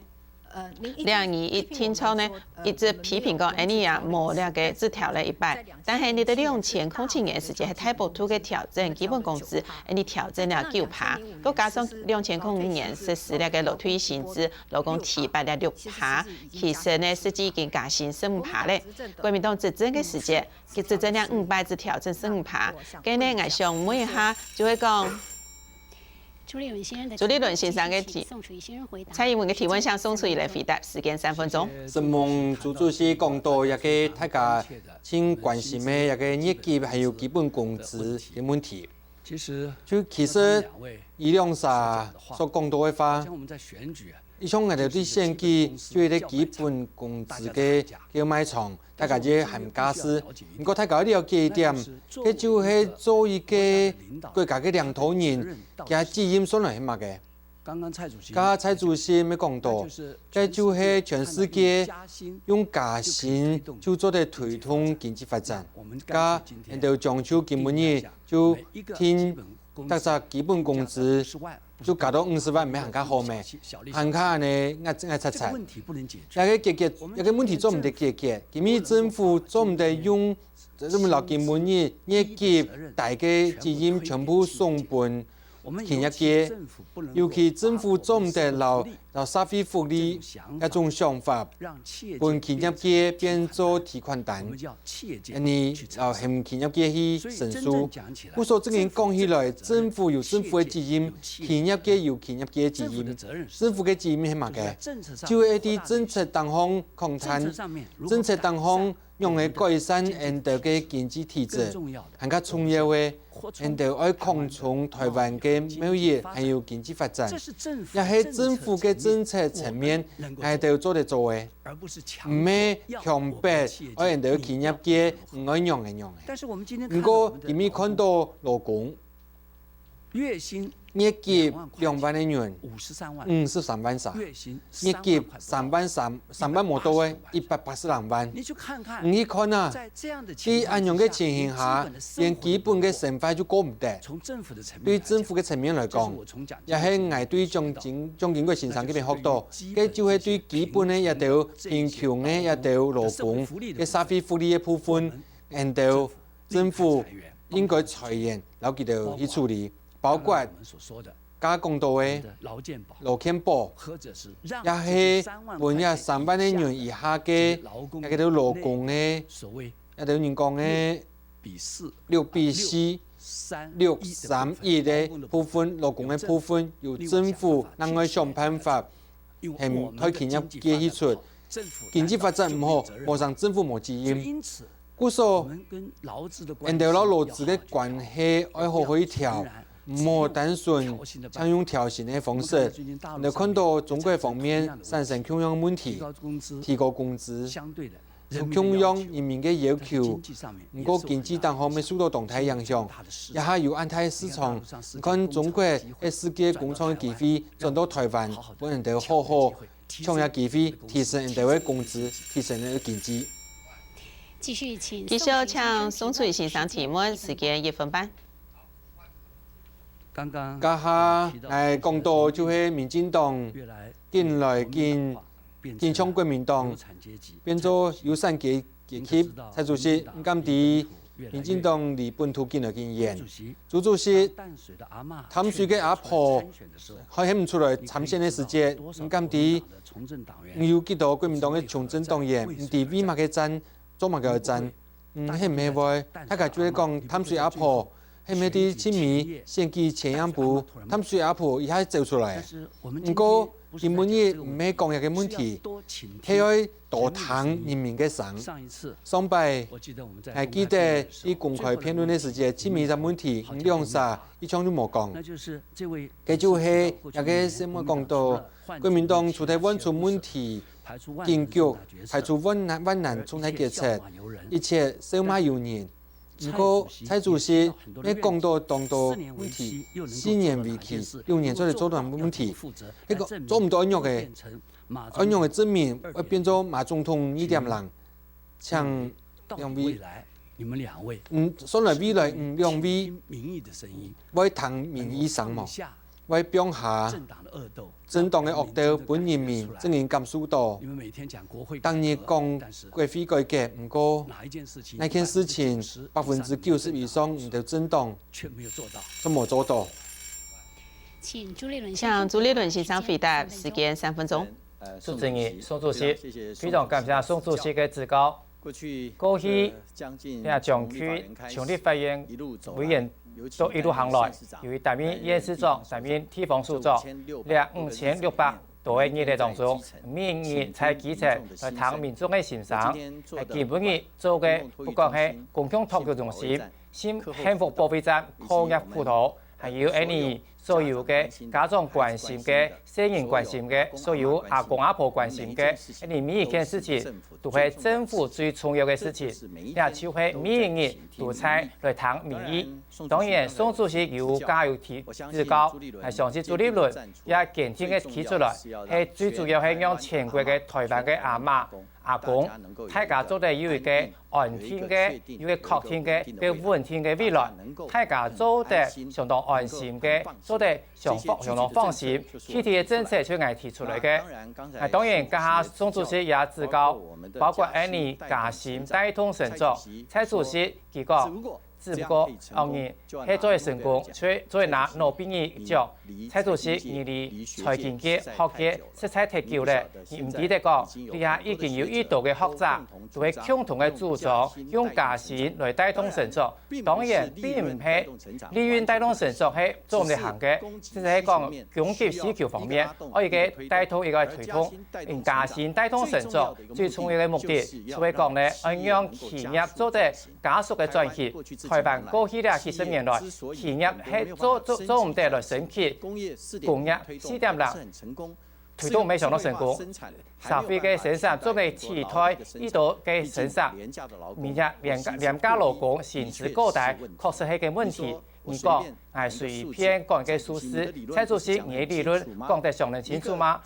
這你一定著呢，一直批評講，𠊎俚也無這个只調了一半。但係你在兩千空七年時節，係大幅度个調整基本工資，𠊎俚調整了九趴，再加上兩千空五年實施這个勞退新制，勞工提拔了六趴，其實呢，實際已經加薪十五趴咧。國民黨執政个時節，佢執政了五擺只調整十五趴，該呢，𠊎想問一下，就係講， 朱立倫先生个提，蔡英文个提問，請宋楚瑜來回答，時間三分鐘。承蒙朱主席講到這个大家盡關心个這个月給還有基本工資个問題。就其實，以兩儕所講到个話， 一向𠊎兜對選舉就係基本工資个叫賣場，大家就喊價數。毋過大家愛了解一點，該就係做一个國家个領導人，厥責任算來係麼个？頭下蔡主席乜講到，該就係全世界用加薪就做得推動經濟發展。該𠊎兜將就今晡日就定 逐隻基本工資就加到五十萬，毋係還較好咩？還較恁呢，𠊎𠊎掣掣。這个解決，這个問題做毋得解決，今日政府做毋得用，做毋得摎今晡日月給大个責任全部送分企業界，尤其政府做毋得摎摎社會福利這種想法，分企業界變做提款單。恁呢摎喊企業界去申訴。故所正經講起來，政府有政府个責任，企業界有企業界个責任。政府个責任係麼个？就係在政策當中講，政策當中 仰仔改善𠊎兜个經濟體質，還較重要个，𠊎兜愛擴充台灣个貿易還有經濟發展，這係政府个政策層面𠊎兜做得做个，毋係強迫愛𠊎兜企業界毋愛仰仔仰仔。毋過今日看著勞工 月給兩萬个人，五十三萬儕，月給三萬三三萬無到个一百八十零萬。你去看啊，在恁樣个情形下，連基本个生活就過毋得。對政府个層面來講，也係𠊎對蔣經蔣經國先生該片學著，該就係對基本个這兜貧窮个這兜勞工个社會福利个部分，𠊎兜 政府應該裁員摎佢兜去處理，包括加講著个勞健保，也係分這三萬个人以下个這兜勞工个，這兜人講个六比四、六三一个部分，勞工个部分由政府另外想辦法，喊代企業界去出。經濟發展毋好，無成政府無責任。 故所，𠊎兜摎勞資个關係愛好好去調，毋好單純像用挑釁个方式。𠊎兜看著中國方面產生共樣問題，提高工資，共樣人民个要求，毋過經濟當中乜受著當大影響，這下有恁大市場，你看中國个世界工廠个機會轉到台灣，分𠊎兜好好 搶這機會，提升𠊎兜个工資，提升𠊎兜个經濟。繼續請繼續請宋楚瑜先生提問，時間一分半。這下𠊎講著就係民進黨緊來緊緊像國民黨，變做有產階 階級，蔡主席，你敢知民進黨離本土緊來緊遠？朱主席，淡水个阿婆，還喊毋出來參選个時節，你敢知你有幾多國民黨个從政黨員，毋知為麼个站，做麼个站？嗯，係毋係會，大家就會講淡水阿婆， 係毋係在盡尾選舉前兩步，淡水阿婆一下走出來？毋過，今晡日毋係講這个問題，係愛多聽人民个聲。上擺，𠊎記得在公開辯論个時節，盡尾隻問題，兩儕一項都無講。該就係這个先生講著，國民黨除忒換出問題，緊急排除萬難，萬難重大決策，一切笑罵由人。 毋過，蔡主席，你講著當多問題，四年為期，六年做得做到問題，該个做毋到恁樣个，恁樣个證明會變做馬總統二點零，請兩位，嗯，算來未來，嗯，兩位會聽民意聲無？會放下 政黨个惡鬥分人民真正感受著。逐日講國會改革，毋過哪件事情百分之九十以上你兜政黨都無做著？請朱立倫先生回答，時間三分鐘。主持人、宋主席，非常感謝宋主席个指教。 過去，這將近從立法院委員到一路行來，由於擔任縣市長、擔任地方首長，這五千六百多个日仔當中，每日在基層來聽民眾个心聲。今晡日做个，不管係公共托育中心、幸福保衛站、抗疫輔導，還有𠊎俚 所有个家長關心个、細人關心个、所有阿公阿婆關心个，𠊎俚每一件事情都係政府最重要个事情，也就係每一日都在來聽民意。當然，宋主席有加油提指教，𠊎相信朱立倫也堅定个提出來，係最主要係讓全國个台灣个阿媽、阿公，大家做得有一個 安定个、有個確定个、个穩定个未來，大家做得相當安心个，做得相放、相當放心。具體个政策就𠊎提出來个。啊，當然，這下宋主席也指教，包括𠊎俚加薪帶動成長，蔡主席佢講，只不過後日係做得成功，就會，就會拿諾貝爾獎。蔡主席，你離財經界、學界實在忒久了，你毋知得講，這下已經有已多个學者都係共同个主張，用加薪來帶動成長。當然，並毋係利潤帶動成長，係做毋得行个，只係講供給需求方面，愛一個帶動一個推動，用加薪帶動成長，最重要个目的，就係講呢，愛讓企業做得加速个轉型。台灣過去這幾十年來，企業係做，做，做毋得來升級工業四點零，推動毋係相當成功。社會个生產做毋得取代已多个生產，而且廉價，廉價勞工薪資過低，確實係个問題。你講，𠊎隨便講一個數字，蔡主席，你个理論講得相當清楚嗎？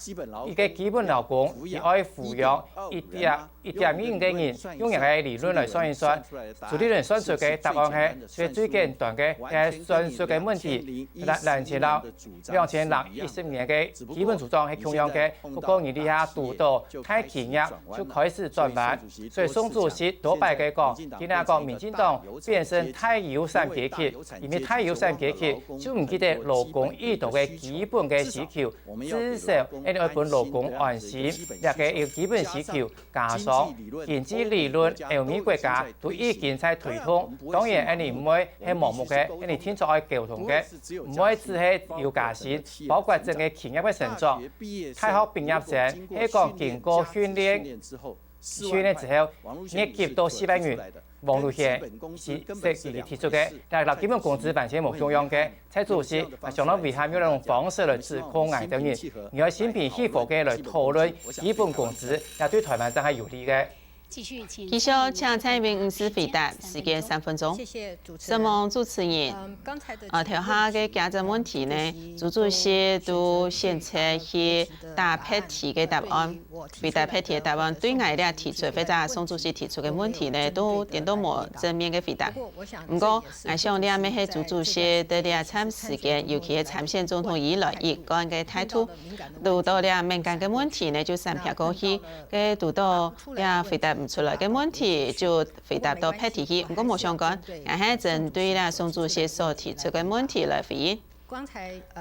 一個基本勞工，佢愛扶養一點 一點一五個人，用這個理論來算一算，朱立倫算出个答案係，所以最簡單个，係算術个問題，兩，兩千零，兩千零一十年个基本主張係共樣个，不過你這下堵到大企業就開始轉彎，所以宋主席多擺个講，今日講民進黨變成大有產階級，因為大有產階級就毋記得勞工已多个基本个需求，至少，𠊎等愛分勞工安心，這個一個基本需求。 加上經濟理論，歐美國家都已經在推動。當然，𠊎等毋會係盲目个，𠊎等定著愛溝通个，毋會只係有加薪，包括整個企業个成長。大學畢業生係講經過訓練，訓練之後，月給到四萬元。 王路賢是，是佢提出个，但係基本工資完全無共樣个。蔡主席，啊，相當遺憾用這種方式來指控𠊎等人，你愛心平氣和个來討論基本工資，也對台灣正係有利个。繼續請蔡英文女士回答，時間三分鐘。承蒙主持人。呃，頭下个幾隻問題呢，朱主席都選擇去答別題个答案。 回答別題个答案，對𠊎這提出，或者宋主席提出个問題呢，都顛倒無正面个回答。毋過，𠊎想這乜係朱主席在這站時間，尤其係參選總統以來一貫个態度。堵到這敏感个問題呢，就閃避過去；該堵到這回答毋出來个問題，就回答到別題去。毋過無相干，𠊎係針對這宋主席所提出个問題來回應。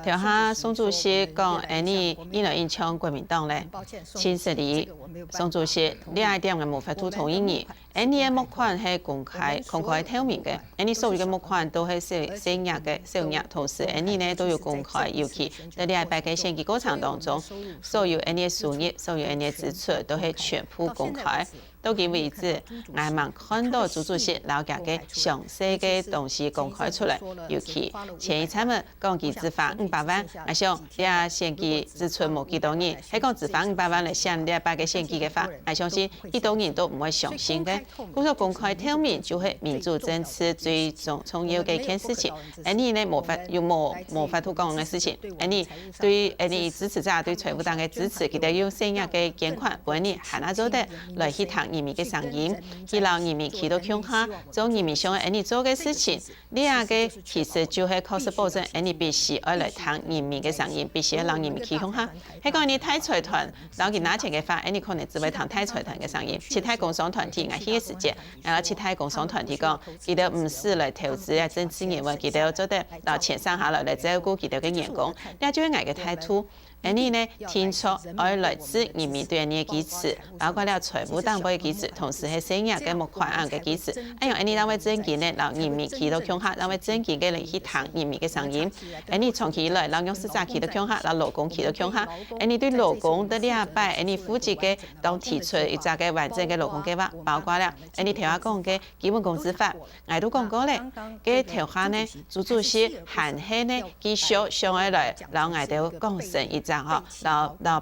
頭下宋主席講，𠊎等一來影響國民黨咧，誠實哩，宋主席，這一點𠊎無法度同意你。𠊎等个募款係公開、公開透明个，𠊎等所有个募款都係細、細額个、小額，同時𠊎等呢都有公開，尤其在這禮拜个選舉過程當中，所有𠊎等个收入、所有𠊎等个支出都係全部公開。 到今為止，𠊎吂看到朱主席摎佢个詳細个東西公開出來，尤其前一站仔講佢只花五百萬，𠊎想這選舉支出無幾多人，係講只花五百萬來選這擺个選舉个話，𠊎相信一多人都毋會相信个。故所公開透明就係民主政治最重、重要个一件事情。𠊎等呢無法、又無、無法度講个事情，𠊎等 對𠊎等支持者對財務黨个支持，佢等用細額个捐款，分𠊎等還做得來去聽人民个聲音，去摎人民企到共下，做人民想愛𠊎等做个事情。這個其實就係確實保證𠊎等必須愛來聽人民个聲音，必須愛摎人民企共下。係講𠊎等大財團摎佢拿錢个話，𠊎等可能只會聽大財團个聲音。其他工商團體，𠊎去个時節， 然後其他工商團體講，佢等毋使來投資啊，政治人物，佢等做得摎錢省下來，來照顧佢等个員工，這就係𠊎个態度。𠊎等呢，定著愛來自人民對𠊎等个支持，包括了財務黨个支持，同時係細額个募款个支持。恁樣𠊎等正會正經个摎人民企到共下，正會正經个來去聽人民个聲音。𠊎等長期以來摎弱勢者企到共下，摎勞工企到共下。𠊎等對勞工在這擺，𠊎等負責个當提出一隻个完整个勞工計畫，包括了𠊎等頭下講个 基本工資法，𠊎都講過咧。該頭下呢，朱主席還係呢，繼續想愛來摎𠊎兜講成一隻吼，摎、摎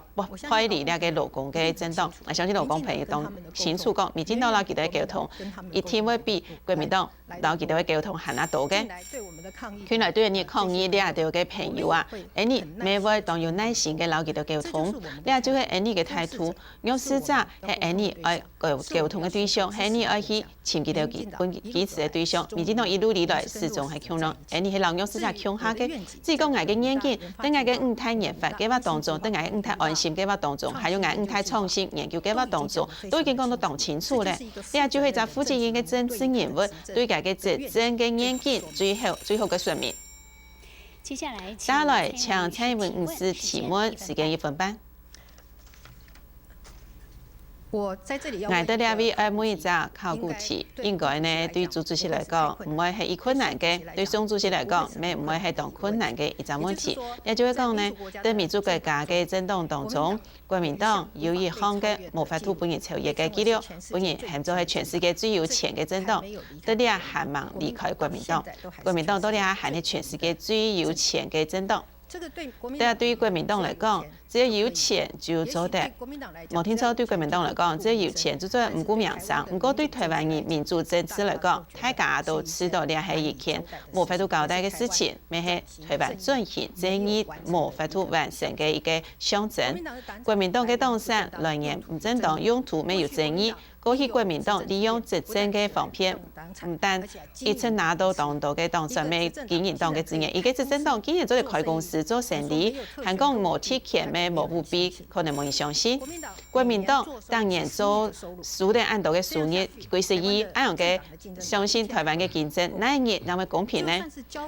背離這個勞工个政黨。𠊎相信勞工朋友當清楚講，民進黨摎佢兜个溝通，一定會比國民黨摎佢兜个溝通還較多个。近來對𫣆俚抗議這兜个朋友啊，𫣆俚乜會當有耐心个摎佢兜溝通，這就係𫣆俚个態度。弱勢者係𫣆俚愛溝溝通个對象，係𫣆俚愛去尋佢兜支分支持个對象。民進黨一路以來始終係共樣，𫣆俚係摎弱勢者共下个。只係講𠊎个願景，在𠊎个五大研發計畫當中，在𠊎个五大安心計畫當中，還有𠊎五大創新研究計畫當中，都已經講到當清楚咧。這就係一隻負責任个政治人物對佢个執政个願景最好最好个說明。 接下來，接下來請蔡英文女士提問，時間一分半。𠊎在這裡要問一個，𠊎在這位愛問一隻考古題，應該呢，對朱主席來講，毋會係一困難个；對宋主席來講，乜毋會係當困難个一隻問題。也就係講呢，在民主國家个政黨當中， 國民黨有一項个無法度分人超越个紀錄，分人喊做係全世界最有錢个政黨，到這下還吂離開國民黨。國民黨到這下還係全世界最有錢个政黨。這對國民黨來講，只要有錢就做得。無定著對國民黨來講，只要有錢就做得毋顧名聲。毋過對臺灣人民主政治來講，大家都知道這係一件無法度交代个事情，乜係臺灣轉型正義無法度完成个一個 象徵。國民黨个黨產來源毋正當用途乜有爭議，過去國民黨利用執政个方便，毋但一直拿到當多个黨產乜經營黨个資源，一個執政黨竟然做得開公司做生理，還講無特權乜無舞弊，可能無人相信。國民黨逐年做收得恁多个收入，幾十億，恁樣个相信臺灣个經濟哪一日正會公平呢？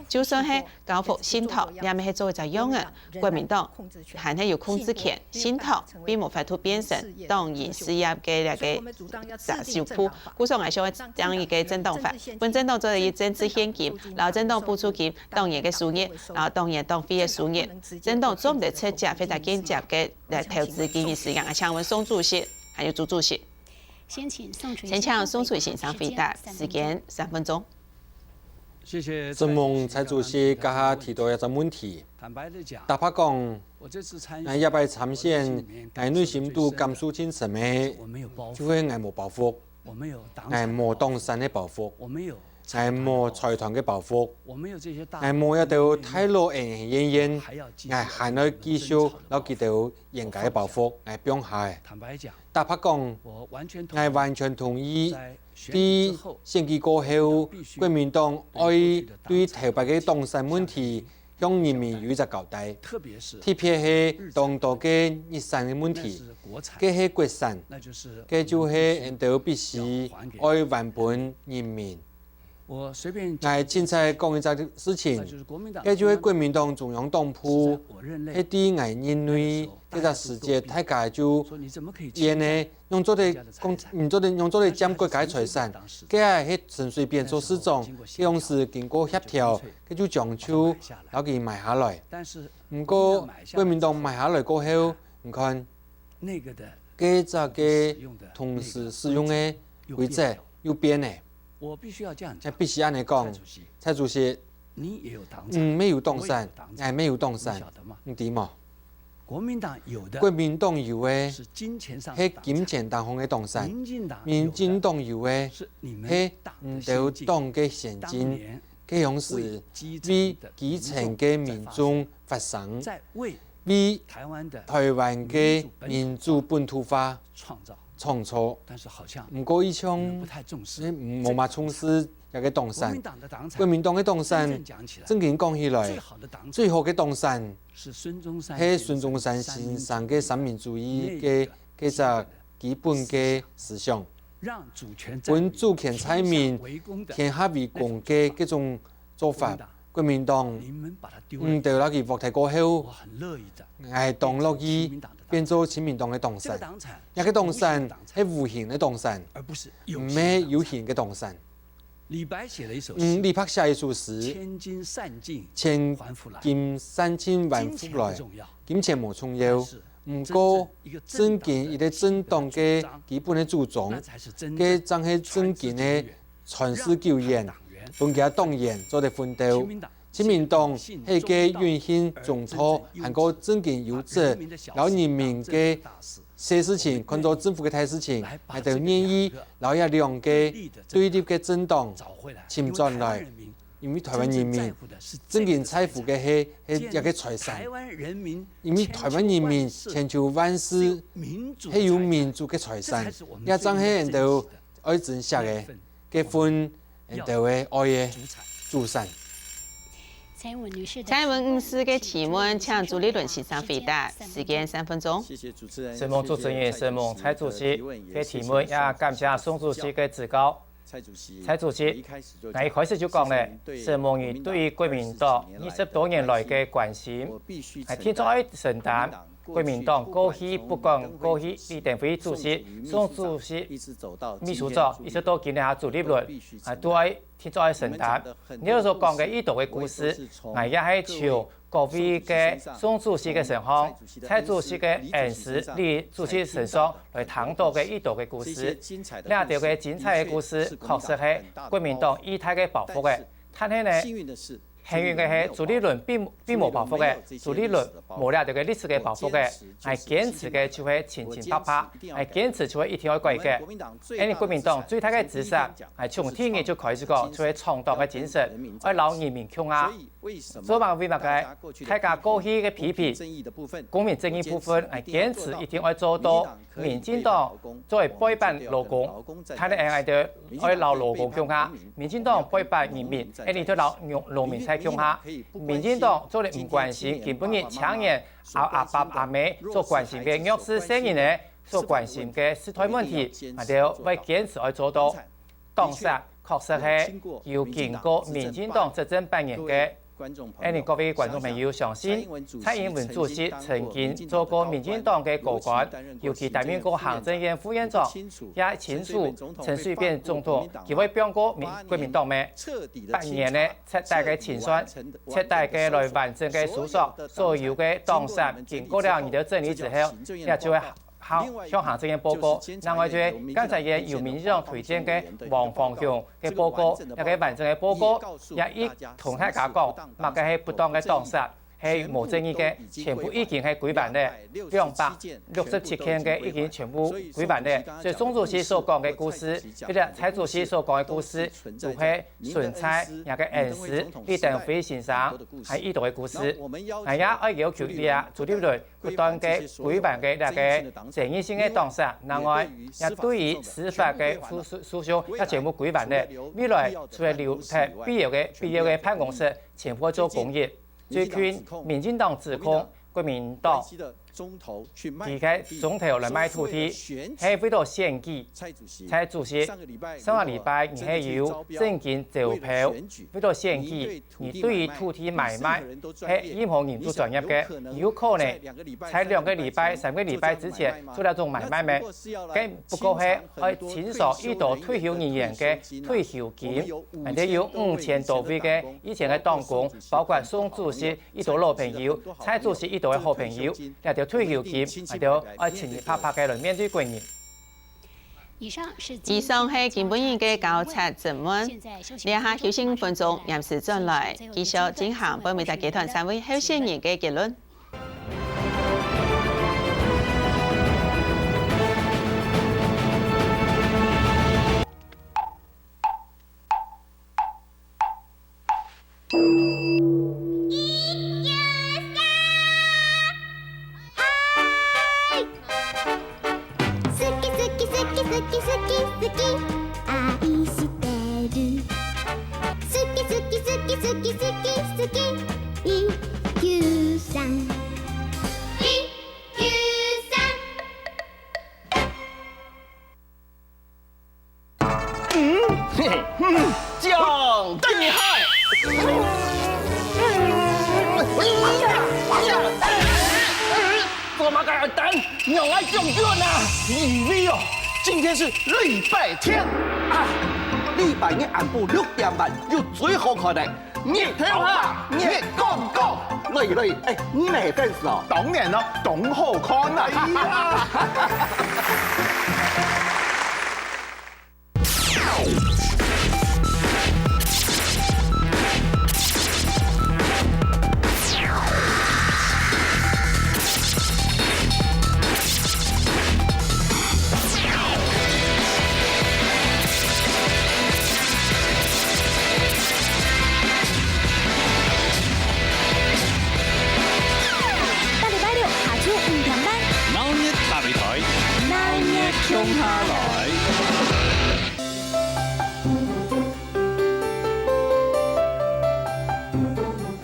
就算係 交付信託，也乜係做一隻樣仔。國民黨還係有控制權，信託並無法度變成黨員事業个這個遮羞布。故所𠊎想愛將一個正當化，分正當做一個政治獻金，摎正當補助金、黨員个收入，摎黨員黨費个收入，正當做毋得直接或者間接个來投資經營事業。啊，請問宋主席還有朱主席。先請宋主席先請宋主席先生回答，時間三分鐘。 承蒙蔡主席這下提到這隻問題。坦白講，𠊎這擺參選，𠊎內心肚感受盡深个，就係𠊎無包袱，𠊎無黨產个包袱，𠊎無財團个包袱，𠊎無這兜大老遠遠遠，𠊎還愛繼續摎佢兜冤家个包袱，𠊎放下。坦白講，𠊎完全同意 對選舉過後，國民黨愛對頭擺个黨產問題向人民有一隻交代，特別係當多个日產个問題，該係國產，該就係𠊎兜必須愛還分人民。𠊎凊彩講一隻事情，該就係國民黨中央黨部，係對𠊎任內該隻時節，大家就怨个 仰做得講，仰做得，仰做得佔國家財產，該係陳水扁做市長，該央時經過協調，該就將就摎佢買下來。毋過，國民黨買下來過後，你看，該隻个同時使用个規則又變了。𠊎必須恁仔講，蔡主席，你乜有黨產，𠊎乜有黨產，你知無？ 國民黨有个係金錢當中个黨產，民進黨有个係你兜黨个先進，該央時為基層个民眾發聲，為臺灣个民主本土化創造。毋過，好像無麼重視這個黨產。國民黨个黨產，正經講起來，最好个黨產 係孫中山先生个三民主義个該隻基本个思想，分主權在民、天下為公个該種做法，國民黨毋兜摎佢㧒忒過後，𠊎當樂意變做親民黨个黨產。這個黨產係無形个黨產，毋係有形个黨產。 嗯，李白寫一首詩，千金散盡還復來。金錢無重要，毋過正經一個政黨个基本个主張，該正係正經个傳世救援，分厥黨員做得奮鬥。親民黨係一個運行中道還過正經有責摎人民个 細事情看做政府个大事情，𠊎兜願意摎這兩個對立个政黨尋轉來，因為台灣人民真正在乎个係，係這个財產。因為台灣人民全球萬世係有民族个財產，這正係𠊎兜愛珍惜个，該份𠊎兜个愛个祖產。蔡英文女士个提問，請朱立倫先生回答，時間三分鐘。承蒙主持人，承蒙蔡主席个提問，也感謝宋主席个指教。 蔡主席，𠊎一開始就講了，承蒙你對於國民黨二十多年來个關心，𠊎定著愛承擔國民黨過去，不管過去李登輝主席、宋主席、秘書長，一直到今日下朱立倫，𠊎都愛定著愛承擔。你所講个已多个故事，𠊎也係從 各位个宋主席个身上，蔡主席个恩師李主席身上來聽到个已多个故事。這兜个精彩个故事，確實係國民黨一大个包袱个。但係呢，幸運个係朱立倫並，並無包袱个，朱立倫無這兜个歷史个包袱个，𠊎堅持个就係清清白白，𠊎堅持就係一定愛改革。恁呢國民黨最大个資產，𠊎從第一日就開始講，就係創黨个精神，愛摎人民共下。 做麼个為麼个大家過去个批評，公民正義部分，𠊎堅持一定愛做到。民進黨做為背叛勞工，但係𠊎兜愛摎勞工共下。民進黨背叛人民，恁呢就摎農，農民在共下。民進黨做為毋關心今晡日青年、阿，阿爸阿姆所關心个弱勢細人仔，所關心个世代問題，𠊎兜會堅持愛做到。 黨產確實係有經過民進黨執政八年个。恁呢各位觀眾朋友，相信蔡英文主席曾經做過民進黨个高官，尤其擔任過行政院副院長，也清楚陳水扁總統佢會放過民，國民黨咩？八年呢，徹底个清算，徹底个來完整个收索所有个黨產，經過了你兜整理之後，也就會 好，向行政院報告。另外就係剛才也有民進黨推薦个黃方雄个報告，這个完整个報告，也一同大家講，麼个係不當个黨產，係無正義个，全部已經係歸還了，兩百六十七件个已經全部歸還了。所以宋主席所講个故事，或者蔡主席所講个故事，都係存在這个恩師李登輝先生，還有已多个故事。𠊎也愛要求這朱立倫 不斷个歸還个這个爭議性个黨產，另外也對於司法个訴，訴，訴訟也全部歸還了。未來除了留忒必要个，必要个辦公室，全部做公益。最近民進黨指控國民黨佢个總統來賣土地，係為了選舉。蔡主席，上個禮拜你係有正經走票，為了選舉， 你對於土地買賣係任何人都專業个，有可能在兩個禮拜、三個禮拜之前做這種買賣咩？該不過係愛清算已多退休人員个退休金，還有五千多位个以前个黨工，包括宋主席已多老朋友、蔡主席已多个好朋友，這兜退休金，還有愛清清白白个來面對國人。 以上係今晡日个交叉質問。這下休息五分鐘，臨時轉來，繼續進行本屆大階段三位候選人个結論。嗯，嘿，嗯，讲得厉害。做么个蛋，让我讲讲啊？因为哦，今天是礼拜天啊，礼拜日暗晡六点半有最好看的 日頭下，月光光。來來，哎，你乜係粉絲哦？當然咯，當好看啦！哎呀！下來。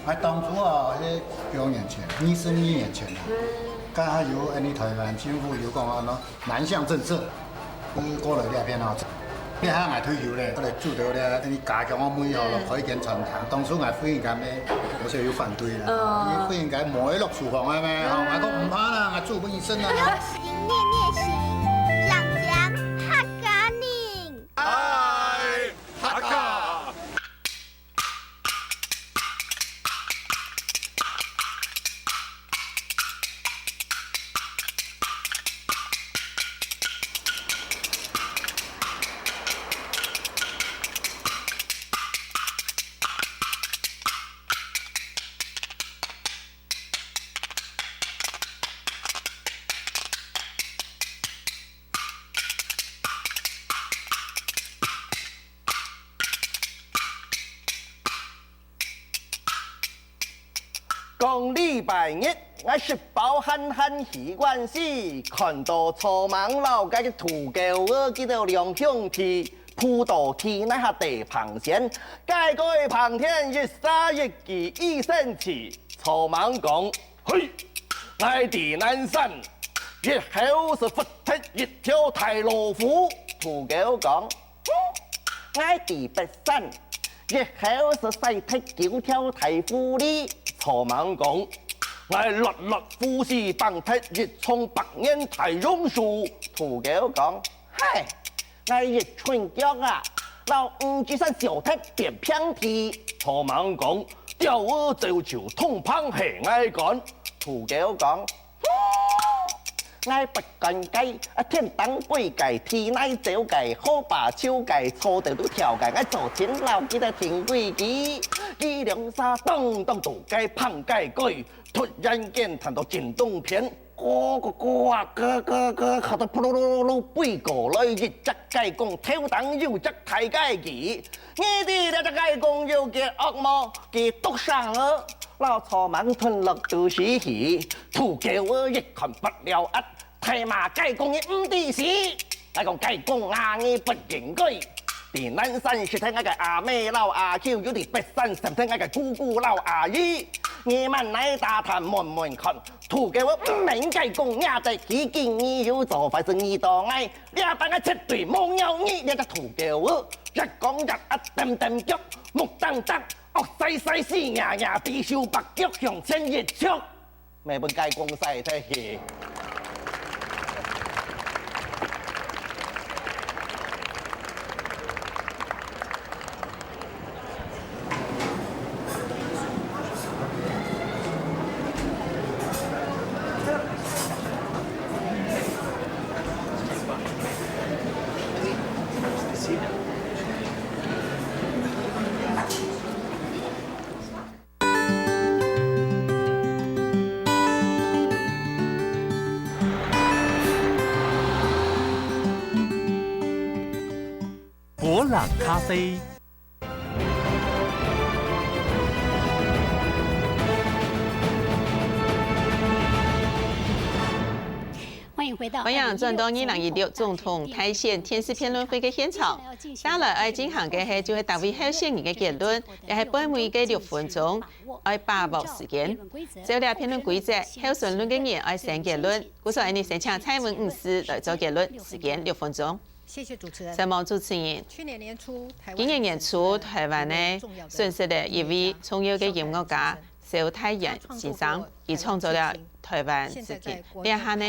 哎，當初啊，迄幾多年前，二十二年前啊，剛好有恁呢台灣政府有講啊，喏，南向政策，過來這片啊，這下𠊎退休咧，過來做到咧，恁呢加強个妹吼，開間餐廳。當初𠊎忽然間呢，有時有反對啦，因為忽然間無愛落廚房个咩，吼，𠊎講毋怕啦，𠊎做分你食啦。 念念行，講講客家人。哎，客家。講禮拜日，𠊎食飽閒閒去縣市，看到草蜢摎該个土狗仔佢兜兩兄弟，步到地泥下地嘭線，該个嘭天一沙一支一生氣，草蜢講：「嘿，𠊎在南山，一口就㧒忒一條大老虎。」土狗講： 「𠊎在北山，一口就㧒忒九條大狐狸。」草蜢講：「𠊎落落呼吸放忒一叢百年大榕樹。」土狗講：「嗨，𠊎一伸腳啊，摎五指山小忒變平地。」草蜢講：「鳥仔走獸通膨係𠊎趕。」土狗講： 「𠊎不趕該，啊，天頂飛該，地泥走該，河壩泅該，草地都跳該，𠊎做陣摎佢兜定規矩。」佢兩儕當當到該嘭該該，突然間聽到震動片，咯咯咯啊，咯咯咯，嚇到噗嚕嚕嚕嚕飛過來一隻雞公，頭頂有隻大雞耳。「你知這隻雞公有幾惡無？幾毒性哦！」摎草蜢吞落肚屎去。 土狗仔一看不了啊，大罵雞公你毋知死！𠊎講雞公啊，你不應該！在南山食忒𠊎个阿姆摎阿舅，又在北山食忒𠊎个姑姑摎阿姨。你滿哪打探問問看，土狗仔毋免雞公惹得起，今你又做壞事惹到𠊎，這擺𠊎絕對無饒你這隻土狗仔！越講越啊，蹬蹬腳，目瞪瞪，惡衰衰，死呀呀，豬手擘腳向前一趒。 乜分雞公㧒忒去。伯朗咖啡。歡迎回到，歡迎轉到二零一六總統大選電視辯論會个現場。接下來愛進行个係就係逐位候選人个結論，也係半尾个六分鐘，愛把握時間。照這辯論規則，候選人个人愛先結論，故所𠊎等先請蔡文女士來做結論，時間六分鐘。 謝謝主持人。承蒙主持人。去年年初，今年年初，台灣呢損失了一位重要个音樂家蕭泰然先生，佢創造了台灣之光。這下呢，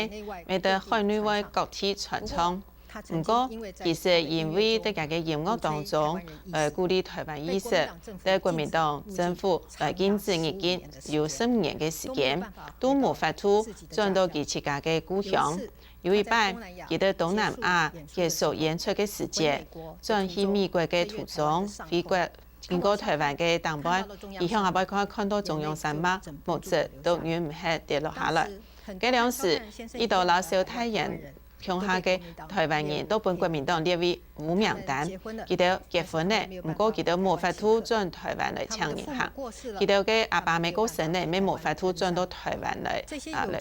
乜在海內外各地傳唱。毋過，其實因為在佢个音樂當中，呃，鼓勵台灣意識，在國民黨政府來禁止日軍有十五年个時間，都無法度轉到佢自家个故鄉。 有一擺，佢在東南亞結束演出个時節，轉去美國个途中，飛過經過台灣个頂背，佢向下背看，看到中央山脈，目汁都忍毋核跌落下來。該當時，佢就摎蕭泰然共下个台灣人都分國民黨列為烏名單。佢兜結婚了，毋過佢兜無法度轉台灣來請人客。佢兜个阿爸姆過身了，乜無法度轉到台灣來，啊，來。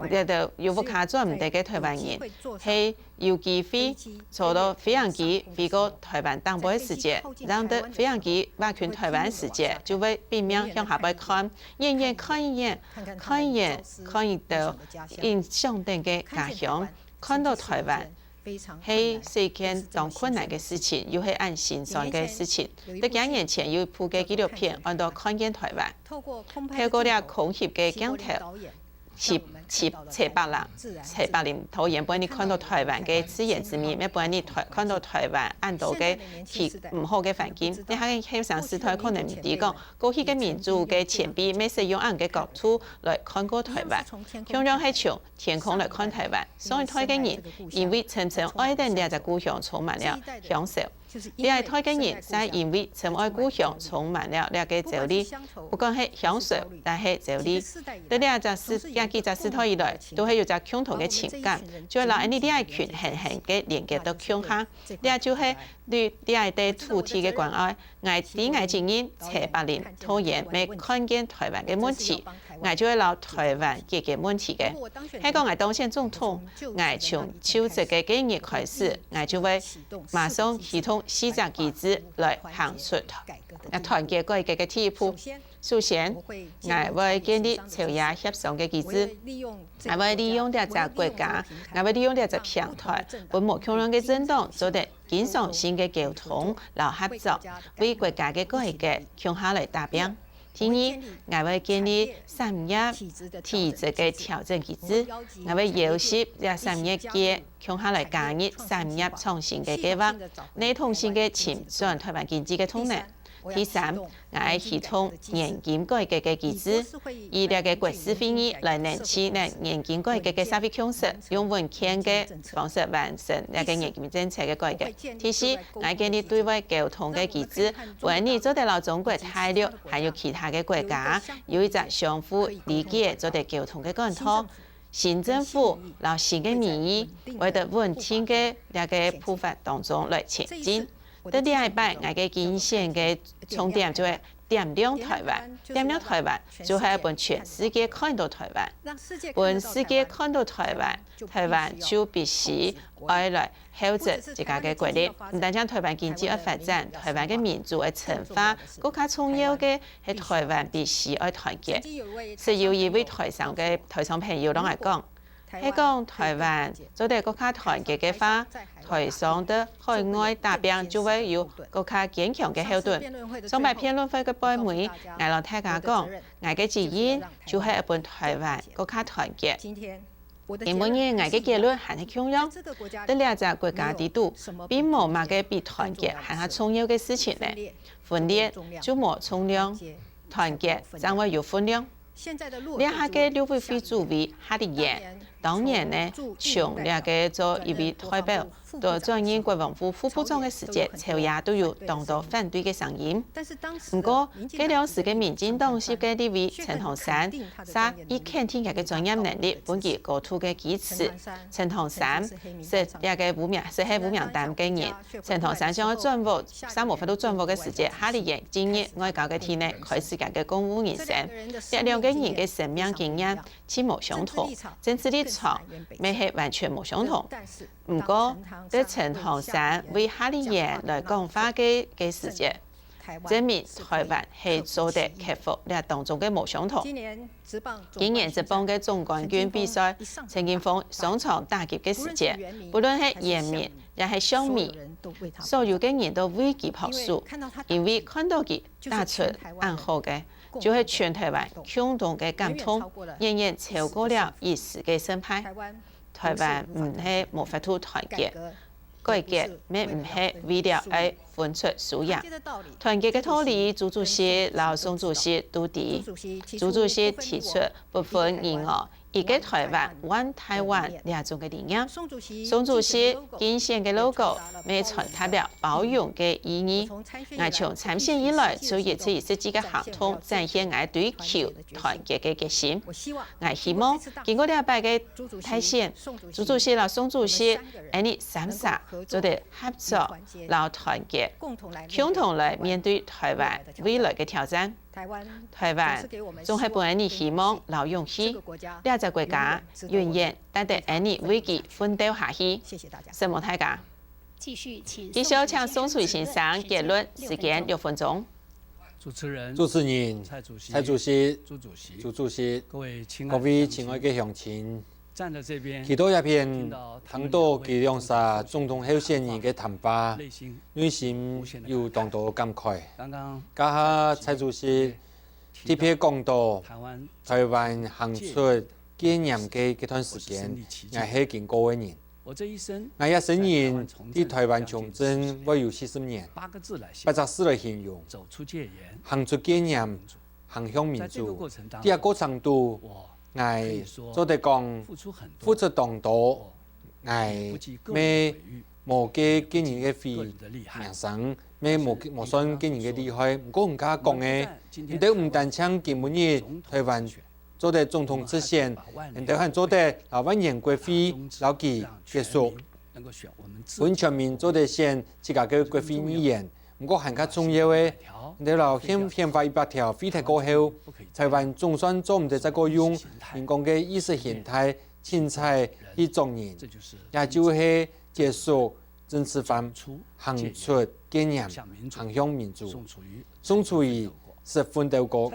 這兜有屋下轉毋得个台灣人，係有機會坐到飛行機飛過台灣頂背个時節，讓得飛行機劃近台灣時節，就會拚命向下背看，遠遠看一眼，看一眼，看一到印象等个家鄉。 看到台灣，係一件當困難个事情，又係恁心酸个事情。得幾年前有一部个紀錄片，安到《看見台灣》。透過這空翕个鏡頭，徐徐徐柏林，徐柏林導演分你看到台灣个自然之美，乜分你台看到台灣恁多个其毋好个環境。這下个後生時代可能毋知講，過去个民主个前輩，乜使用恁个角度來看過台灣，共樣係從 天空來看台灣。上一代个人因為深深愛等這隻故鄉充滿了鄉愁，這一代个人正因為深愛故鄉充滿了這个焦慮。不管係鄉愁，還係焦慮，在這隻世，這幾隻世代以來，都係有隻共同个情感，就係摎𠊎俚這一群狠狠个連結到共下。這就係對這一塊土地个關愛。 𠊎知𠊎責任，徐柏林導演乜看見台灣个問題，𠊎就會摎台灣解決問題个。係講𠊎當選總統，𠊎從就職个該日開始，𠊎就會馬上啟動四隻機制來行出，啊，團結改革个第一步。首先，𠊎會建立朝野協商个機制，𠊎會利用這隻國家，𠊎會利用這隻平台，分無共樣个政黨做得 經常性个溝通摎合作，為國家个改革共下來打拚。第二，𠊎會建立產業體制个調整機制，𠊎會要求這產業界共下來加入產業創新个計畫，系統性个尋轉台灣經濟个動能。第三， 𠊎愛啟動年金改革个機制，以這个國是會議來凝聚呢年金改革个社會共識，用穩健个方式完成這个年金政策个改革。第四，𠊎建立對外溝通个機制，分你做得摎中國大陸還有其他个國家有一隻相互理解、做得溝通个管道。 新政府摎新个民意，會在穩定个這个步伐當中來前進。在這一擺，𠊎个競選个重點就係點亮台灣，點亮台灣就係分全世界看到台灣，分世界看到台灣，台灣就必須愛來 後者自家个國力。毋單淨台灣經濟愛發展，台灣个民主愛深化，更加重要个係台灣必須愛團結。係有一位台商个台商朋友摎𠊎講，係講台灣做得更加團結个話，台商在海外打拚就會有更加堅強个後盾。上擺辯論會个背尾，𠊎摎大家講，𠊎个責任就係愛分台灣更加團結。 今晡日𠊎个結論還係共樣，在這隻國家底肚，並無麼个比團結還較重要个事情了。分裂就無重量，團結正會有分量。這下个陸委會主委夏立言，當然呢，從這个做一位代表，到轉任國防部副部長个時節，朝野都有當多反對个聲音。毋過，該當時个民進黨籍个立委陳唐山， 煞以肯定佢个專業能力，分佢高度个支持。陳唐山係這个烏名，係烏名單个人。陳唐山想愛轉屋，煞無法度轉屋个時節，夏立言進入外交个體系，開始佢个公務人生。這兩个人个生命經驗盡無相同，政治立場乜係完全無相同。毋過，在陳唐山為夏立言來講話个，个時節， 證明台灣係做得克服這當中个無相同。今年職棒个總冠軍比賽，陳金鋒上場打擊个時節，不論係原民也係鄉民，所有个人都為佢拍手，因為看到佢打出恁好个，就係全台灣共同个感動，遠遠超過了一時个勝敗。 台灣毋係無法度團結，改革乜毋係為了愛分出輸贏。團結个道理，朱主席摎宋主席都知。朱主席提出不分你我，一个台灣，One Taiwan這種个理念。宋主席競選个logo乜傳達了包容个意義。𠊎從參選以來，就一直以實際个行動展現𠊎追求團結个決心。𠊎希望經過這擺个大選，朱主席摎宋主席，𠊎俚三儕做得合作摎團結，共同來面對台灣未來个挑戰。 台灣總係分𠊎俚希望摎勇氣。這隻國家永遠值得𠊎俚為佢奮鬥下去。承蒙大家。繼續請宋主席先生結論，時間六分鐘。主持人、蔡主席、朱主席、朱主席、各位親愛的鄉親， 企到這片，聽到佢兩儕總統候選人个談話，內心有當多感慨。這下蔡主席特別講到，台灣行出戒嚴个這段時間，𠊎係經過个人。𠊎這生人在台灣從政會有四十年，八隻字來形容：行出戒嚴，行向民主。在這過程肚， 𠊎做得講，付出當多，𠊎乜無該個人个會名聲，乜無無算個人个厲害。毋過𠊎講个，𠊎兜毋單淨今晡日台灣做得總統直選，𠊎兜還做得摎萬年國會摎佢結束，分全民做得選自家个國會議員。 毋過還較重要个，𠊎兜摎憲憲法一百條廢忒過後，台灣總算做毋得再過用人講个意識形態凊彩去捉人，也就係結束政治犯，行出戒嚴，行向民主。宋楚瑜識奮鬥過。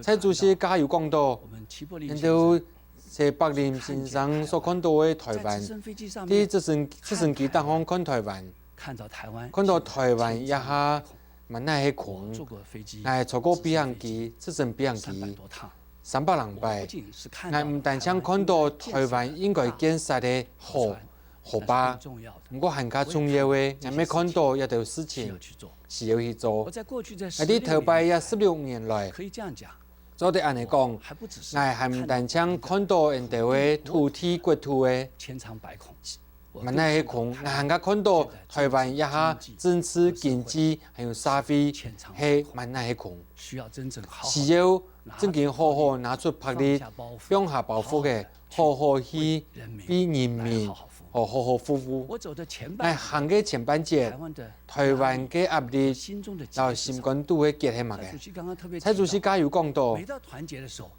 蔡主席剛剛有講到，𠊎兜在柏林先生所看到个台灣，在直升直升機頂項看台灣， 看到台灣這下滿哪係空。𠊎坐過飛行機，直升飛行機三百零擺。𠊎毋單淨看到台灣應該建設个河河壩，毋過還較重要个，𠊎乜看到一兜事情需要去做。𠊎在頭擺這十六年來，做得恁呢講，𠊎還毋單淨看到𠊎兜个土地國土个 滿哪係空，𠊎還較看到台灣這下政治、經濟還有社會係滿哪係空，需要正經好好拿出魄力，放下包袱个，好好去為人民好好服務。𠊎行个前半節，台灣个壓力摎心肝肚个結係麼个？蔡主席加油講到，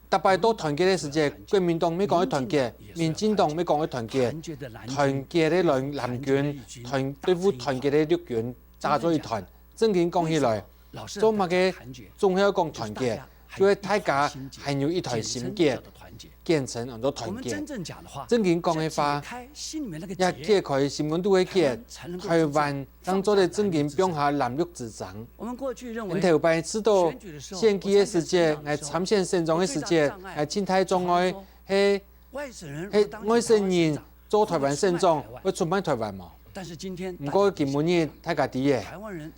逐擺到團結个時節，國民黨乜講愛團結，民進黨乜講愛團結，團結个藍藍軍，團對付團結个綠軍，紮做一團。正經講起來，做麼个總係愛講團結？就係大家還有一團心結，簡稱安到團結。正經講个話，也解開心肝肚个結，台灣 正做得正經放下藍綠之爭。𠊎頭擺知道選舉个時節，𠊎參選選總个時節，𠊎盡大障礙係係外省人做台灣選總會出賣台灣無？毋過今晡日大家知个，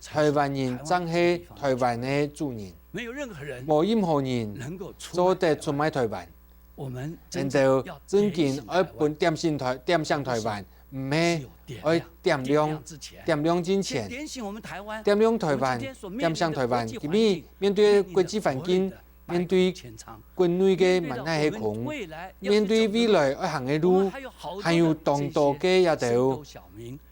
台灣人正係台灣个主人，無任何人做得出賣台灣。𠊎兜正經愛分點醒台點醒台灣， 毋係愛點亮點亮進前，點亮台灣，點醒台灣。今日面對國際環境，面對國內个滿哪係空，面對未來愛行个路，還有當多个這兜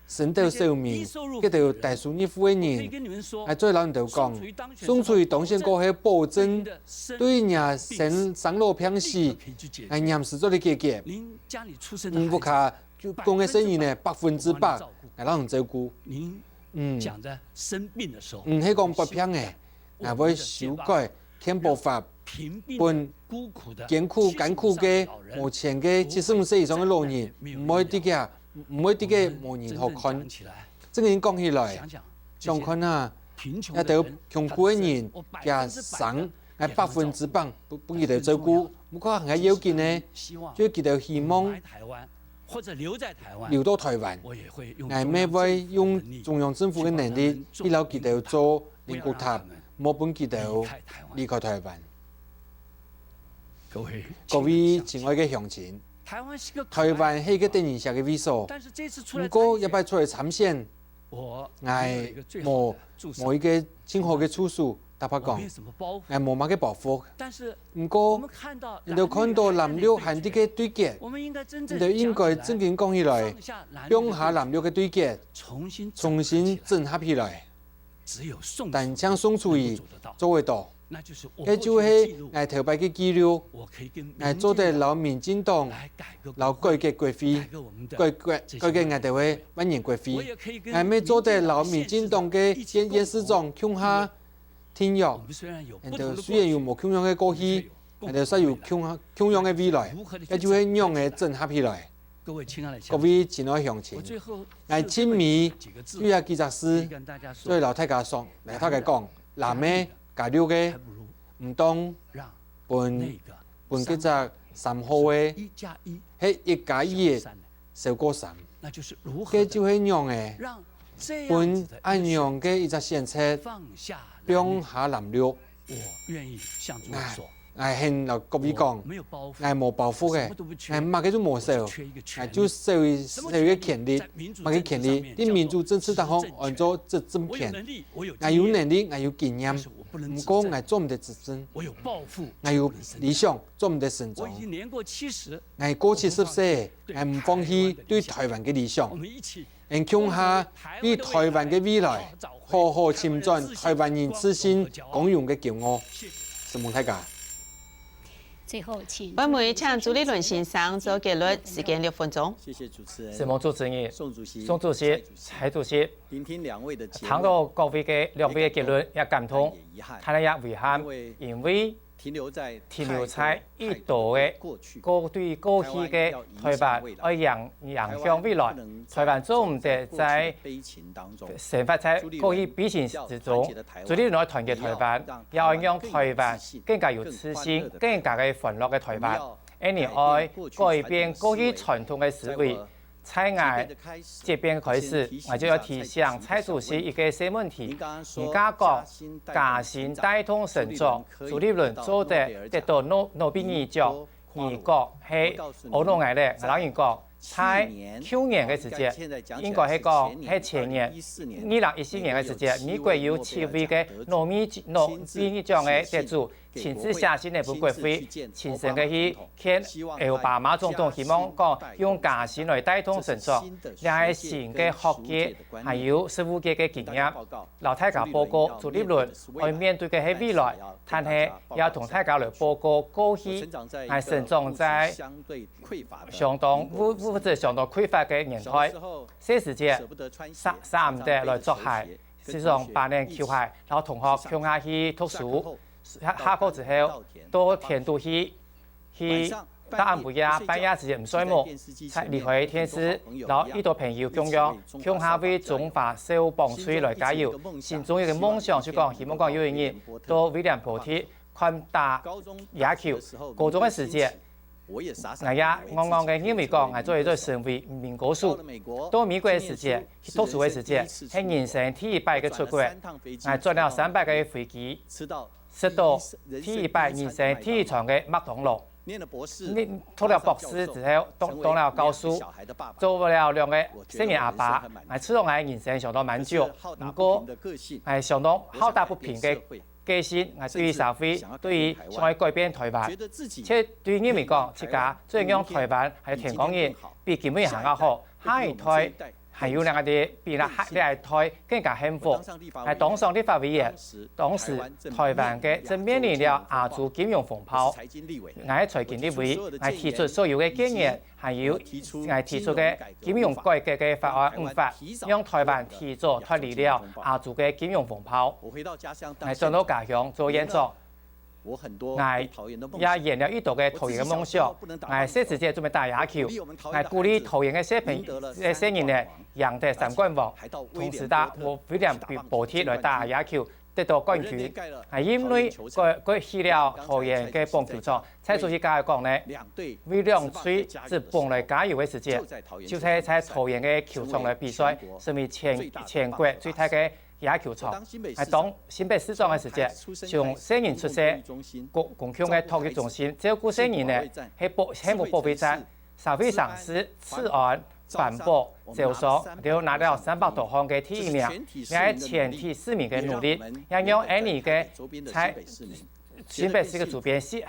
升斗小民，這兜低收入个人。𠊎再摎你兜講，宋楚瑜當選過後保證對若生生老病死，𠊎黏時做得解決。你屋下 就講个細人仔百分之百，𠊎摎你照顧。嗯，你係講發病仔，𠊎會修改健保法，分艱苦艱苦个無錢个七十五歲以上个老人，毋會在該毋會在該無人好看。正經講起來，想看啊，這兜窮苦个人，厥生 𠊎百分之百分分佢兜照顧。毋過還較要緊个，就係佢兜希望留到台灣。𠊎乜會用中央政府个能力去摎佢兜做靈骨塔，莫分佢兜離開台灣。各位親愛个鄉親，台灣係一个得人惜个位所，毋過這擺出來參選，𠊎無無一个盡好个處所，坦白講，𠊎無麼个包袱。毋過，你兜看到藍綠還在該對決，你兜應該正經講起來，放下藍綠个對決，重新整合起來。 單淨宋楚瑜做會到。該就係𠊎頭擺个紀錄，𠊎做得摎民進黨摎改革國會，改改改革𠊎兜个萬年國會。𠊎乜做得摎民進黨个縣縣市長共下訂約。𠊎兜雖然有無共樣个過去，𠊎兜煞有共共樣个未來，該就係仰仔整合起來。 各位親愛鄉親，𠊎盡尾有這幾隻字，做得摎大家說，摎大家講，藍个加綠个，毋當分分該隻三號个，係一加一个少過三。該就係仰仔，分恁樣个一隻選擇，放下藍綠。 𠊎𠊎肯摎各位講，𠊎無包袱个，𠊎麼个都無愁，𠊎就愁一愁一个權利，麼个權利？在民主政治當中安做執政權。𠊎有能力，𠊎有經驗，毋過𠊎做毋得執政。𠊎有理想，做毋得成長。𠊎過七十歲，𠊎毋放棄對台灣个理想。 𠊎共下為台灣个未來，好好尋轉台灣人自信光榮个驕傲。承蒙大家。最後，請本會請朱立倫先生做結論，時間六分鐘。承蒙主持人、宋主席、蔡主席，聽到各位个兩位个結論也感動，但係也遺憾，因為 停留在已多个過對過去个台灣愛影影響未來，台灣做毋得再生活在過去悲情之中。主力愛團結台灣，也愛讓台灣更加有自信、更加个歡樂个台灣。恁樣愛改變過去傳統个思維， 在𠊎這片開始，𠊎就愛提醒蔡主席一個細問題。人家講，加薪帶動成長，朱立倫做得得到諾諾貝爾獎，美國係阿諾𠊎咧，𠊎摎人講，在舊年个時節，應該係講係前年，二零一四年个時節，美國有七位个諾貝諾貝爾獎个得主， 親自寫信來分國會，親身个去見奧巴馬總統，希望講用加薪來帶動成長，這係新个學界還有實務界个經驗。摎大家報告，朱立倫愛面對个係未來，但係也同大家來報告過去，𠊎成長在相當物物質相當匱乏个年代，細時節捨捨毋得來著鞋，時常把等舊鞋，摎同學共下去讀書。 下下課之後，到田肚去去到暗晡夜半夜時節毋睡目，才離開電視，摎一兜朋友共樣，共下為中華少棒隊來加油。心中有個夢想，就講希望講有一日到威廉波特看打野球。高中个時節，𠊎也戇戇个認為講，𠊎做得做成為民歌手。到美國个時節，去讀書个時節，係人生第一擺个出國。𠊎轉了三擺个飛機， 食到第一擺人生第一餐个麥當勞。你讀了博士之後，當當了教授，做了兩個細人阿爸，𠊎知道𠊎人生相當滿足。毋過，𠊎相當好打不平个個性，𠊎對於社會，對於想愛改變台灣，卻對認為講自家做得讓台灣還有天光日比今晡日還較好，下一代 還有兩個比這下這一代更加幸福。𠊎當上立法委員，當時台灣个正面臨了亞洲金融風暴。𠊎係財經立委，𠊎提出所有个建言，還有𠊎提出个金融改革个法案五法，讓台灣提早脫離了亞洲个金融風暴。𠊎轉到家鄉做縣長， 𠊎也圓了一多个桃園个夢想。𠊎細時節準備打野球，𠊎鼓勵桃園个小朋个細人仔贏得三冠王，同時打威廉波特來打野球，得到冠軍。𠊎因為過過去了桃園个棒球場，蔡主席剛才講呢，為兩隊之棒來加油个時節，就係在桃園个球場來比賽，成為全全國最大个野球場。𠊎當新北市長个時節，從細人出世，公公共个托育中心，照顧細人呢，係保，係無保衛戰，社會上是治安、環保、招商，都拿了三百多項个第一名，也係全體市民个努力，也讓𠊎俚个在 新北市个周邊市，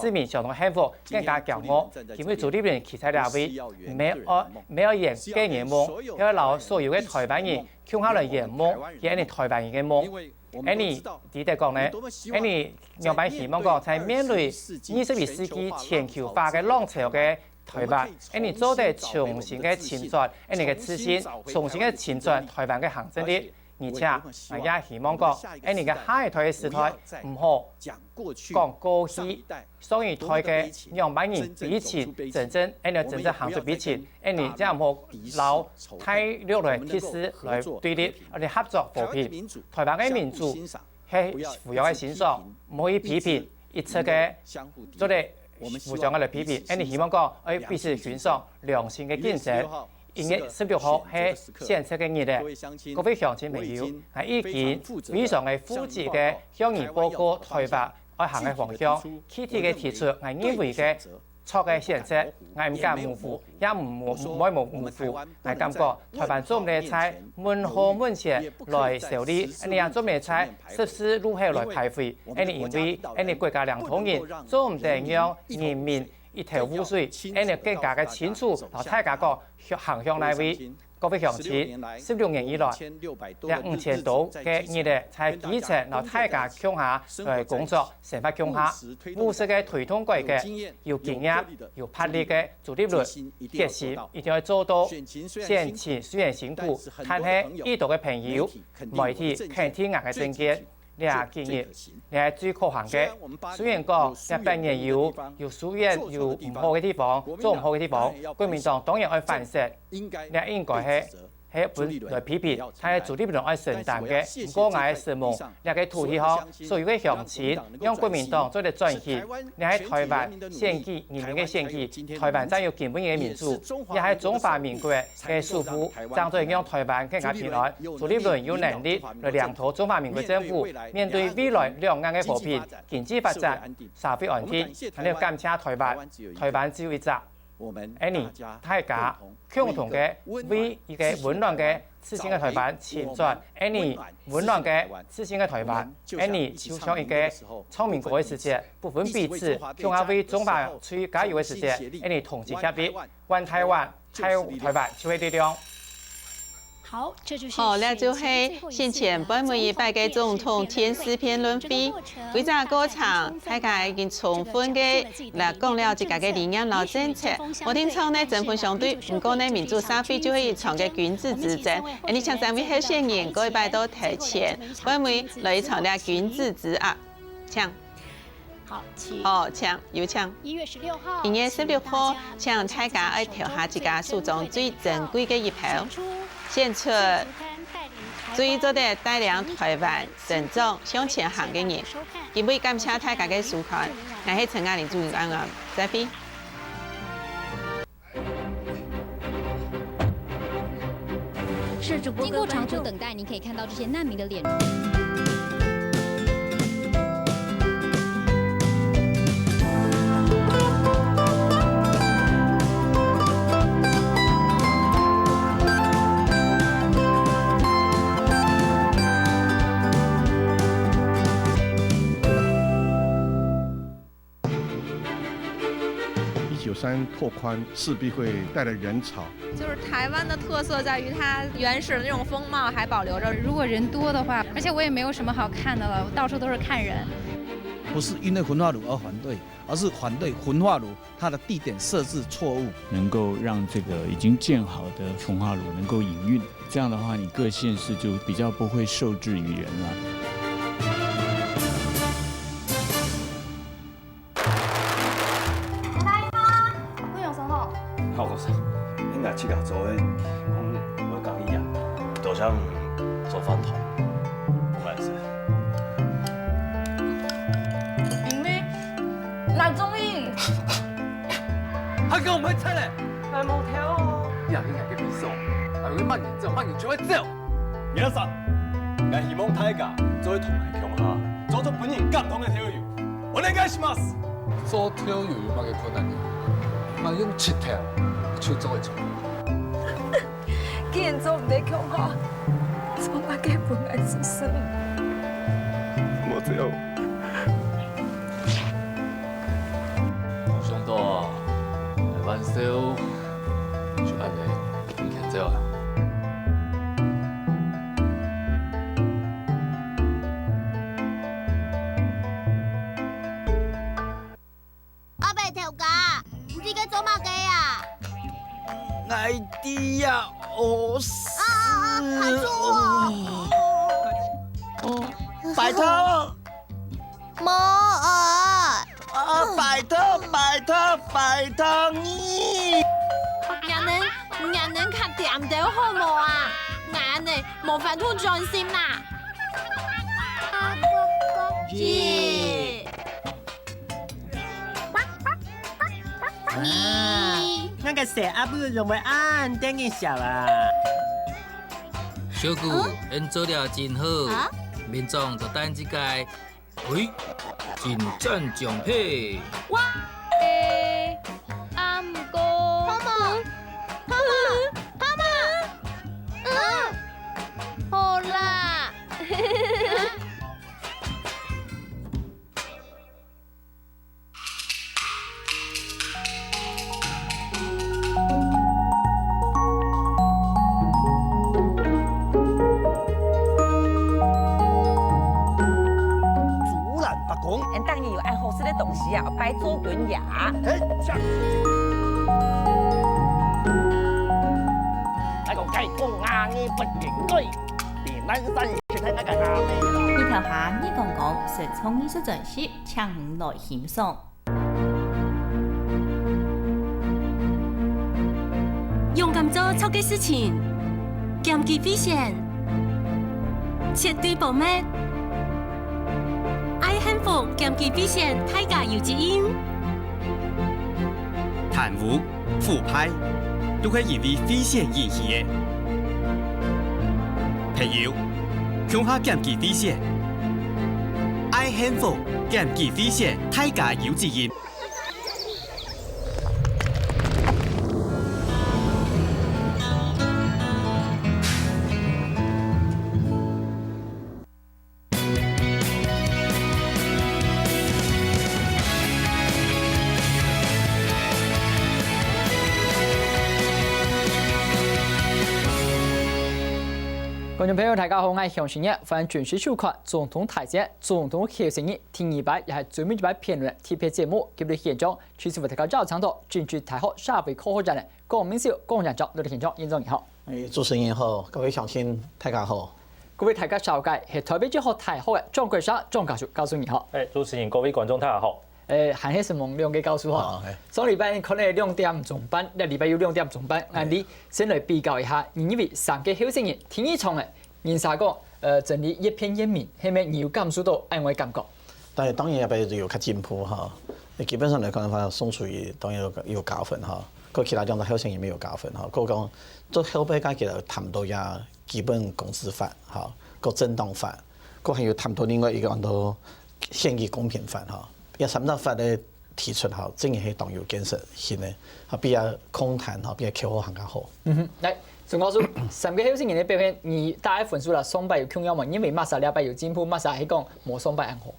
市民相當幸福，更加驕傲，因為朱立倫徛在這位，毋係愛，毋係愛圓個人夢，愛摎所有个台灣人共下來圓夢，圓𠊎俚台灣人个夢。𠊎俚知得講呢，𠊎俚仰般希望講，在面對二十一世紀全球化个浪潮个台灣，𠊎俚做得重新个尋轉𠊎俚个自信，重新个尋轉台灣个行政力。 而且，𠊎也希望講，𠊎俚个下一代个時代，毋好講過去，上一代个仰般人比起，真正，𠊎俚真正行出比起，𠊎俚也毋好摎大陸來敵視、來對立，𠊎俚合作和平。台灣个民主係互相个欣賞，毋好去批評，一直个做得互相个來批評。𠊎俚希望講，愛彼此欣賞，良性个競爭。 一月十六號係選擇个日仔，各位鄉親朋友，𠊎已經非常个負責个向你報告台灣愛行个方向，具體个提出𠊎認為个著个選擇，𠊎毋敢模糊，也毋，毋會模糊。𠊎感覺台灣做毋得在問號面前來愁慮，𠊎俚也做毋得在十字路口來徘徊，𠊎俚因為𠊎俚國家領導人做毋得讓人民 一頭霧水，𠊎俚更加个清楚，摎大家講，向，行向哪位。各位鄉親，十六年以來，這五千多个日仔，在基層摎大家共下來工作、生活共下，務實个推動改革，有經驗、有魄力个朱立倫，決心一定愛做到。選情雖然辛苦，但係已多个朋友、媒體肯定𠊎个政見， 這今日，這最可行个。雖然講這八年有，有輸贏，有毋好个地方，做毋好个地方，國民黨當然愛反省。這應該係，係分來批評，但係朱立倫愛承擔个。毋過𠊎个承蒙，這个土地項所有个鄉親，讓國民黨做得轉型。這係台灣選舉，人民个選舉，台灣正有根本个民主，也係中華民國个首富，正做得讓台灣更加平安。朱立倫有能力來領導中華民國政府， 面對未來兩岸个和平、經濟發展、社會安定，還有感謝台灣，台灣只有一隻。𠊎俚大家共同个為一個溫暖个自信个台灣尋轉，𠊎俚溫暖个自信个台灣，𠊎俚就像一個唱民歌个時節，不分彼此，共下為中華隊加油个時節，𠊎俚同心協力，萬台灣，台，台灣就係力量。 好，這就係好，這就係選前最後一次个總統電視辯論會。歸隻過程，大家已經充分个來講了自家个理念摎政策。無定著呢，針鋒相對，毋過呢，民主社會就係一場个君子之爭。𠊎俚請三位候選人過一擺到台前，分佢來一場這君子之爭。請。 好，請，好，請，有請。一月十六號，一月十六號，請大家愛投下自家手中最珍貴个一票，選出最做得帶領台灣成長向前行个人。今晡日感謝大家个收看，𠊎係陳雅玲主持人，再會。 是主播跟觀眾。经过长途等待，您可以看到这些难民的脸。一九三拓宽势必会带来人潮。就是台湾的特色在于它原始的那种风貌还保留着。如果人多的话，而且我也没有什么好看的了，到处都是看人。不是因为焚化炉而反对，而是反对焚化炉它的地点设置错误。能够让这个已经建好的焚化炉能够营运，这样的话，你各县市就比较不会受制于人了。 ただいま。本庄さんは？ようこそ。恁个自家做个，嗯，我講一樣，就像做飯團，我也是。因為難中意。還講毋會出來，來無條哦。你也應該个比數，還會慢點走，慢點就會走。皆さん、，𠊎希望大家做得同𠊎共下，做出分人感動个豆油。お願いします。做豆油有麼个困難呢？𠊎用膝頭就做得出。既然做毋得共下，做麼个分𠊎自身？莫走。無想到，來玩笑，就恁呢。 你牽走啊。阿伯頭家，你在該做麼个啊？𠊎知啊，哦，啊啊啊，還做哦！哦，拜託！ 無啊！啊，拜託，拜託，拜託你！若能，若能較恬兜好無啊？𠊎恁呢無法度專心啦。耶！你，啊，該个細阿母仰會恁得人惜啊？小姑，嗯？你做了真好，啊？明朝就帶自家 嘿，真讚獎品！哇！欸，啊，毋過，好無？好無？好無？嗯，好啦。 竹籃八公。俺當然有恁好食个東西啊，擺做滾呀。嘿，像。來講，該公啊，你不應該，比南山去睇那個阿妹啦。日頭下，你講講，說唱藝術專輯，請你來欣賞。 勇敢做著个事情，兼具危險，絕對保密。愛幸福兼具危險，大家有責任。貪污、腐敗，都係因為危險引起个。朋友，共下兼具危險。愛幸福兼具危險，大家有責任。 觀眾朋友，大家好，𠊎係向新月，歡迎準時收看《總統大選》，總統候選人第二擺，也係最尾一擺辯論特別節目。今日現場，其實為大家邀請到政治大學社會科學院个 江明修江院長，你好，現場，院長你好。欸，主持人好，各位鄉親大家好。各位大家紹介，係台北一號大學个張國城張教授，教授你好。欸，主持人，各位觀眾大家好。欸，還係承蒙兩個教授吼。好，欸。上禮拜可能兩點鐘半，這禮拜又兩點鐘半，欸。恁樣先來比較一下，你認為三個候選人第二場个 人儕講，呃，真係越辯越明，係無？你有感受到恁樣个感覺？但係當然也係有較進步哈。基本上來講个話，宋楚瑜當然有，有加分哈，佢其他兩個候選人也有加分哈。佢講，做後背該個談到也基本工資法哈，个正當法，佢還有談到另外一個安到選舉公平法哈，這三大法个 提出吼，正經係當有建設性个，吼，比較空談吼，比較口號還較好。嗯哼，來，沈教授，三個候選人个表現，你大概分數啦，上擺有共樣無？認為麼儕這擺有進步，麼儕係講無上擺恁好？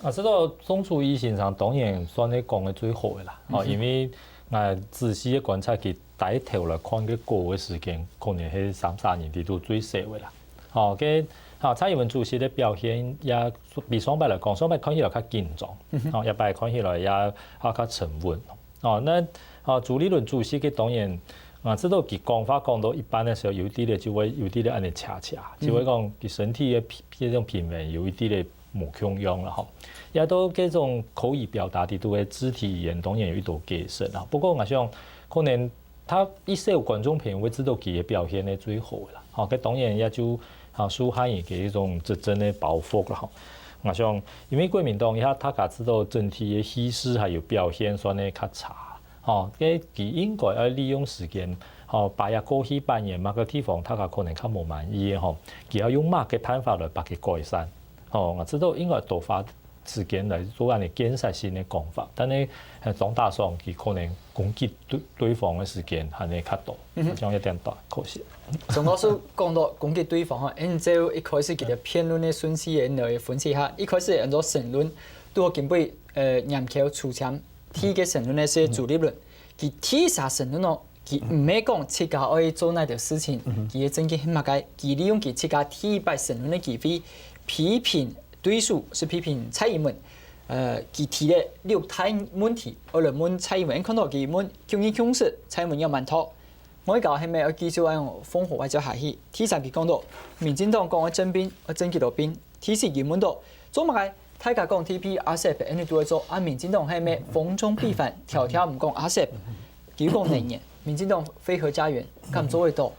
啊，這個宋楚瑜先生當然算係講个最好个啦，哦，嗯哼。因為𠊎仔細个觀察佢帶頭來看个稿个時間，可能係三儕人裡肚最少个啦。哦，該，啊，蔡英文主席个表現也比上擺來講，上擺看起來較緊張，哦，這擺看起來也，啊，較沉穩。哦，該，啊，朱立倫主席个當然，啊，這都佢講話講到一半个時候，有一滴仔就會有一滴仔恁樣恰恰，就會講佢身體个平，這種平衡有一滴仔無共樣了吼。也都這種口語表達裡肚个肢體語言當然有一定改善啊。不過𠊎想，可能 佢一些觀眾朋友會知道佢个表現係最好个啦。吼，該當然也就，啊，受害人个一種執政个包袱啦，吼。𠊎想，因為國民黨這下大家知道整體个氣勢還有表現算係較差，吼，該佢應該愛利用時間，吼，把這過去半年麼个地方大家可能較無滿意个吼，佢愛用麼个辦法來把佢改善。吼，𠊎知道應該多花時間來做恁呢建設性个講法，但係，呃，總打爽佢可能攻擊對，對方个時間還係較多，嗯哼。這樣有點大，可惜。鍾老師講到攻擊對方吼，恁就一開始佢个辯論个順序，𠊎來分析一下。一開始恁做申論，拄好今晡，呃，嚴口出簽，第一个申論呢係朱立倫，佢第一儕申論哦，佢毋係講自家愛做哪條事情，佢个政見係麼个，佢利用佢自家第一擺申論个機會，批評對手，係批評蔡英文。呃，佢提了六大問題，愛來問蔡英文，看到佢問九二共識，蔡英文仰般答。 外交係毋係愛繼續恁樣烽火外交下去？第三佢講到，民進黨講愛徵兵，愛徵幾多兵？第四佢問到，做麼个大家講TPRCEP恁樣都愛做，啊民進黨係毋係逢中必反，條條毋講RCEP？佢又講能源，民進黨非核家園，敢做會到？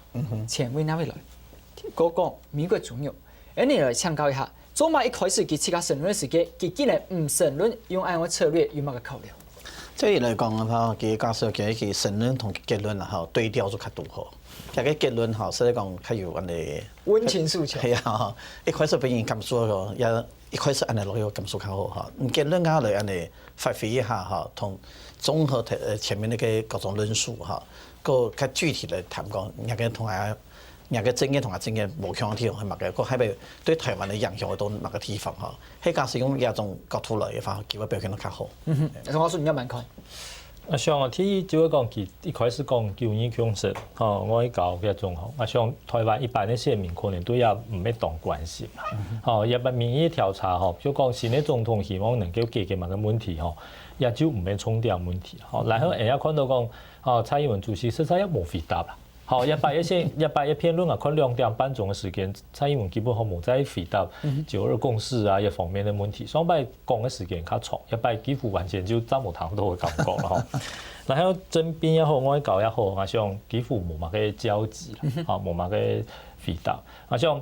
錢對哪位來？過講美國豬肉，恁樣來請教一下，做麼一開始佢自家申論个時間，佢竟然毋申論，用恁樣个策略有麼个考量？ 對佢來講个話，其實假使佢，佢申論同結論啦，吼，對調就較堵好。這个結論吼，實際講較有恁呢，溫情訴求。係啊，吼，一開始分人感受个，也一開始恁呢落去感受較好吼。嗯，結論下來恁呢發揮一下吼，同綜合，呃，前面該个各種論述吼，過較具體來談講，若个同𠊎 若个政見同𠊎政見無共个地方係麼个，過後尾對臺灣个影響會到麼个地方吼？係假使用這種角度來个話，機會表現得較好。嗯哼，鍾老師，你仰般看？𠊎想啊，第一就係講佢一開始講九二共識，吼，外交該種吼，𠊎想臺灣一般个選民可能對這毋係當關心啦。吼，一般民意調查吼，就講新个總統希望能夠解決麼个問題吼，這就毋係重點問題。吼，然後𠊎也看到講，吼，蔡英文主席實在也無回答啦。 吼，這擺个選，這擺个辯論啊，看兩點半鐘个時間，蔡英文基本上無再回答九二共識啊，這方面个問題。上擺講个時間較長，這擺幾乎完全就再無聽到个感覺了吼。然後徵兵也好，外交也好，𠊎想幾乎無麼个交集啦，吼，無麼个回答。𠊎想，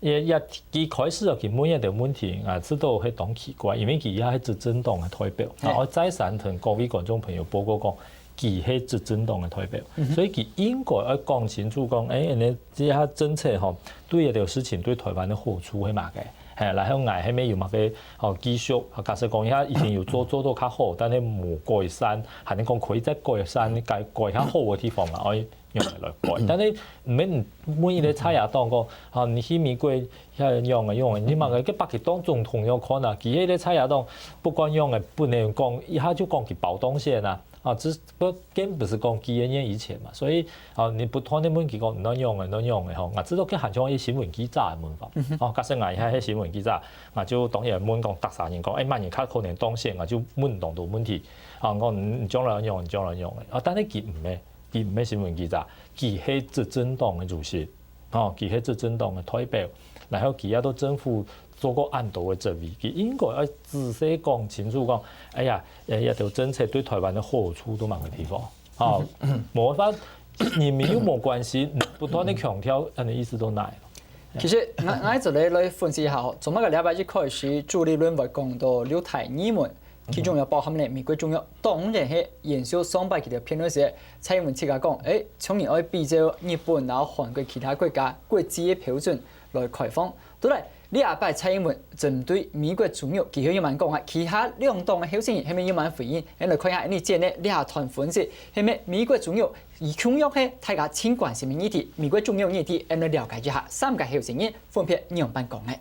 也，也，佢開始啊，佢問這條問題，𠊎知道係當奇怪，因為佢也係執政黨个代表，然後再三同各位觀眾朋友報告講， 佢係執政黨个代表，所以佢應該愛講清楚講，欸，恁呢這下政策吼，對這條事情對臺灣个好處係麼个？係，然後𠊎係毋係有麼个，吼，繼續，假使講這下已經有做，做到較好，但係無改善，還係講可以再改善，改，改較好个地方啊，愛用來改。但係毋免問一個在野黨講，吼，你去美國遐樣个樣个，你麼个，該北京當總統愛看啊，佢係一個在野黨，不管樣个，不能講，一下就講佢包動線啊。 啊，只不過更毋係講幾個月以前嘛，所以，啊，你不斷个問佢講，你仰樣个，你仰樣个吼，𠊎知道佢還像一新聞記者个問法。哦，假使𠊎係新聞記者，𠊎就當然問講，逐儕人講，欸，麼人較可能當選，𠊎就問當多問題。啊，講你將來仰，你將來仰个。啊，但係佢毋係，佢毋係新聞記者，佢係執政黨个主席。 吼，佢係執政黨个代表，然後佢也到政府做過恁多个職位，佢應該愛仔細講清楚講，哎呀，呃，這條政策對臺灣个好處到麼个地方，吼，無法，人民又無關心，不斷个強調，恁呢意思到哪位？其實，𠊎，𠊎做得來分析一下吼，從該個禮拜一開始，朱立倫會講到六大疑問， 其中有包含了美國中央，當然係延續上擺佢个辯論時，蔡英文自家講，欸，像你愛比照日本，然後韓國其他國家國際个標準來開放。對來，這擺蔡英文針對美國豬肉，佢係仰般講啊，其他兩黨个候選人係毋係仰般回應？𠊎來看一下，你剪个這段分析，係毋係美國豬肉，佢共樣係大家盡關心个議題，美國豬肉議題，𠊎來了解一下三個候選人分別仰般講个。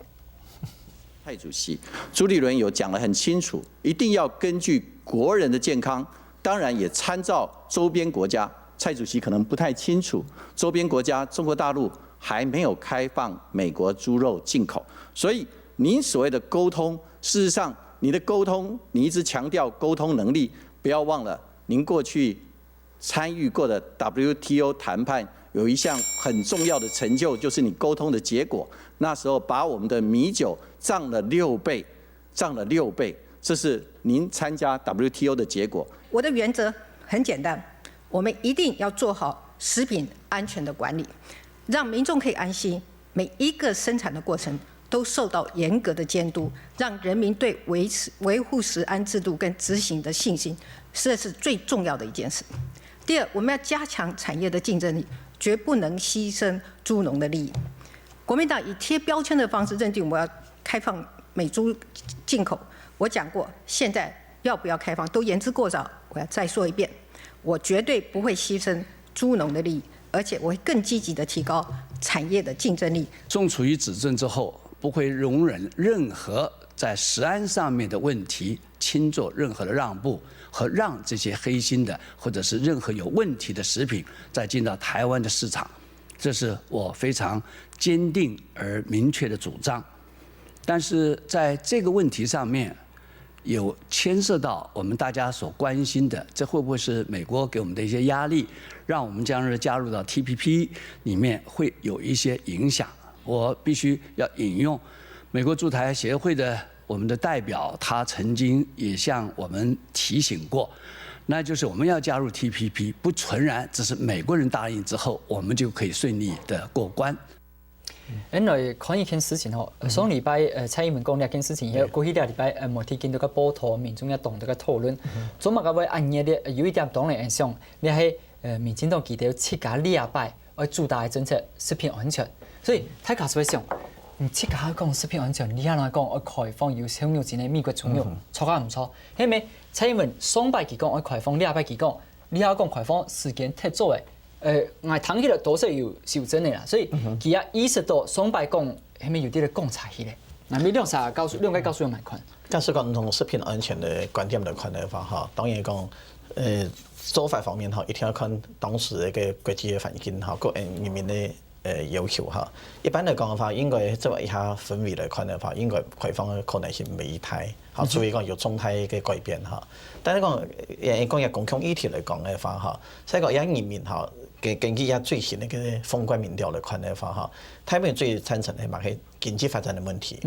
蔡主席，朱立倫有講得很清楚，一定要根據國人的健康，當然也參照周邊國家。蔡主席可能不太清楚，周邊國家中國大陸還沒有開放美國豬肉進口，所以您所謂的溝通，事實上你的溝通，你一直強調溝通能力，不要忘了您過去 參與過的W T O談判有一項很重要的成就，就是你溝通的結果。那時候把我們的米酒漲了六倍，漲了六倍，這是您參加W T O的結果。我的原則很簡單，我們一定要做好食品安全的管理，讓民眾可以安心，每一個生產的過程都受到嚴格的監督，讓人民對維持，維護食安制度跟執行的信心。这是最重要的一件事。第二，我们要加强产业的竞争力，绝不能牺牲猪农的利益。国民党以贴标签的方式认定我们要开放美猪进口，我讲过，现在要不要开放都言之过早。我要再说一遍，我绝对不会牺牲猪农的利益，而且我会更积极的提高产业的竞争力。宋楚瑜执政之后，不会容忍任何在食安上面的问题，轻做任何的让步，和让这些黑心的或者是任何有问题的食品再进到台湾的市场，这是我非常坚定而明确的主张。但是在这个问题上面，有牵涉到我们大家所关心的，这会不会是美国给我们的一些压力，让我们将来加入到 T P P 里面会有一些影响？我必须要引用美国驻台协会的我们的代表，他曾经也向我们提醒过，那就是我们要加入 T P P，不全然只是美国人答应之后，我们就可以顺利的过关。原來看一件事情吼，上禮拜呃蔡英文講這件事情以後，過去這禮拜呃媒體見到个報導，民眾也當多个討論，做麼个會恁熱烈？有一點當然會想，你係呃民進黨佢兜自家這擺愛主打个政策食品安全，所以大家就會想，你自家講食品安全，你還來講愛開放有瘦肉精个美國豬肉，著啊毋著？係無？蔡英文上擺佢講愛開放，這擺佢講，你還講開放時間忒早誒。 呃，𠊎聽起來多少有修正个啦，所以佢也意識到上擺講，係毋係有啲个講差去咧？𠊎等兩儕教授，兩个教授有麼看？假使講從食品安全的觀點來看的話，哈，當然講，呃，做法方面哈，一定要看當時的一个國際的環境哈，各人民的呃要求哈。一般來講的話，應該做一下氛圍來看的話，應該開放的可能性袂大，哈，除非講有重大的改變哈。但是講，呃，講一个公共議題來講的話哈，所以講，人民哈， 根根據佢最新个个封關民調來看个話，哈，台灣最贊成个嘛係經濟發展个問題，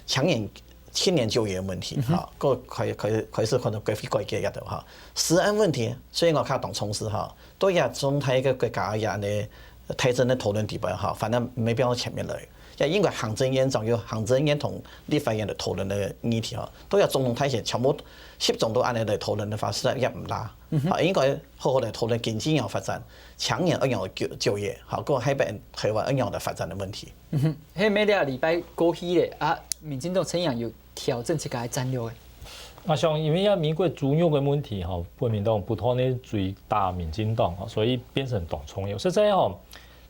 青年青年就業个問題，哈，个開開開始看到國會改革个哈，食安問題，所以𠊎較當重視哈，對這中台个國家个恁呢台政个討論底背哈，反而沒必要前面來。也應該行政院長有行政院同立法院來討論个議題哈，對這總統大選全部集中到恁呢來討論个話，實在也毋罅。啊，應該好好來討論經濟仰發展，青年仰就就業，好，過後擺台灣仰个發展个問題。係無？這禮拜過去咧，啊，民進黨怎樣有調整自家个戰略誒？啊，像因為啊，美國豬肉个問題吼，國民黨不斷个追打民進黨吼，所以變成當重要。實在吼，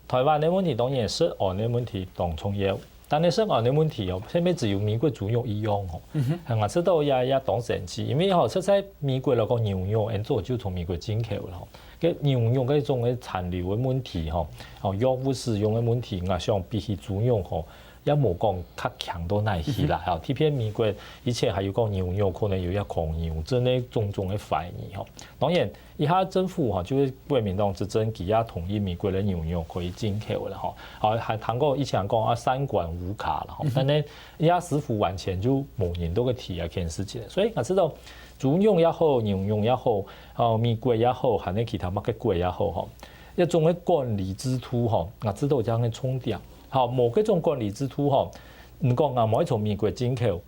台灣个問題當然食安个問題當重要。 但係食安个問題哦，係毋係只有美國豬肉一樣吼？𠊎知道也也當神奇，因為吼，實在美國來講牛肉，恁早就從美國進口了吼。該牛肉該種个殘留个問題吼，哦，藥物使用个問題，𠊎想比起豬肉吼，也無講較強到哪去啦吼。特別美國以前還有講牛肉可能有一些狂牛，真个種種个懷疑吼。當然， 這下政府吼，就係國民黨執政，佢也同意美國个牛肉可以進口了吼。好，還聽過以前講啊，三管五卡了吼，但呢，這下似乎完全就無人都去提這件事情。所以𠊎知道，豬肉也好，牛肉也好，哦，美國也好，還係其他麼个國也好吼，這種个管理制度吼，𠊎知道有恁个重點。好，無這種管理制度吼，你講啊，無從美國進口，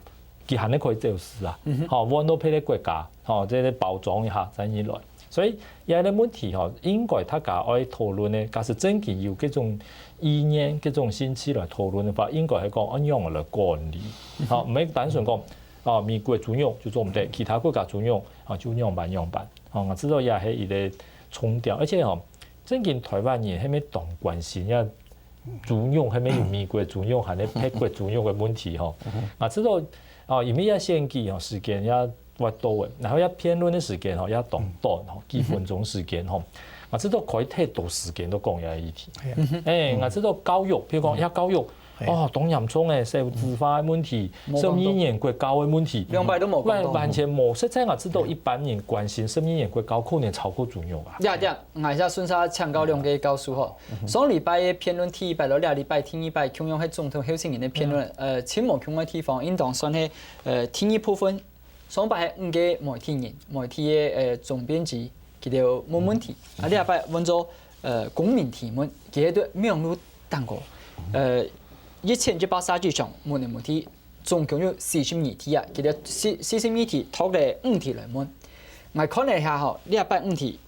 佢還係可以走私啊。吼，換到別个國家，吼，這个包裝一下再入來。所以，這个問題吼，應該大家愛討論个，假使真經有這種意願、這種興趣來討論个話，應該係講愛仰般來管理。吼，毋係單純講，哦，美國豬肉就做毋得，其他國家豬肉，哦，就仰般仰般。吼，𠊎知道這係一个重點，而且吼，真經台灣人係毋係當關心這 豬肉，係毋係有美國豬肉，還係別國豬肉个問題吼。𠊎知道，哦，因為這選舉吼，時間也會到誒，然後這辯論个時間吼，也當短吼，幾分鐘時間吼。𠊎知道開忒多時間都講這議題。誒，𠊎知道教育，譬如講，這教育，哦，當嚴重誒，少子化个問題，十二年國教个問題，兩擺都無講到。完完全無。實在𠊎知道一般人關心十二年國教可能超過豬肉啊。呀呀， 𠊎也順續請教兩个教授吼。上禮拜个辯論第一擺，摎這禮拜第二擺，共樣係總統候選人个辯論，呃，盡無共樣个地方，應當算係呃第二部分。上擺係五个媒體人，媒體个呃總編輯，佢兜問問題，啊，這擺換做呃公民提問，佢係對網路頂高，呃，一千一百三十張問个問題， 總共有四十二題啊，佢兜四四十二題擇了五題來問。𠊎看了一下吼，這擺問題，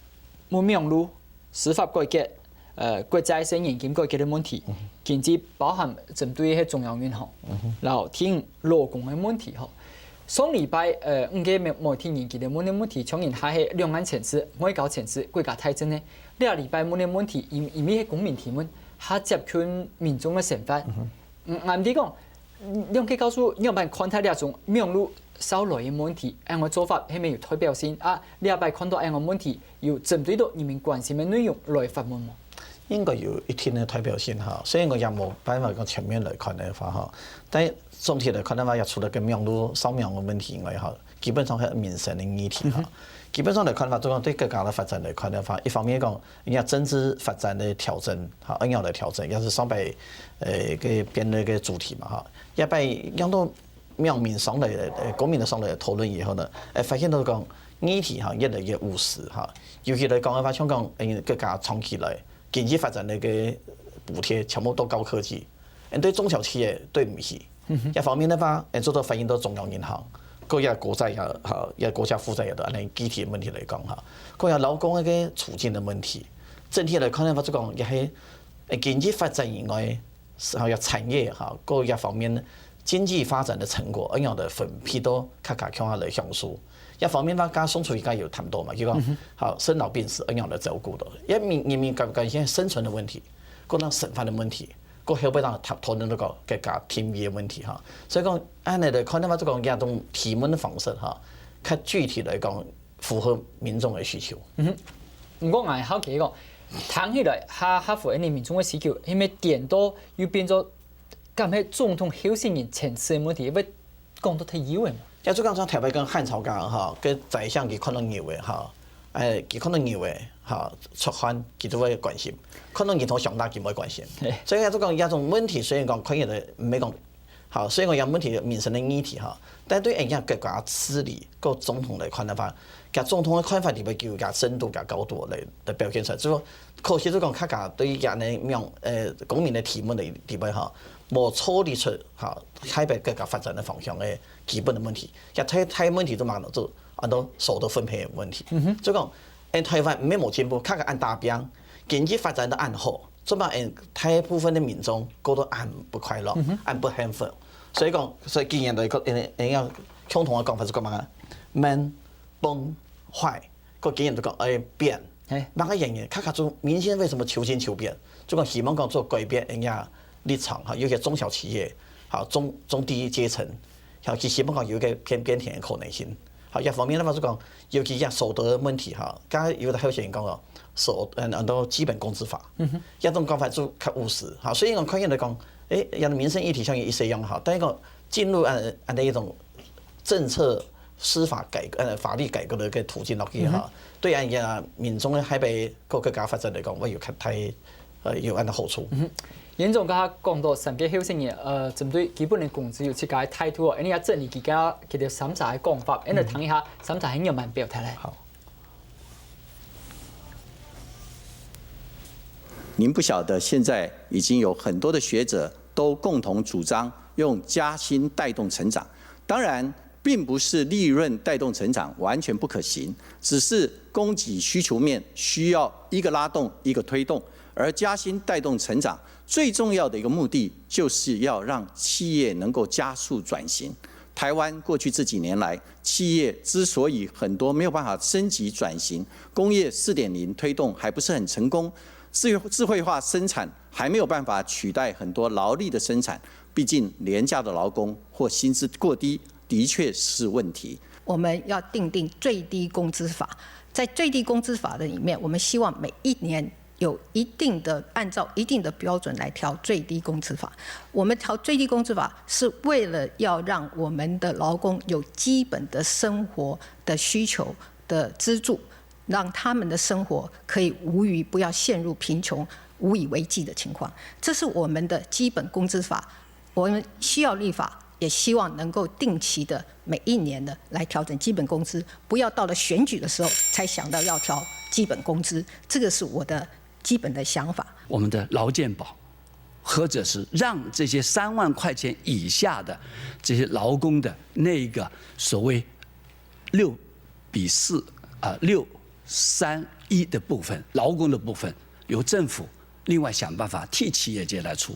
毋網路、司法改革、呃，國際性現金改革个問題，甚至包含針對係中央銀行，然後第五勞工个問題吼。上禮拜，呃，五個媒媒體人佢等問个問題，像然還係兩岸情勢、外交情勢、國家大政呢。這禮拜問个問題，因因為係公民提問，較接近民眾个生活。嗯，𠊎毋知講，兩個教授仰般看待這種網路掃雷个問題？恁樣做法係無有代表性啊？這擺看到恁樣問題，有針對到人民關心个內容來發問無？應該有一定个代表性哈，雖然講也無辦法講全面來看个話哈，但總體來看个話，也除了跟網路掃盲个問題以外哈，基本上係民生个議題哈。基本上來看个話，就講對國家个發展來看个話，一方面講，人家政治發展个調整，哈，恁樣來調整，也係上擺，呃，个辯論个主題嘛哈。這擺用到網民上來，呃，公民个上來討論以後呢，誒，發現到講議題哈越來越務實哈，尤其來講个話，像講，誒，國家長期來經濟發展个補貼全部都高科技，誒，對中小企業對毋起。這方面个話，誒，做到反映到中央銀行，各个國債也好，也國家負債也都恁樣具體个問題來講哈，各个勞工个處境个問題，整體來看个話，就講也係，誒，經濟發展以外， 係，還有產業哈，各个方面經濟發展个成果，恁樣个分配到大家共下來享受。這方面，大家上次應該有談到嘛，就講，好，生老病死，恁樣个照顧到，也人民，人民感覺現在生存个問題，各種生活个問題，各後背當討，討論到个，个家庭个問題哈。所以講，恁樣來看个話，就講這種提問个方式哈，較具體來講，符合民眾个需求。毋過𠊎好奇講，聽起來較，較符合你民眾个需求，因為顛倒又變做，敢係總統候選人層次个問題，會講到忒遠个嘛？也就講像頭擺个漢朝講哈，个宰相佢看到牛个哈，誒，佢看到牛个哈，出汗，佢就會關心；看到日頭上大，佢毋會關心。所以也就講，這種問題雖然講看起來毋係講 好，所以講這問題民生个議題哈，但對恁樣國家治理个總統來看个話，佢總統个看法裡背就有佢深度、佢高度來，來表現出來。就係可惜就講，大家對於恁樣，呃，公民个提問个裡背哈，無處理出哈，台北國家發展个方向个基本个問題，佢大，大問題都嘛就安到所得分配个問題。就講，誒，台灣毋係無進步，大家恁打拚，經濟發展到恁好， 做麼个大部分个民眾過到恁不快樂，恁不幸福。所以講，所以今年來講，誒，誒，共同个講法係講麼个？慢、崩、壞，个今年都講，誒，變。麼个原因？大家就民間為什麼求新求變？就講希望講做改變，人家立場哈，尤其中小企業，哈，中，中低階層，哈，佢希望講有一個變，變遷个可能性。 好，這方面个話就講，尤其這所得个問題哈，剛剛有个候選人講哦，所，嗯，安到基本工資法，這種講法就較務實哈。所以講，看起來講，誒，這民生議題像有一些樣哈，但係講進入恁，恁樣一種政策、司法改革，呃，法律改革个一個途徑落去哈，對恁樣民眾个下背个國家發展來講，會有較大，呃，有恁个好處。 院長剛剛講到三個候選人，呃，針對基本个工資有自家个態度哦，恁樣整理佢家，佢兜三儕个講法，恁樣聽一下，三儕係仰般表態來。好。您不晓得，现在已经有很多的学者都共同主张用加薪带动成长。当然，并不是利润带动成长完全不可行，只是供给需求面需要一个拉动，一个推动。而加薪带动成长最重要的一个目的，就是要让企业能够加速转型。台湾过去这几年来，企业之所以很多没有办法升级转型，工业四点零推动还不是很成功，智智慧化生产还没有办法取代很多劳力的生产，毕竟廉价的劳工或薪资过低的确是问题。我们要订定最低工资法，在最低工资法的里面，我们希望每一年有一定的按照一定的标准来调最低工资法。我们调最低工资法是为了要让我们的劳工有基本的生活的需求的资助，让他们的生活可以无余，不要陷入贫穷、无以为继的情况。这是我们的基本工资法。我们需要立法，也希望能够定期的每一年的来调整基本工资，不要到了选举的时候才想到要调基本工资。这个是我的基本的想法。我们的劳健保，或者是让这些三万块钱以下的这些劳工的那个所谓六比四啊六三一的部分，劳工的部分由政府另外想办法替企业界来出，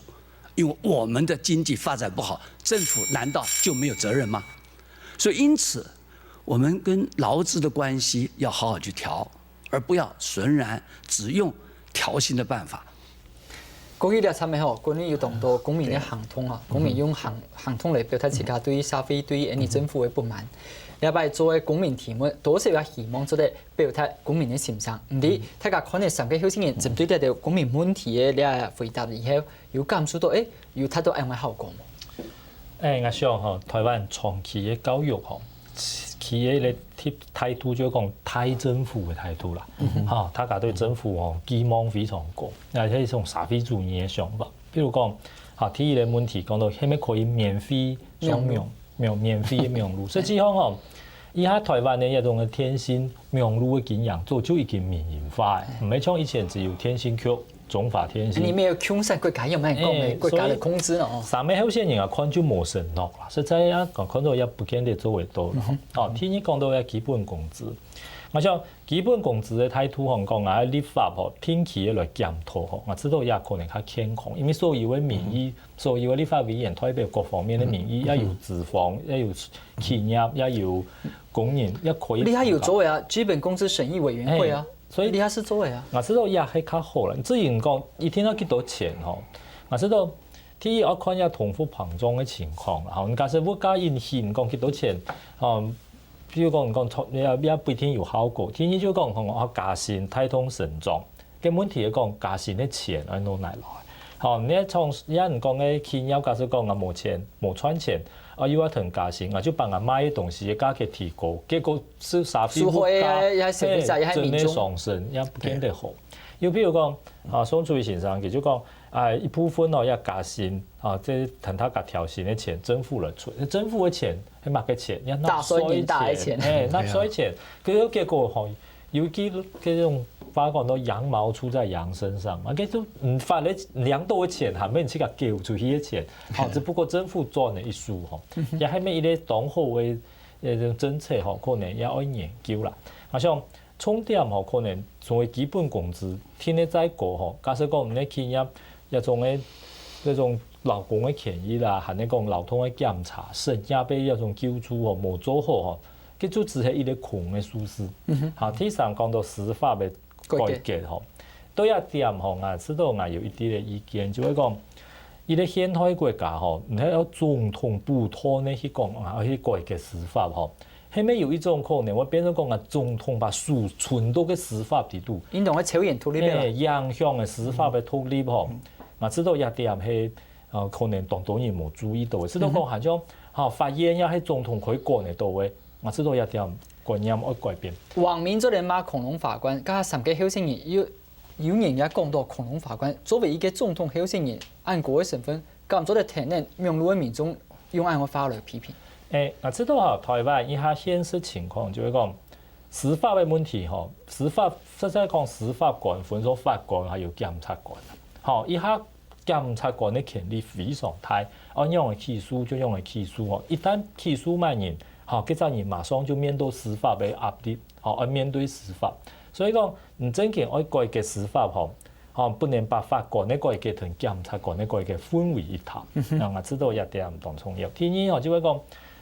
因为我们的经济发展不好，政府难道就没有责任吗？所以因此，我们跟劳资的关系要好好去调，而不要纯然只用调薪的办法。過去這站个吼，國內有當多公民个行動啊，公民用行行動來表達自家對社會、對𫣆俚政府个不滿。這擺做个公民提問，都係也希望做得表達公民个心聲。毋知大家看了三個候選人針對這條公民問題个這回答以後，有感受到誒，有達到恁樣个效果無？誒，𠊎想吼，台灣長期个教育吼，佢个態度就講大政府个態度啦。吼，大家對政府吼寄望非常高，而且係一種社會主義个想法。比如講，吼，第一个問題講到，係毋係可以免費上網，免免費个網路？實際上吼，以下台灣个一種个電信網路个經營，早就已經民營化个，毋係像以前只有電信局、中華電信。你沒有共產國家有沒有講个國家个控制呢？哦，三个候選人啊，看就無承諾啦，實在啊，講看到也不見得做得到了。哦，第二講到个基本工資，𠊎想基本工資个態度吼，講啊，立法吼，定期个來檢討吼，𠊎知道也可能較健康，因為所有个民意，所有个立法委員代表各方面个民意，也有資方，也有企業，也有工人，也可以。你還有做呀，基本工資審議委員會啊，所以你還是做呀。𠊎知道也係較好啦。至於講一定要幾多錢吼，𠊎知道第一要看一下通貨膨脹个情況啦。吼，你假設物價一直講幾多錢，吼，比如講講也也不一定有效果。第二就講吼，啊加薪帶動成長。个問題係講加薪个錢愛到哪來？吼，你從也人講个企業假設講啊無錢無賺錢，啊又要等加薪，啊就幫啊賣个東西个價格提高，結果 係社會物價，也係社會也係民眾真个上升，也不見得好。又比如講，啊，宋楚瑜先生佢就講，啊，一部分哦要加薪，啊，這等大家調薪个錢政府來出，政府个錢係麼个錢？要納稅錢，打稅人打个錢哎，納稅錢，可是結果吼，有句這種話講到羊毛出在羊身上嘛，這種嗯，發个領到个錢，還沒自家繳出去个錢，好，只不過政府賺了一輸吼，也還沒一个當好个。 呃，政策吼，可能也愛研究啦。啊，像重點吼，可能從基本工資定个再高吼，假設講你个企業這種个這種勞工个權益啦，還係講勞動个檢查、失業个這種救助吼，無做好吼，佢就只係一个空个數字。好，第三講到司法个改革吼，對這點吼，𠊎知道𠊎有一啲个意見，就係講。 一个現代國家吼，毋係要總統補刀呢去講啊，去改革司法吼，係毋係有一種可能會變成講啊，總統把手伸到个司法底肚，應當會抽煙獨立个啦。影響个司法个獨立吼。啊，知道這點係，呃，可能當多人無注意到个，知道講好像，吼，法院也係總統可以管得到个，啊，知道這點觀念愛改變。黃明做得罵恐龍法官，加三个候選人又 有人也講到恐龍法官作為一个總統候選人，恁高个身份，敢做得聽等網路个民眾用恁个話來批評？誒，𠊎知道哈，台灣一下現實情況就係講，司法个問題吼，司法實在講司法官分做法官還有檢察官，吼，一下檢察官个權力非常大，愛仰个起訴就仰个起訴吼，一旦起訴麼人，吼，該隻人馬上就面對司法个壓力，吼，愛面對司法。所以講，你真正愛改革司法吼， 吼，不能把法官个改革同檢察官个改革混為一談。啊，𠊎知道這點當重要。第二吼，就係講，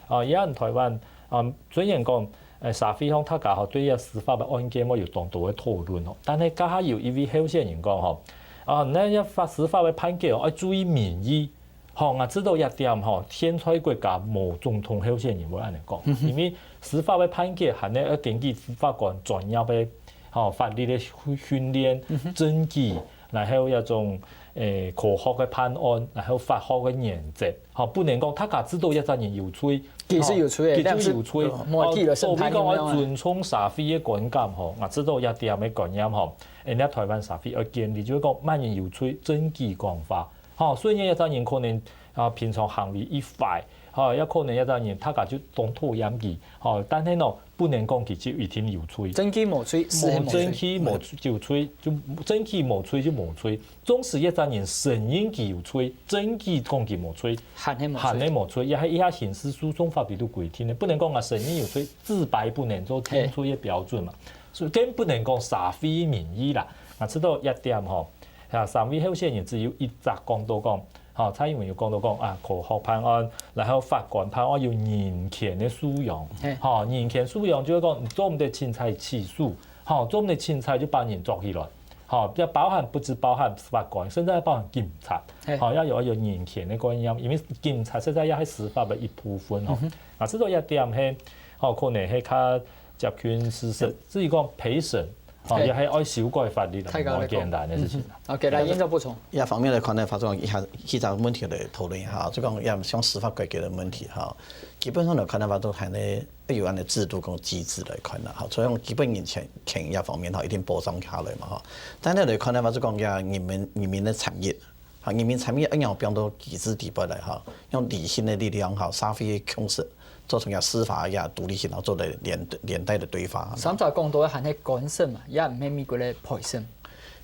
啊，也台灣，啊，雖然講，誒，社會上大家吼對這司法个案件會有當多个討論吼，但係該下有一位候選人講吼，啊，該這法司法个判決哦，愛注意民意。 吼，𠊎知道這點吼，現在國家無總統候選人會恁樣講，因為司法个判決還係愛根據法官專業个吼法律个訓訓練、證據，然後這種誒科學个判案，然後法學个原則，吼，不能講大家知道這隻人有罪，其實有罪，其實有罪，莫記了審判所以講愛尊重社會个觀感吼，𠊎知道這點个觀念吼，人家台灣社會愛建立，就係講麼人有罪，證據講話。 吼，雖然這隻人可能啊平常行為一壞，吼，也可能這隻人大家就當討厭佢，吼，但係呢，不能講佢就一定有罪。證據無罪，事實無罪。無證據無罪就罪，就證據無罪就無罪。縱使一隻人承認佢有罪，證據講佢無罪，還係無罪。還係無罪，也係一下刑事訴訟法裡肚規定个，不能講啊承認有罪，自白不能做定罪个標準嘛。所以更不能講社會民意啦。啊，知道一點吼，啊，三位候選人只有一隻講到講，吼，蔡英文有講到講啊，科學辦案，然後法官辦案有人權个素養，嘿。吼，人權素養就係講，你做毋得凊彩起訴，吼，做毋得凊彩就把人捉起來，吼，也包含不止包含法官，甚至還包含警察，嘿。吼，要有，要有人權个觀念，因為警察實在也係司法个一部分吼。嗯哼。啊，知道一點係，吼，可能係較接近事實。至於講陪審，吼，嘿。也係愛修改法律啦，太高了，無簡單个事情啦。嗯哼。OK，來，院長補充。這方面來看呢，法官一下，其實問題來討論一下，就講也像司法改革个問題哈。基本上來看呢，法官還係有恁个制度跟機制來看啦，哈，所以講基本人權，權益方面哈，一定保障下來嘛，哈。但係來看呢，法官講也人民，人民个參與，哈，人民參與愛仰般放到機制底背來哈，用理性个力量哈，社會个共識，做成个司法也獨立性，然後做个連，連帶个對話。上次講到還係官審嘛，也毋係美國个陪審。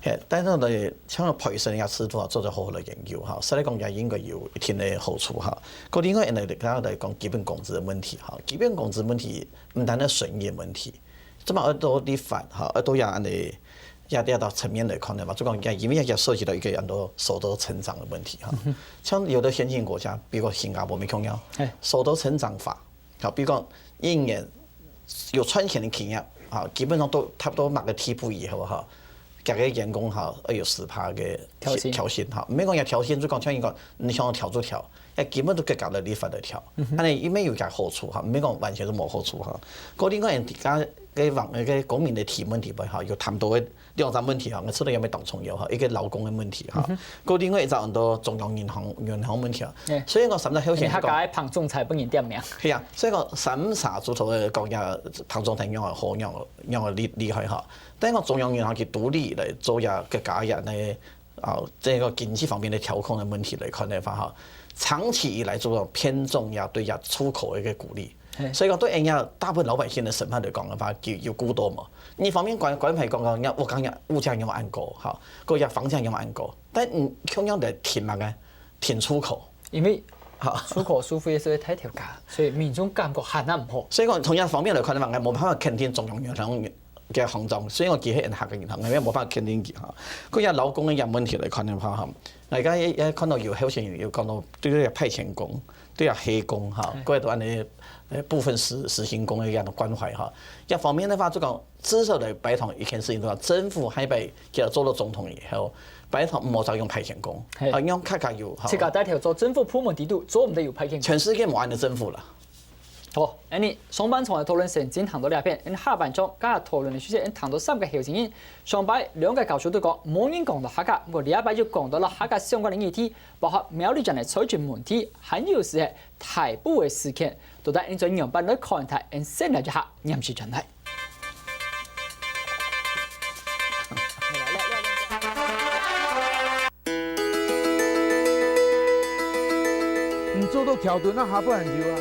嘿，但是呢，像陪審个制度啊，做得好好个研究哈，實際講也應該有一定个好處哈。過另外呢，剛剛來講基本工資个問題哈，基本工資問題毋單單係選舉个問題，這嘛愛到立法哈，愛到也恁个，也，也到層面來看个嘛，就講也因為也涉及到一個很多所得成長个問題哈。像有的先進國家，比如講新加坡、美國一樣，嘿。所得成長法，好，比如講一年有賺錢个企業，哈，基本上都差不多某個地步以後哈，佢个員工哈，愛有十趴个調薪。調薪哈，毋係講愛調薪，就講像一個你想調就調， 誒，基本都國家來立法來調。嗯哼。恁呢，佢乜有佢个好處哈，毋係講完全都無好處哈。過另外，自家个網，个公民个提問底背哈，有談到个兩隻問題哈，𠊎覺得也蠻當重要哈，一個勞工个問題哈。嗯哼。過另外一隻很多中央銀行，銀行問題啊。誒。所以講三隻候選人講，你還該捧總裁不能點名。係啊，所以講三儕主導个講呀，捧總裁仰个好，仰个，仰个厲，厲害哈。但係講中央銀行佢獨立來做呀，國家呀，那 啊，這個經濟方面个調控个問題來看个話哈，長期以來就偏重要對呀出口个一個鼓勵。嘿。所以講對人家大部分老百姓个生活來講个話，有，有顧到無？一方面關，關懷講講，人家物價，物價仰恁高哈，過呀房價仰恁高，但嗯，共樣來挺麼个？挺出口。因為哈。出口輸出个係大頭家，所以民眾感覺還較毋好。所以講從這方面來看个話，𠊎無辦法肯定中央銀行 个行長，雖然講佢係𫣆客家銀行，𠊎也無辦法肯定佢哈。過這勞工个這問題來看个話哈，𠊎剛才也看到有候選人有講到對這个派遣工，對這黑工哈，嘿。過來都恁呢，呃，部分時，時薪工个這樣的關懷哈。這方面个話，就講至少來拜託一件事情，就講政府下擺佢做到總統以後，拜託毋好再用派遣工，嘿。啊，用較較有哈。自家帶頭做政府部門底肚，做毋得有派遣工。全世界無恁呢政府啦。 好，恁呢上半場个討論先進行到這片，恁下半場个討論个時間，恁談到三個候選人。上擺兩個教授都講，無人講到客家，毋過這擺就講到了客家相關个議題，包括苗栗縣个財政問題，還有就係大埔个事件。到底恁樣仰般來看待？恁先來一下，臨時轉來。 毋做到橋墩，該下背還有啊？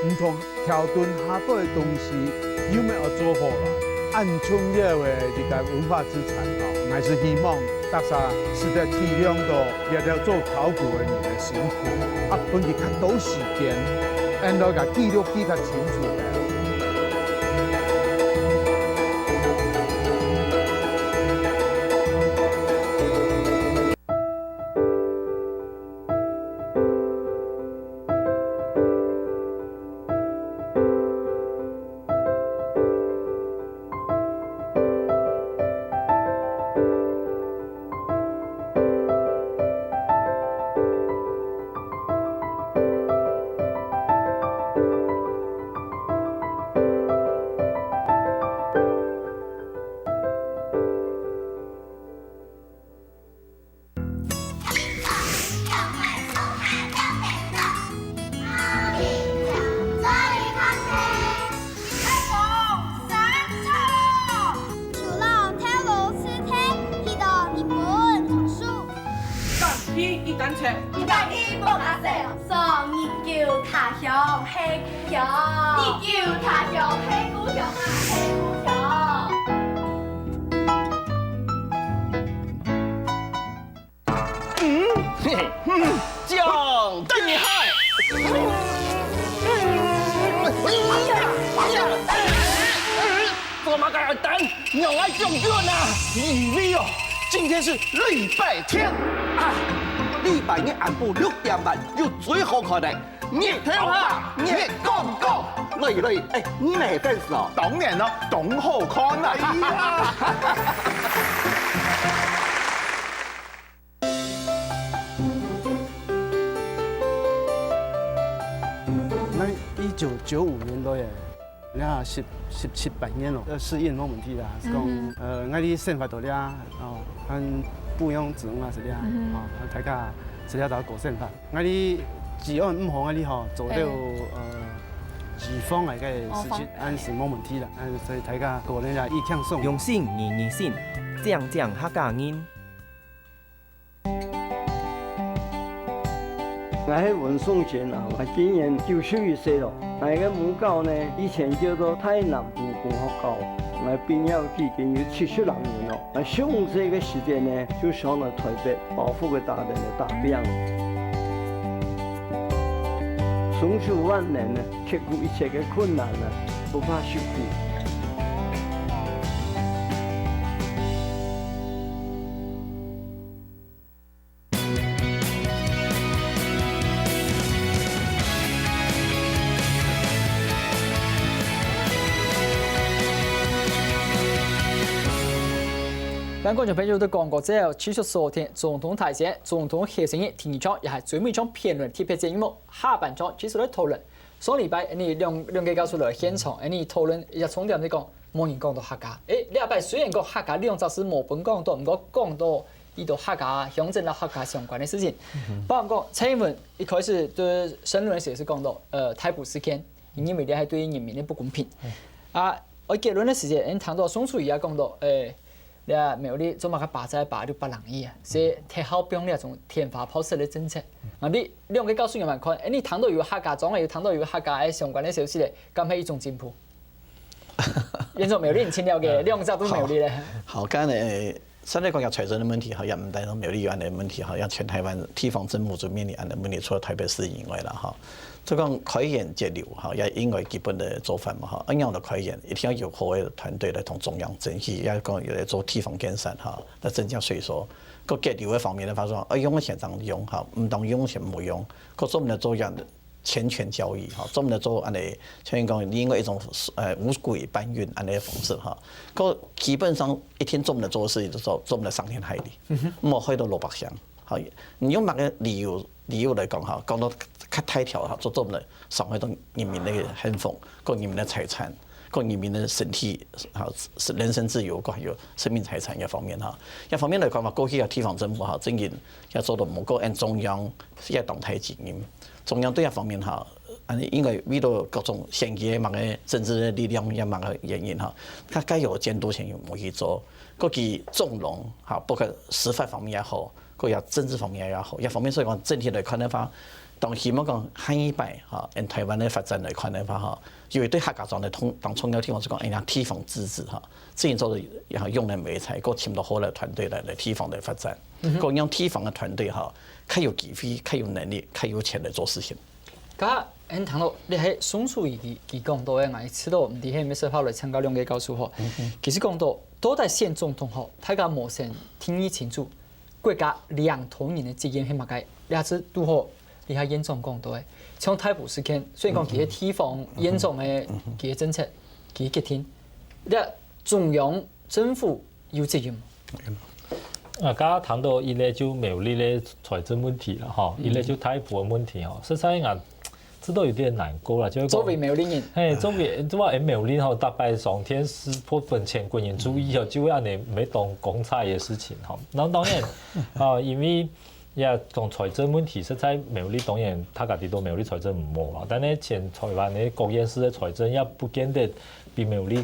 毋通橋墩下背个東西，又愛做好來。恁重要个一個文化資產吼，𠊎係希望大家係在體諒到這條做考古个人个辛苦，啊，分佢較多時間，恁樣个記錄比較清楚个。一單車。一百一莫阿細，送你去他鄉係故鄉。你去他鄉係故鄉啊，係故鄉。嗯，嘿嘿，嗯，降等你嗨。做麼个愛等？讓𠊎降轉啊！因為哦，今天是禮拜天啊，禮拜日暗晡六點半有最好看个日頭下月光光。來來，哎，你乜係fans哦？當然咯，當好看啊！哎呀！ 𠊎一九九五年來个，這十、十七八年咯，呃，適應無問題啦。係講，嗯哼。呃，𠊎兜生活到這，哦，還不用煮啊，係這，嗯哼。哦，大家係這到過生活。𠊎兜治安毋好，𠊎兜吼，做到，嘿。呃，預防个事情，哦，防。恁係無問題啦。恁所以大家過年也一定爽。用心，你你心，靚靚客家人。 𠊎係溫松賢啊，𠊎今年九十一歲咯。𠊎个母校呢，以前叫做大南武功學校，𠊎畢業已經有七十零年咯。𠊎上細个時節呢，就上來台北，包覆个打等个打拚。松樹萬年呢，克服一切个困難呢，不怕辛苦。 各位觀眾朋友，在廣告之後，繼續收聽總統大選、總統候選人第二場，也係最尾一場辯論特別節目。下半場繼續來討論。上禮拜，𠊎兩、兩個教授來現場，𠊎討論一個重點，就講 無人講到客家。誒，這擺雖然講客家兩隻字無分講到，毋過講到一兜客家鄉鎮摎客家相關个事情。嗯哼。包含講蔡英文一開始對申論个時節係講到，呃，大埔事件，因為這係對人民个不公平。嗯。啊，𠊎結論个時節，𠊎聽到宋楚瑜也講到，誒，這苗栗做麼个罷課罷到八零一啊，所以忒好放這種天花炮式个政策。啊，你兩個教授仰般看？誒，你聽到有客家庄个，有聽到有客家个相關个消息咧，敢係一種進步？ 原住苗栗，你盡了解，哦。兩隻都苗栗咧。好，好，剛才，呃，相對講到財政个問題，吼，也毋單淨苗栗有恁樣个問題，吼，像全台灣地方政府就面臨恁樣个問題，除了台北市以外啦，吼。就講開源節流，吼，也應該基本个做法嘛，吼。恁樣个開源，一定愛有好个團隊來同中央爭取，也講有來做地方建設，吼，來增加稅收。該節流个方面个話，說，愛用个錢正用，吼，毋當用个錢毋好用。該做毋得做樣 錢權交易，吼，做毋得做恁樣，像講另外一種，呃，五鬼搬運恁樣个方式，吼。該基本上一定做毋得做个事情，就做，做毋得傷天害理，嗯哼。莫害到老百姓。吼，你用麼个理由，理由來講，吼，講到較大條，吼，做，做毋得傷害到人民个幸福，个人民个財產，个人民个身體，吼，人身自由，个還有生命財產這方面，吼。這方面來講嘛，過去个地方政府，吼，正經也做到毋過，按中央也當大責任。 中央對這方面吼，恁樣因為為了各種選舉个麼个政治个力量也麼个原因吼，佢該有監督權有無去做，過去縱容吼，包括司法方面也好，過有政治方面也好，這方面所以講整體來看个話，當希望講下一擺吼，按台灣个發展來看个話吼，有一對客家庄个通，當重要个地方係講，哎呀，地方自治吼，自己做个，然後用人為才，過尋到好个團隊來，來地方來發展，嗯哼。過讓地方个團隊吼，較有機會、較有能力、較有錢來做事情。 該，𠊎聽到你係宋楚瑜佢，佢講到个，𠊎知道毋知係毋係適合來請教兩個教授吼。嗯哼。其實講到，到底選總統吼，大家無先定義清楚，國家領導人个責任係麼个？這下拄好，你看院長講到个，像大埔事件，雖然講佢係地方院長个，嗯哼。佢个政策，佢決定，這中央政府有責任無？ 啊，剛剛談到一類就苗栗个財政問題了哈，嗯。一類就大埔个問題哈，實在啊，這都有點難過了，就是講，作為苗栗人。嘿，作為，作為苗栗吼，大概上天是破本錢，個人主義吼，就會恁樣，毋會當講差个事情吼。然後當然，啊，因為也講財政問題，實在苗栗當然，大家知道苗栗財政毋好啦，但係全台灣个各縣市个財政也不見得比苗栗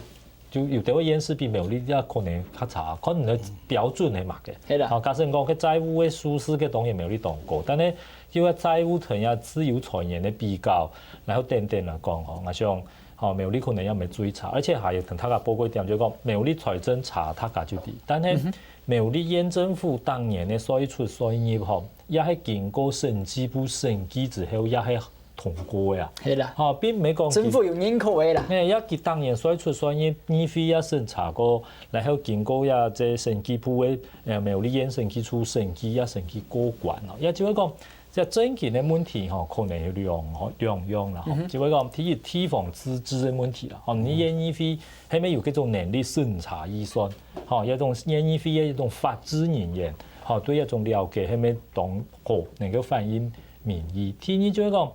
就有兜个縣市比苗栗也可能較差，看你个標準係麼个。係啦。啊，假使講个債務个數字个當然苗栗當高，但係因為債務同這自由財源个比較，然後等等來講吼，𠊎想吼苗栗可能也毋係最差，而且還有同大家報告一點，就係講苗栗財政差，大家就知，但係苗栗縣政府當年个稅出稅入吼，也係經過審計部審計之後，也係通過个啊。係啦。吼，並毋係講政府有認可个啦。嘿，也佢當年稅出稅入，議會也審查過，然後經過也這審計部个，呃，苗栗縣審計處審計也審計過關咯。也就係講，這正經个問題吼，可能有兩兩樣啦。吼，就係講第一，地方自治个問題啦。吼，你縣議會係毋係有這種能力審查預算？吼，這種縣議會个一種法制人員，吼，對這種了解係毋係當好，能夠反映 民意。第二就係講，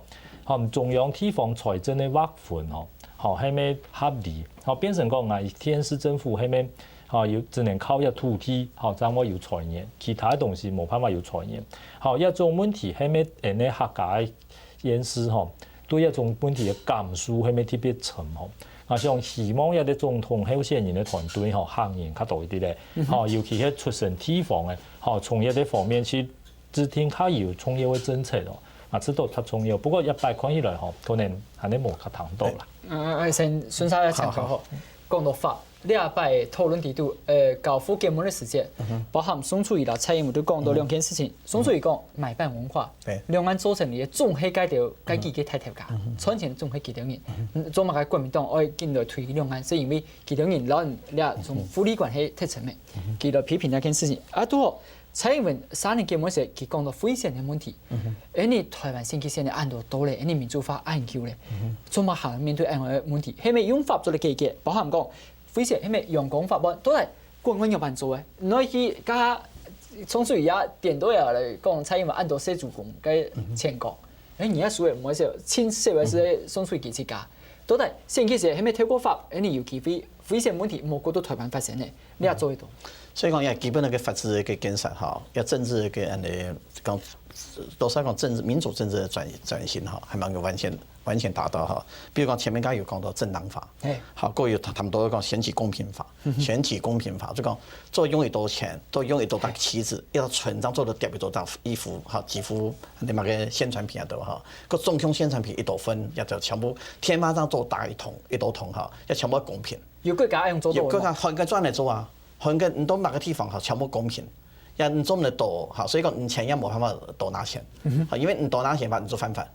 吼，中央地方財政个劃分吼，吼，係毋係合理？吼，變成講啊，縣市政府係毋係，吼，有只能靠這土地，吼，正會有財源，其他个東西無辦法有財源。吼，這種問題係毋係𠊎等客家个縣市吼，對這種問題个感受係毋係特別深吼？啊，想希望這個總統候選人个團隊吼，行人較多一點咧，吼，尤其係出身地方个，吼，從這個方面去 制定較有重要个政策哦，啊，這都較重要。不過一擺看起來吼，可能還係無較聽到啦。嗯，嗯，嗯，先順續來請教吼。好，好。講到法，這擺討論裡肚，呃，交付結問个時節，包含宋楚瑜啦、蔡英文都講到兩件事情。宋楚瑜講買辦文化，對。兩岸做生理个總係該條該幾個大頭家，賺錢總係幾條人。嗯，做麼个國民黨愛緊來推兩岸，係因為幾條人，然後這種互利關係忒深了，佢來批評這件事情。啊，都好， 蔡英文三年結尾時，佢講到廢線个問題。嗯哼。𠊎等台灣選舉選了恁多年咧，𠊎等民主化恁久咧，嗯哼。做麼還面對恁樣个問題？係毋係用法做得解決？包含講廢線，係毋係陽光法案，到底國會仰般做个？你去佮宋楚瑜啊，顛倒啊來講，蔡英文恁多細祖公个前科。嗯哼。哎，你也輸了，毋會少，親手个係宋楚瑜自家。到底選舉時係毋係透過法，𠊎等有機會 廢線問題無過到台灣發生呢，你也做得到。所以講，也基本个法治个建設吼，也政治个恁呢講，都係講政治民主政治个轉轉型吼，還吂有完全完全達到吼。比如講前面剛剛有講到政黨法，嘿。好，過有談談到講選舉公平法，嗯哼。選舉公平法就講做用幾多錢，做用幾多大个旗子，一條船上做得疊幾多大衣服，哈，幾乎你那個宣傳品啊都哈，各種種宣傳品一多份，也就全部天花上做大一桶一多桶哈，也全部公平。 有國家愛用做到个嘛。有國家分佢轉來做啊，分佢你到麼个地方吼，全部公平。也你做毋得多吼，所以講你錢也無辦法多拿錢。嗯哼。吼，因為你多拿錢嘛，你就犯法。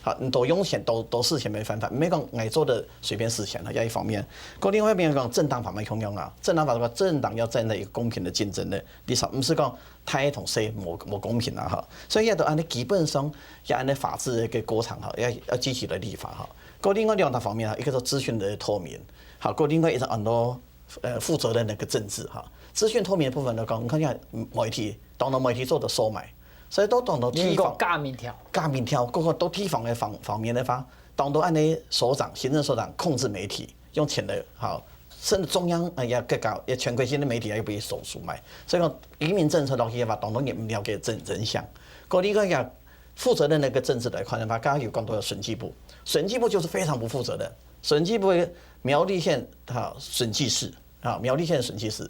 吼，你多用錢、多多使錢無犯法，毋係講𠊎做得隨便使錢吼，這一方面。過另外一面講，政黨法嘛共樣啊，政黨法个話，政黨要站在一個公平的競爭的立場，毋係講大同細無無公平啊吼。所以也都恁呢，基本上也恁呢法治个過程吼，要要積極來立法吼。過另外兩大方面啊，一個是資訊的透明，好，過另外一個很多 呃，負責任个一個政治哈。資訊透明个部分來講，你看像媒體，當多媒體做得收買，所以都當多地方你講假民調。假民調，各個都地方个方方面个話，當多恁呢首長、行政首長控制媒體，用錢个哈，甚至中央哎呀，各个也權貴性个媒體也被收收買。所以講移民政策落去个話，當多人毋了解真真相。過另外一個負責任个一個政治來看个話，剛剛有講到審計部，審計部就是非常不負責任。審計部苗栗縣哈審計室 啊，苗栗縣審計師，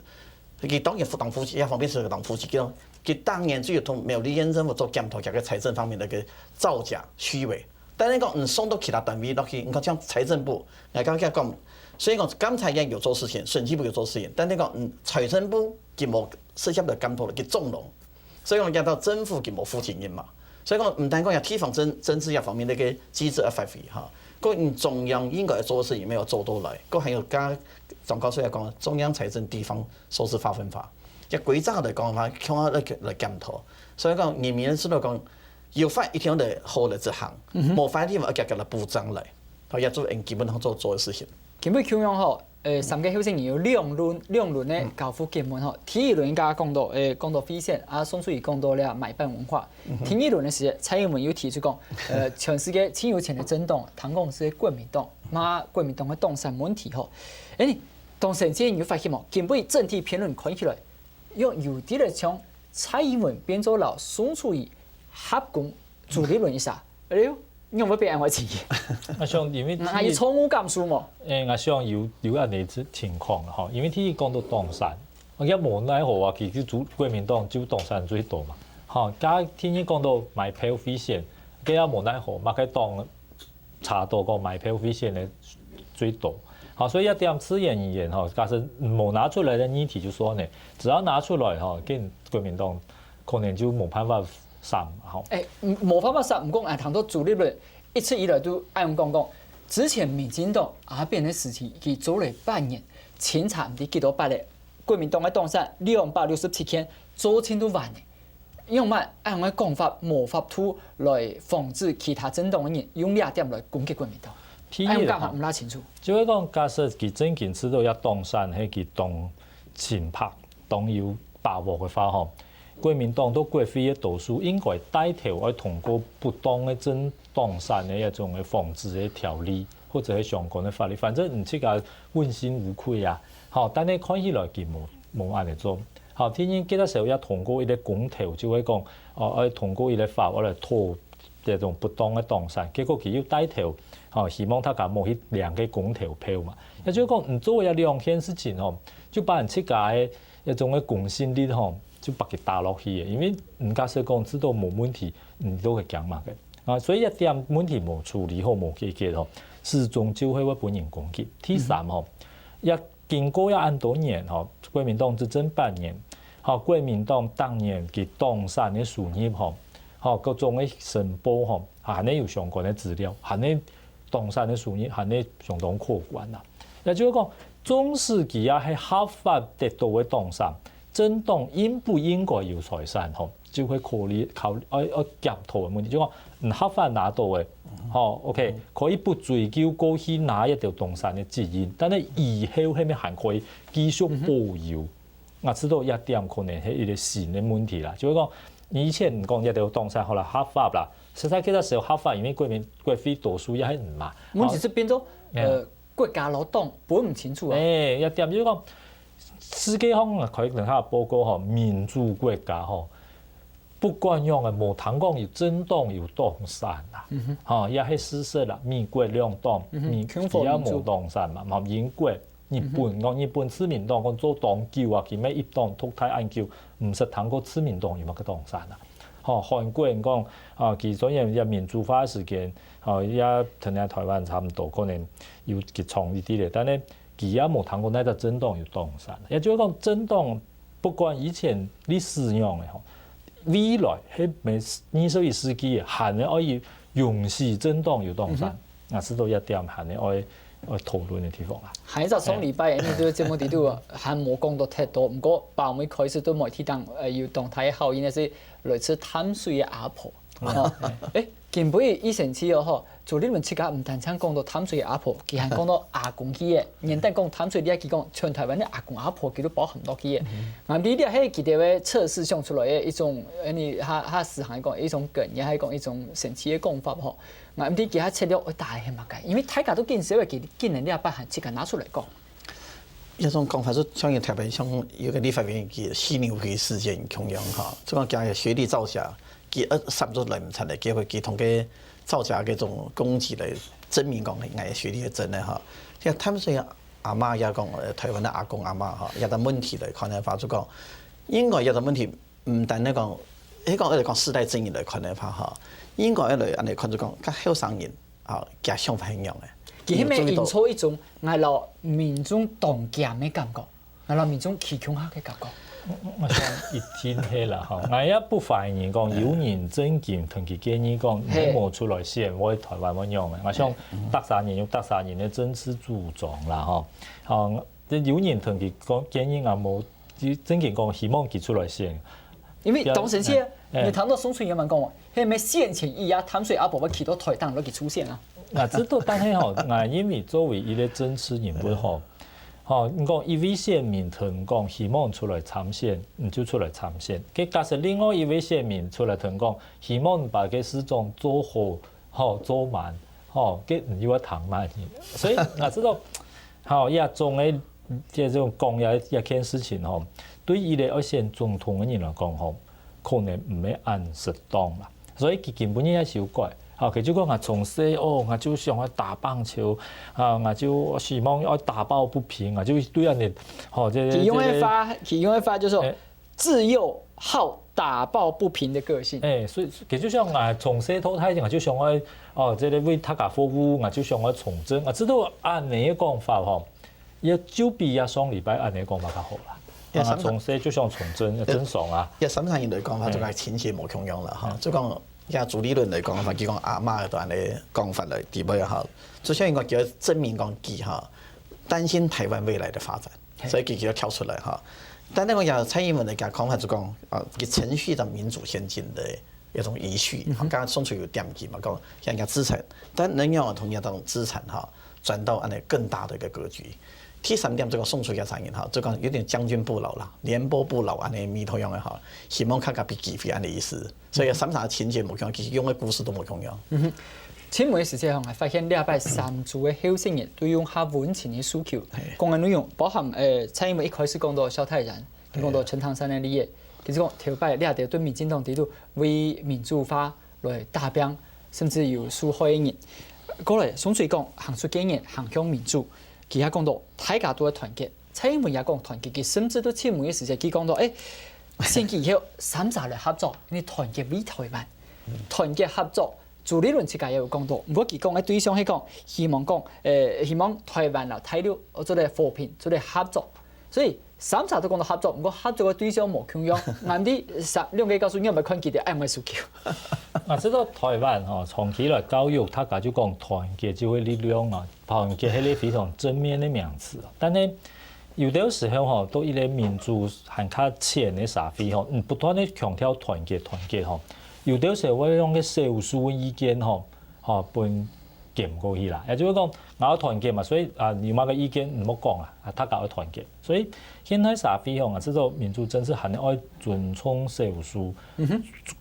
佢當然係黨主席，一方面係黨主席，佢佢當然就有同苗栗縣政府做檢討，佢个財政方面个造假、虛偽。但係講，嗯，送到其他單位落去，你看像財政部，𠊎剛剛講，所以講監察院有做事情，審計部有做事情，但係講，嗯，財政部佢無直接个監督，佢縱容。 所以講，講到政府佢無負責任嘛。所以講，毋單講有地方政政治這方面个一個機制个發揮哈，過你中央應該做个事情沒有做到來，過還有剛張教授也講，中央財政地方收支劃分法，這規則來講个話，共下來來檢討。所以講，人民知道講，有法一定要好來執行，嗯哼。無法个地方要遽遽來補正來，好，也做𠊎基本上做做个事情。今晡日共樣吼， 呃，三個候選人有兩輪，兩輪个交付結問吼。第一輪應該講到，呃，講到廢線，啊，宋楚瑜講到了買辦文化。第二輪个時節，蔡英文有提出講，呃，全世界盡有錢个政黨，聽講係國民黨，罵國民黨个黨產問題吼。哎，當先生你有發現無？今晡日整體評論看起來，用有啲个像蔡英文變做摎宋楚瑜合攻朱立倫一儕。哎喲，仰會變恁會生氣？𠊎想，因為啊，有錯誤感受無？誒，𠊎想有有恁樣情情況吼，因為第一講到當選，𠊎講無奈何啊，其實主國民黨就當選最多嘛。吼，加第二講到買票費錢，該也無奈何，嘛該當查到講買票費錢个最多。好，所以一點自然而然吼，假使無拿出來个議題就算了，只要拿出來吼，跟國民黨可能就無辦法上吼。誒，無辦法上，毋過𠊎聽到朱立倫一直以來都恁樣講講，之前民進黨阿扁个時期，佢做了八年，清查毋知幾多擺了，國民黨个當選兩百六十七件，做盡都完了。 仰般恁樣个講法無法度來防止其他政黨个人用這點來攻擊國民黨？第一恁樣講法毋大清楚。就係講，假使佢真經知道這當選係佢當清白、當有把握个話吼，國民黨到國會个多數應該帶頭愛通過不當个政當選个一種个防治个條例，或者係相關个法律，反正你自家問心無愧啊。好，但係看起來佢無無恁樣做。 好，天天記得時候也通過一個公投，就會講，哦，愛通過一個法，我來討這種不當个當選。結果佢又帶頭，吼，希望大家無去領个公投票嘛。也就係講，你做這兩件事情吼，就把你自家个一種个公信力吼，就把佢打落去个。因為人家係講知道無問題，你都會驚嘛个。啊，所以一點問題無處理好、無解決吼，始終就會會分人攻擊。第三吼，也 經過這恁多年吼，國民黨執政八年，吼，國民黨逐年佢當選个收入吼，吼，各種个申報吼，還係有相關个資料，還係當選个收入，還係相當可觀啊。也就係講，縱使佢也係合法得到个當選，政黨應毋應該有財產吼？ 就會考慮考愛愛檢討个問題，就講你合法拿到个，吼，OK，可以不追究過去拿一條當選个責任，但係以後係毋係還可以繼續保有？啊，知道這點可能係一個新个問題啦，就係講以前講一條當選好啦，合法啦，實在其實係合法，因為國民國會多數也係毋嘛。問題係變做，呃，國家老黨分毋清楚啊。誒，這點就係講，世界上啊，可以等下報告吼，民主國家吼， 不管樣个，無聽講有政黨有當選啊，吼，也係事實啦。美國兩黨，美佢也無當選嘛，吼，英國、日本，講日本自民黨講做當久啊，佢乜一黨獨大恁久，毋識聽過自民黨有麼个當選啊。吼，韓國人講啊，佢雖然也民主化時間，吼，也同咱台灣差毋多，可能有佢長一啲咧，但係佢也無聽過哪隻政黨有當選。也就係講，政黨 不管以前歷史仰仔吼，未來係毋係二十一世紀个，還係愛容許政黨有當選，啊，係到這點還係愛愛討論个地方啊。還係上禮拜，因為這個節目裡肚還無講到忒多，毋過包尾開始對媒體當，呃，有當大个效應个係來自淡水个阿婆。吼，誒，今晡日以前去哦吼，朱立倫自家毋單淨講到淡水个阿婆，佢還講到阿公去个。原旦講淡水，你愛佢講全台灣个阿公阿婆，佢都包含落去个。啊，你這係佢兜个測試想出來个一種，呃，你他他實行講一種梗，也係講一種神奇个講法吼。啊，毋知佢个策略會打係麼个？因為大家都緊笑个，佢竟然這擺還自家拿出來講。 這種講法係像特別像有個立法院个犀牛皮事件共樣哈，就講佢个學歷造假，佢呃三足來毋出來，結果佢通過造假个種攻擊來證明講𠊎个學歷係真个哈。像淡水阿媽也講，呃，台灣个阿公阿媽哈，這個問題來看个話，就講應該這個問題毋單單講，係講愛講世代正義來看个話哈，應該愛來恁樣看，就講較後生人 啊，佢想法係仰仔。佢係毋係營造一種𠊎摎民眾同甘个感覺，𠊎摎民眾企共下个感覺？𠊎想一定係啦吼，𠊎也不懷疑講有人正經同佢建議講，你無出來選，𠊎台灣會仰仔。𠊎想逐儕人有逐儕人个政治主張啦吼。哦，這有人同佢講建議啊，無正經講希望佢出來選。 因為當時係，你聽到宋春元講，係毋係選前以後，淡水阿婆會去到台東落去出選啊？啊，這都但係吼，𠊎認為作為一個政治人物吼，吼，你講一位選民同講希望出來參選，你就出來參選。該假使另外一位選民出來同講，希望把該市長做好，吼，做滿，吼，該你又愛聽麼人。所以，啊，這都，吼，這種个 這種講這這件事情吼，對於一個愛選總統个人來講吼，可能毋係恁適當啦。所以佢根本也修改，好，佢就講啊，從細哦，𠊎就想愛打棒球，啊，𠊎就希望愛打抱不平，啊，就對恁呢，吼，這，佢用个這話，佢用个話就係自幼好打抱不平的個性。誒，所以佢就想啊，從細到大，𠊎就想愛，哦，這個為大家服務，𠊎就想愛從政，啊，這都恁呢个講法吼，也就比啊上禮拜恁呢講法較好啦。啊，也三從細就想從政，正常啊。也三三人來講，佢就講情節無共樣啦，哈，就講也朱立倫來講，佢講阿嬤个恁呢講法來底背哈，就像一個叫證明講佢哈，擔心台灣未來的發展，所以佢就跳出來哈。但係講也蔡英文个講法就講啊，佢承續著民主先進的一種遺緒，哈，剛剛宋楚瑜有點佢嘛，講像人家資產，但能讓我同樣當資產哈，轉到恁呢更大的一個格局。第三點，這個宋楚瑜个聲音哈，就講有點將軍不老啦，廉頗不老恁呢味道樣个哈，希望較加比機會恁呢意思。所以三儕情節無共樣，其實用个故事都無共樣。新聞个時節吼，𠊎發現這擺三組个候選人都用較溫情个訴求，講个內容包含，呃，蔡英文一開始講到蕭泰然，講到陳唐山个利益，其實講頭擺這兜對民進黨底肚為民主化來打拚，甚至有受害个人。過來，宋楚瑜講行出戒嚴，行向民主，其他講到大家都愛團結，蔡英文也講團結，佢甚至都新聞个時節，佢講到，誒，選舉以後三儕來合作，因為團結為台灣，團結合作。朱立倫自家也有講到，毋過佢講个對象係講，希望講，誒，希望台灣啦、大陸做得和平，做得合作。所以三儕都講到合作，毋過合作个對象無共樣。𠊎毋知三兩個教授你有無看佢个愛毋愛輸球？啊，這个台灣吼，長期來教育大家就講團結就係力量啊，團結係一個非常正面个名詞啊。但係有兜時候吼，到一個民主還較淺个社會吼，嗯，不斷个強調團結團結吼，有兜時候會用个少數个意見吼，吼，分 挾過去啦。也就係講，𠊎愛團結嘛，所以啊，有麼个意見毋好講啊，啊，大家愛團結。所以現代社會吼，𠊎知道民主政治還愛尊重少數，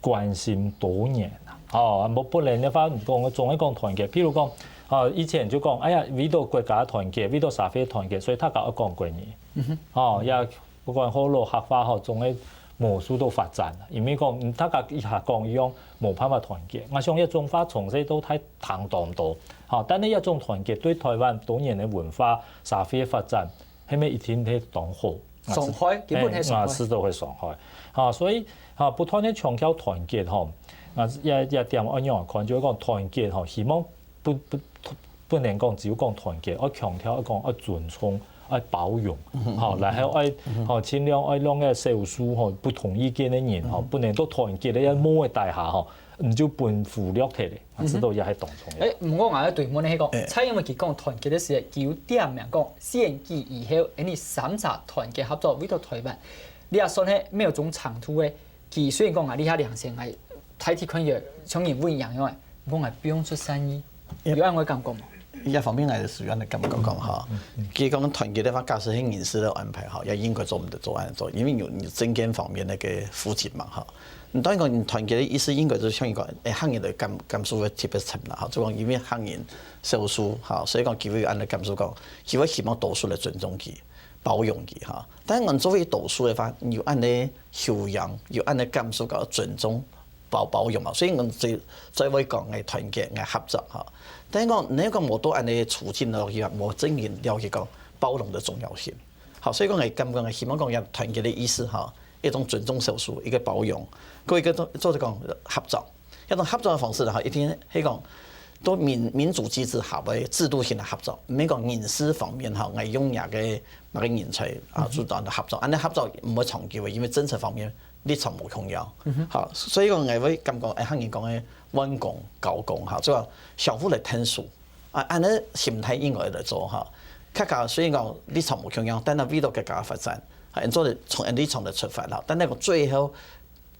關心多元啊。吼，啊，無不然个話，講總係講團結。譬如講，啊，以前就講，哎呀，為著國家團結，為著社會團結，所以大家愛講國語。吼，也 不管學老學法吼，總係無受到發展，因為講，嗯，大家一下講一樣，無辦法團結。𠊎想這種話從細到大聽當多，吼，但係這種團結對台灣多元个文化、社會个發展，係毋係一定係當好？傷害，根本係傷害。啊，係都會傷害。吼，所以，吼，不斷个強調團結吼，啊，這這點愛仰般看，就係講團結吼，希望不不不能講只有講團結，愛強調愛講愛尊重、愛包容，吼，然後愛吼盡量愛讓該少數吼不同意見个人吼，不能都團結个一模个底下吼，你就分忽略忒咧，啊，這都也係當重要。誒，毋過𠊎愛追問个係講，蔡英文佢講團結个時節，佢有點名講選舉以後，恁呢三儕團結合作為著台灣，你也算係沒有中長途个。佢雖然講啊，你遐良心，哎，大體看起來像人穩贏樣誒，毋過𠊎不用出善意，有恁个感覺無？ 一方面，𠊎係屬於恁个感覺講吼，佢講團結个話，假使係人事个安排吼，也應該做毋得做恁樣做，因為有有政見方面个負擔嘛吼。你當然講你團結个意思，應該就像一個，誒，客人个感感受會特別深啦吼，就講因為客人少數吼，所以講佢會有恁个感受講，佢會希望多數來尊重佢、包容佢吼。但係𠊎作為多數个話，有恁个修養，有恁个感受講尊重、包包容嘛。所以𠊎最最會講个團結、个合作吼。但係講你講無到恁个處境落去啊，無正經了解講包容个重要性。好，所以講𠊎感覺𠊎希望講，這團結个意思吼，一種尊重少數，一個包容，過一個做做講合作。一種合作个方式吼，一定係講到民民主機制下个制度性个合作，毋係講人事方面吼，𠊎用若个麼个人才啊，主導个合作，恁呢合作毋會長久个，因為政策方面立場無共樣。好，所以講𠊎會感覺，誒，客人講个彎弓交弓吼，就講相互來𢯭手。 啊，恁呢心態應該來做吼。大家雖然講立場無共樣，但係為著國家發展，啊，做得從立場來出發吼。但係講最後，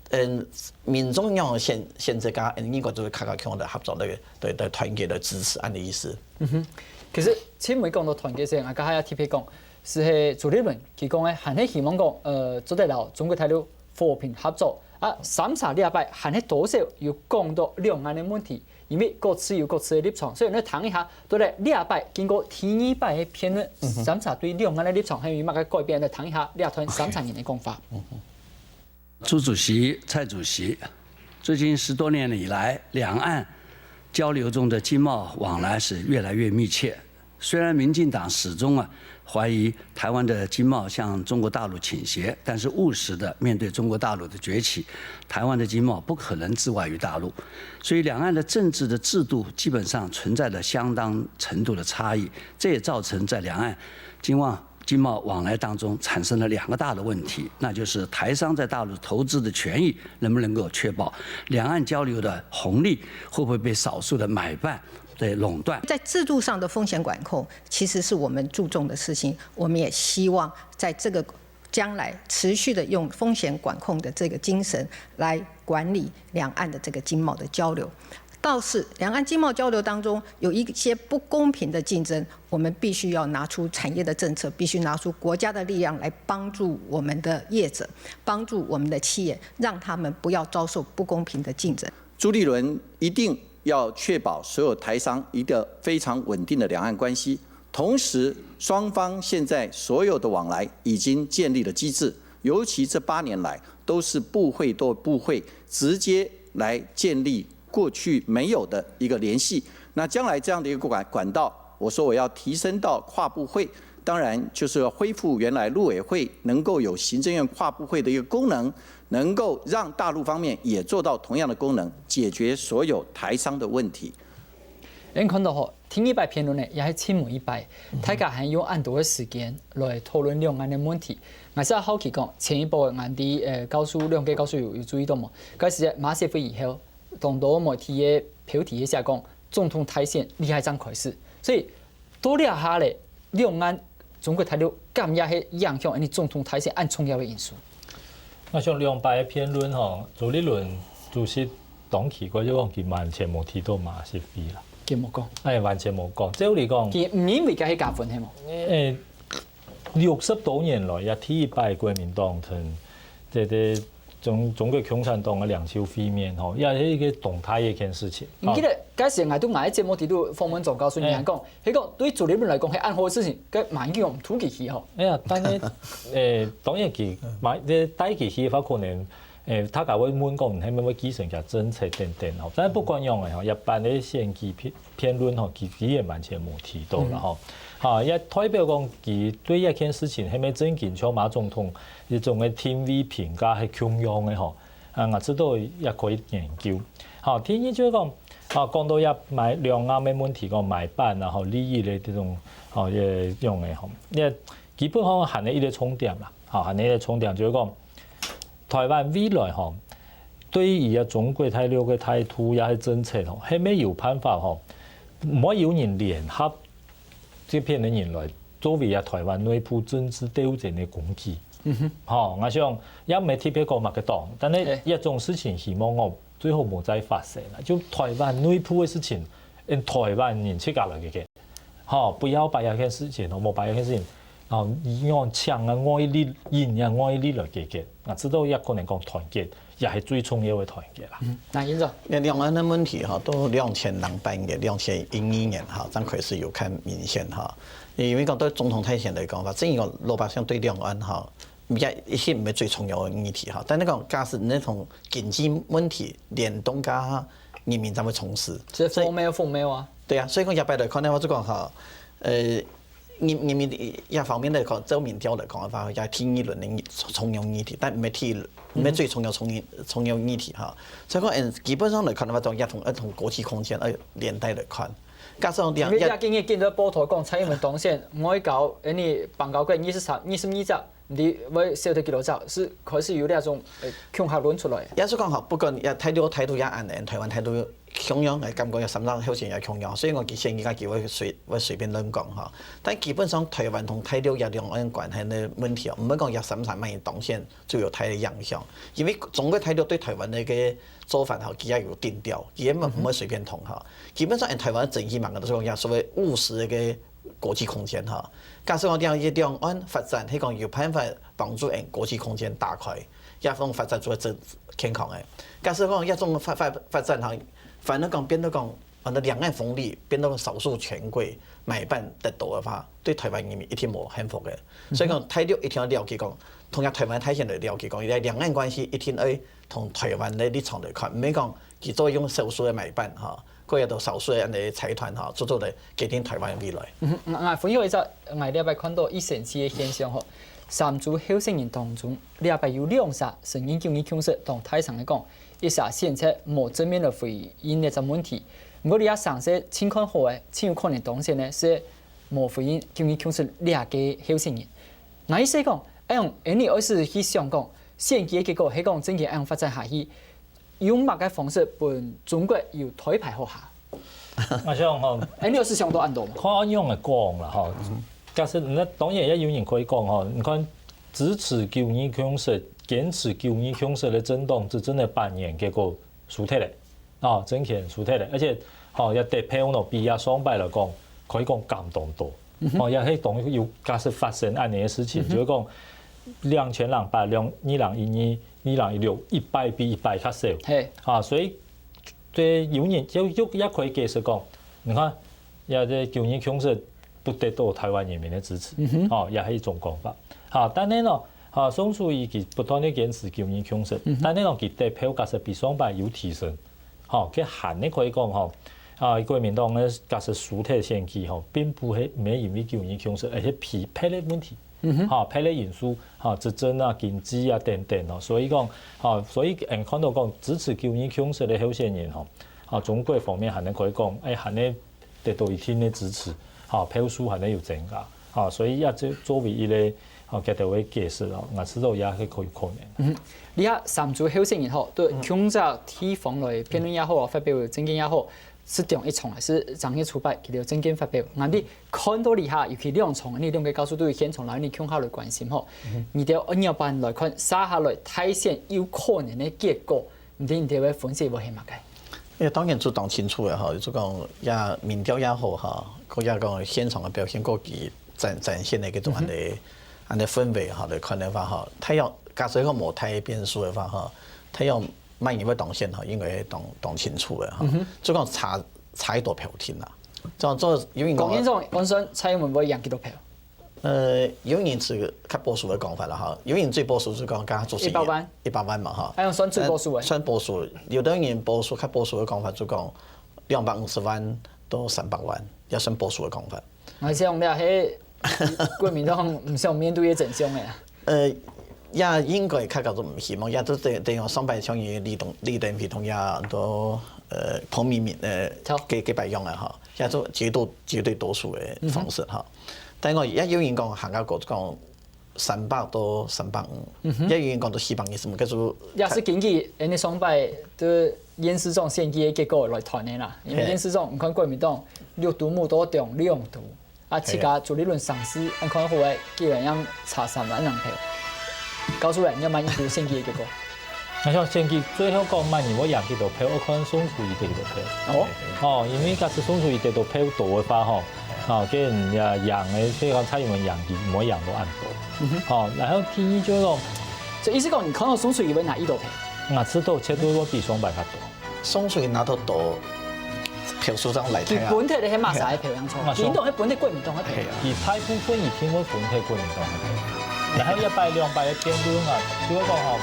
嗯，民眾仰選選擇个，應該就係大家共同合作，來來來團結來支持，恁个意思。其實前面講到團結時，𠊎頭下也特別講，係係朱立倫佢講个，還係希望講，呃，做得摎中國大陸和平合作。啊，三儕這擺還係多少有講到兩岸个問題， 因為各自有各自个立場，所以𠊎等一下，對了，這擺經過第二擺个辯論，三儕對兩岸个立場還有麼个改變？𠊎等一下，這段三儕人个講法。朱主席、蔡主席，最近十多年以來，兩岸交流中的经贸往来是越来越密切。虽然民进党始终啊怀疑台湾的经贸向中国大陆倾斜，但是务实的面对中国大陆的崛起，台湾的经贸不可能置外于大陆，所以两岸的政治的制度基本上存在着相当程度的差异，这也造成在两岸经贸经贸往来当中产生了两个大的问题，那就是台商在大陆投资的权益能不能够确保，两岸交流的红利会不会被少数的买办的垄断。在制度上的风险管控，其实是我们注重的事情。我们也希望在这个将来持续的用风险管控的这个精神来管理两岸的这个经贸的交流。倒是两岸经贸交流当中有一些不公平的竞争，我们必须要拿出产业的政策，必须拿出国家的力量来帮助我们的业者，帮助我们的企业，让他们不要遭受不公平的竞争。朱立伦一定要确保所有台商一个非常稳定的两岸关系，同时双方现在所有的往来已经建立了机制，尤其这八年来都是部会对部会直接来建立过去没有的一个联系。那将来这样的一个管管道，我说我要提升到跨部会，当然就是要恢复原来陆委会能够有行政院跨部会的一个功能，能够让大陆方面也做到同样的功能，解决所有台商的问题。恁看到吼，第二擺辩論呢，也係盡尾一擺，大家還用恁多个時間來討論兩岸个問題。𠊎係好奇講，前一擺𠊎知呃教授兩个教授有有注意到無？該時節馬習會以後，當多媒體个標題个寫講，總統大選厲害正開始，所以到這下咧，兩岸中國大陸敢也係影響恁呢總統大選恁重要个因素。 𠊎想兩擺个辯論吼，朱立倫主席當奇怪，就講佢完全無提到馬習會啦。佢無講，哎，完全無講。照理講，佢毋認為該係加分係無？誒，六十多年來，也第一擺國民黨同這个中中國共產黨个領袖會面吼，也係一個當大个一件事情。毋記得該時𠊎都𠊎个節目底肚訪問總教授，你還講，佢講對朱立倫來講係恁好个事情，該馬英九毋渡佢去吼。哎呀，但係誒，當然佢買這帶佢去个話，可能誒，大家會問講，係毋係會繼承佢政策等等吼。但係不管樣个吼，一般个選舉辯辯論吼，佢佢也完全無提到啦吼。啊，也代表講佢對這件事情係毋係正經像馬總統一種个定位評價係共樣个吼。啊，𠊎知道也可以研究。好，第二就係講，啊，講到也買兩岸个問題，講買辦啊，吼，利益个這種，吼，也用个吼，也基本上還係一個重點啦。 好，恁呢个重點就係講，台灣未來吼，對於啊中國大陸个態度也係政策吼，係毋係有辦法吼，毋會有人聯合這片个人來作為啊台灣內部政治鬥爭个工具。吼，𠊎想也毋係特別講麼个黨，但係這種事情希望哦最好無再發生啦。就台灣內部个事情，用台灣人自家來解決。 吼，不要把這件事情，吼，莫把這件事情，吼，用搶啊外力、引啊外力來解決。啊，知道也可能講團結，也係最重要个團結啦。那院長，該兩岸个問題吼，都兩千零八年、兩千一二年吼，正開始有較明顯吼。因為講對總統大選來講，反正講老百姓對兩岸吼，也一些毋係最重要个議題吼。但你講假使你同經濟問題聯動个人民正會重視。這風沒有風沒有啊。對啊，所以講這擺來看个話，就講吼，呃， 人人民這方面來看，照民調來講个話，也第二輪个重要議題，但毋係第毋係最重要重要重要議題哈。所以講，嗯，基本上來看个話，都也同也同國際空間愛連帶來看。加上兩也因為也今日見到報導講，蔡英文當選，外交，誒，你邦交國二十三、二十二隻，毋知會少忒幾多隻，係開始有這種誒恐嚇論出來。也係講吼，不管也大陸態度也恁樣，台灣態度 共樣，𠊎感覺有三隻候選人共樣，所以𠊎其實而家佢會隨會隨便亂講哈。但基本上台灣同大陸這兩岸關係个問題哦，毋會講這三三萬人當選就有大个影響，因為中國大陸對台灣个做法吼，佢也有定調，佢也毋毋會隨便動哈。基本上，台灣爭取嘛，就係講這所謂務實个國際空間哈。假使講這樣，兩岸發展，係講有辦法幫助𠊎國際空間打開，這種發展就會真健康个。假使講這種發發發展哈， 反而講變到講，反正兩岸紅利變到少數權貴買辦得到个話，對台灣人民一定無幸福个。所以講，大陸一定愛了解講，同樣台灣大選來了解講，這兩岸關係一定愛同台灣个立場來看，毋係講佢做用少數个買辦吼，過有到少數个恁樣財團吼，做做來決定台灣个未來。嗯，𠊎分享一隻𠊎這擺看到一生趣个現象吼，三組候選人當中，這擺有兩儕承認九二共識，當大聲个講，一儕選擇無正面个回應這隻問題。毋過這聲勢盡看好个，盡有可能當選个係無回應九二共識這个候選人。𠊎意思講，哎喲，恁樣愛係去想講，選舉个結果係講正經恁樣發展下去， 用麼个方式分中國有台牌好下？𠊎想吼，哎，你有思想到恁多無？看仰般講啦吼。假使，該當然也有人可以講吼，你看支持九二共識、堅持九二共識个政黨，執政个八年，結果輸忒咧，哦，政權輸忒咧，而且吼也得票呢，比啊上擺來講，可以講減當多。哦，也係當有假使發生恁樣个事情，就係講兩千零八、兩二零一二、二零一六，一擺比一擺較少。係啊，所以 對，有人就又也可以解釋講，你看，也這九二共識不得到台灣人民个支持，嗯哼，吼，也係一種講法。好，但係呢，吼，宋楚瑜佢不斷个堅持九二共識，嗯哼，但係呢，佢得票確實比上擺有提升，吼，佢還係可以講吼，啊，國民黨呢，確實輸忒選舉吼，並不係毋係因為九二共識，而係別个問題。 嗯哼，吼，別个因素，吼，執政啊、經濟啊等等哦。所以講，吼，所以，嗯，看到講支持九二共識个候選人吼，吼，中國方面還係可以講，哎，還係得到一定个支持，吼，票數還係有增加，吼，所以也就作為一個，吼，佢兜个解釋哦，𠊎試著也係可以可能。嗯，這下三組候選人吼，對，嗯，共隻地方來辯論也好，發表政見也好， 係中一場，係正月初八佢兜政見發表。𠊎兜看到這下，尤其兩場，你兩個教授都有現場，然後你共下來關心吼。你兜仰般來看，接下來大選有可能个結果，毋知你兜个分析會係麼个？因為當然就當清楚个吼，就講也民調也好吼，佢也講現場个表現，過去展展現个這種恁樣恁樣氛圍吼來看个話吼，大約假使講無大變數个話吼，大約 麼人會當選吼，應該當當清楚个吼。就講差差一大票定啦。這樣做有人講，講現狀，講算蔡英文會贏幾多票？呃，有人係較保守个講法啦吼，有人最保守係講加做一百萬，一百萬嘛吼。還有算最保守个，算保守，有个人保守較保守个講法就講兩百五十萬到三百萬，也算保守个講法。 𠊎想這係國民黨毋想面對个真相个啊。呃，也應該較較都毋希望，也都等等於上擺像李登李登輝同也都呃彭明敏呃幾幾擺樣个吼，也都絕對絕對多數个方式吼。但係也有人講行到講講三百到三百五，也有人講到四百二十五，可是也係根據恁樣上擺个縣市長選舉个結果來斷个啦，因為縣市長你看國民黨六都無到中兩都。 啊，自家朱立倫聲勢恁看好个，居然正差三萬零票。教授，你仰般預估選舉个結果？𠊎想選舉最後講麼人會贏幾多票，愛看宋楚瑜得幾多票。哦，哦，因為假使宋楚瑜得到票多个話吼，哦，該人家贏个，所以講蔡英文贏佢毋會贏到恁多。哦，然後第二就係講，所以意思講，你看到宋楚瑜會拿幾多票？𠊎試著絕對會比上擺較多。 宋楚瑜拿到多票數正來聽啊。佢分忒个係麼儕个票，正著？民進黨係分忒國民黨个票。係啊。佢大部分一定會分忒國民黨个票。然後一擺兩擺个辯論啊，就會講吼，